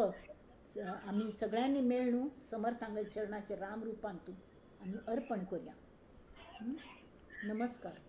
आमी सगळ्यांनी मेळ्ळू समर्थांगल चरणाचे राम रुपांतू आमी अर्पण करुया. नमस्कार.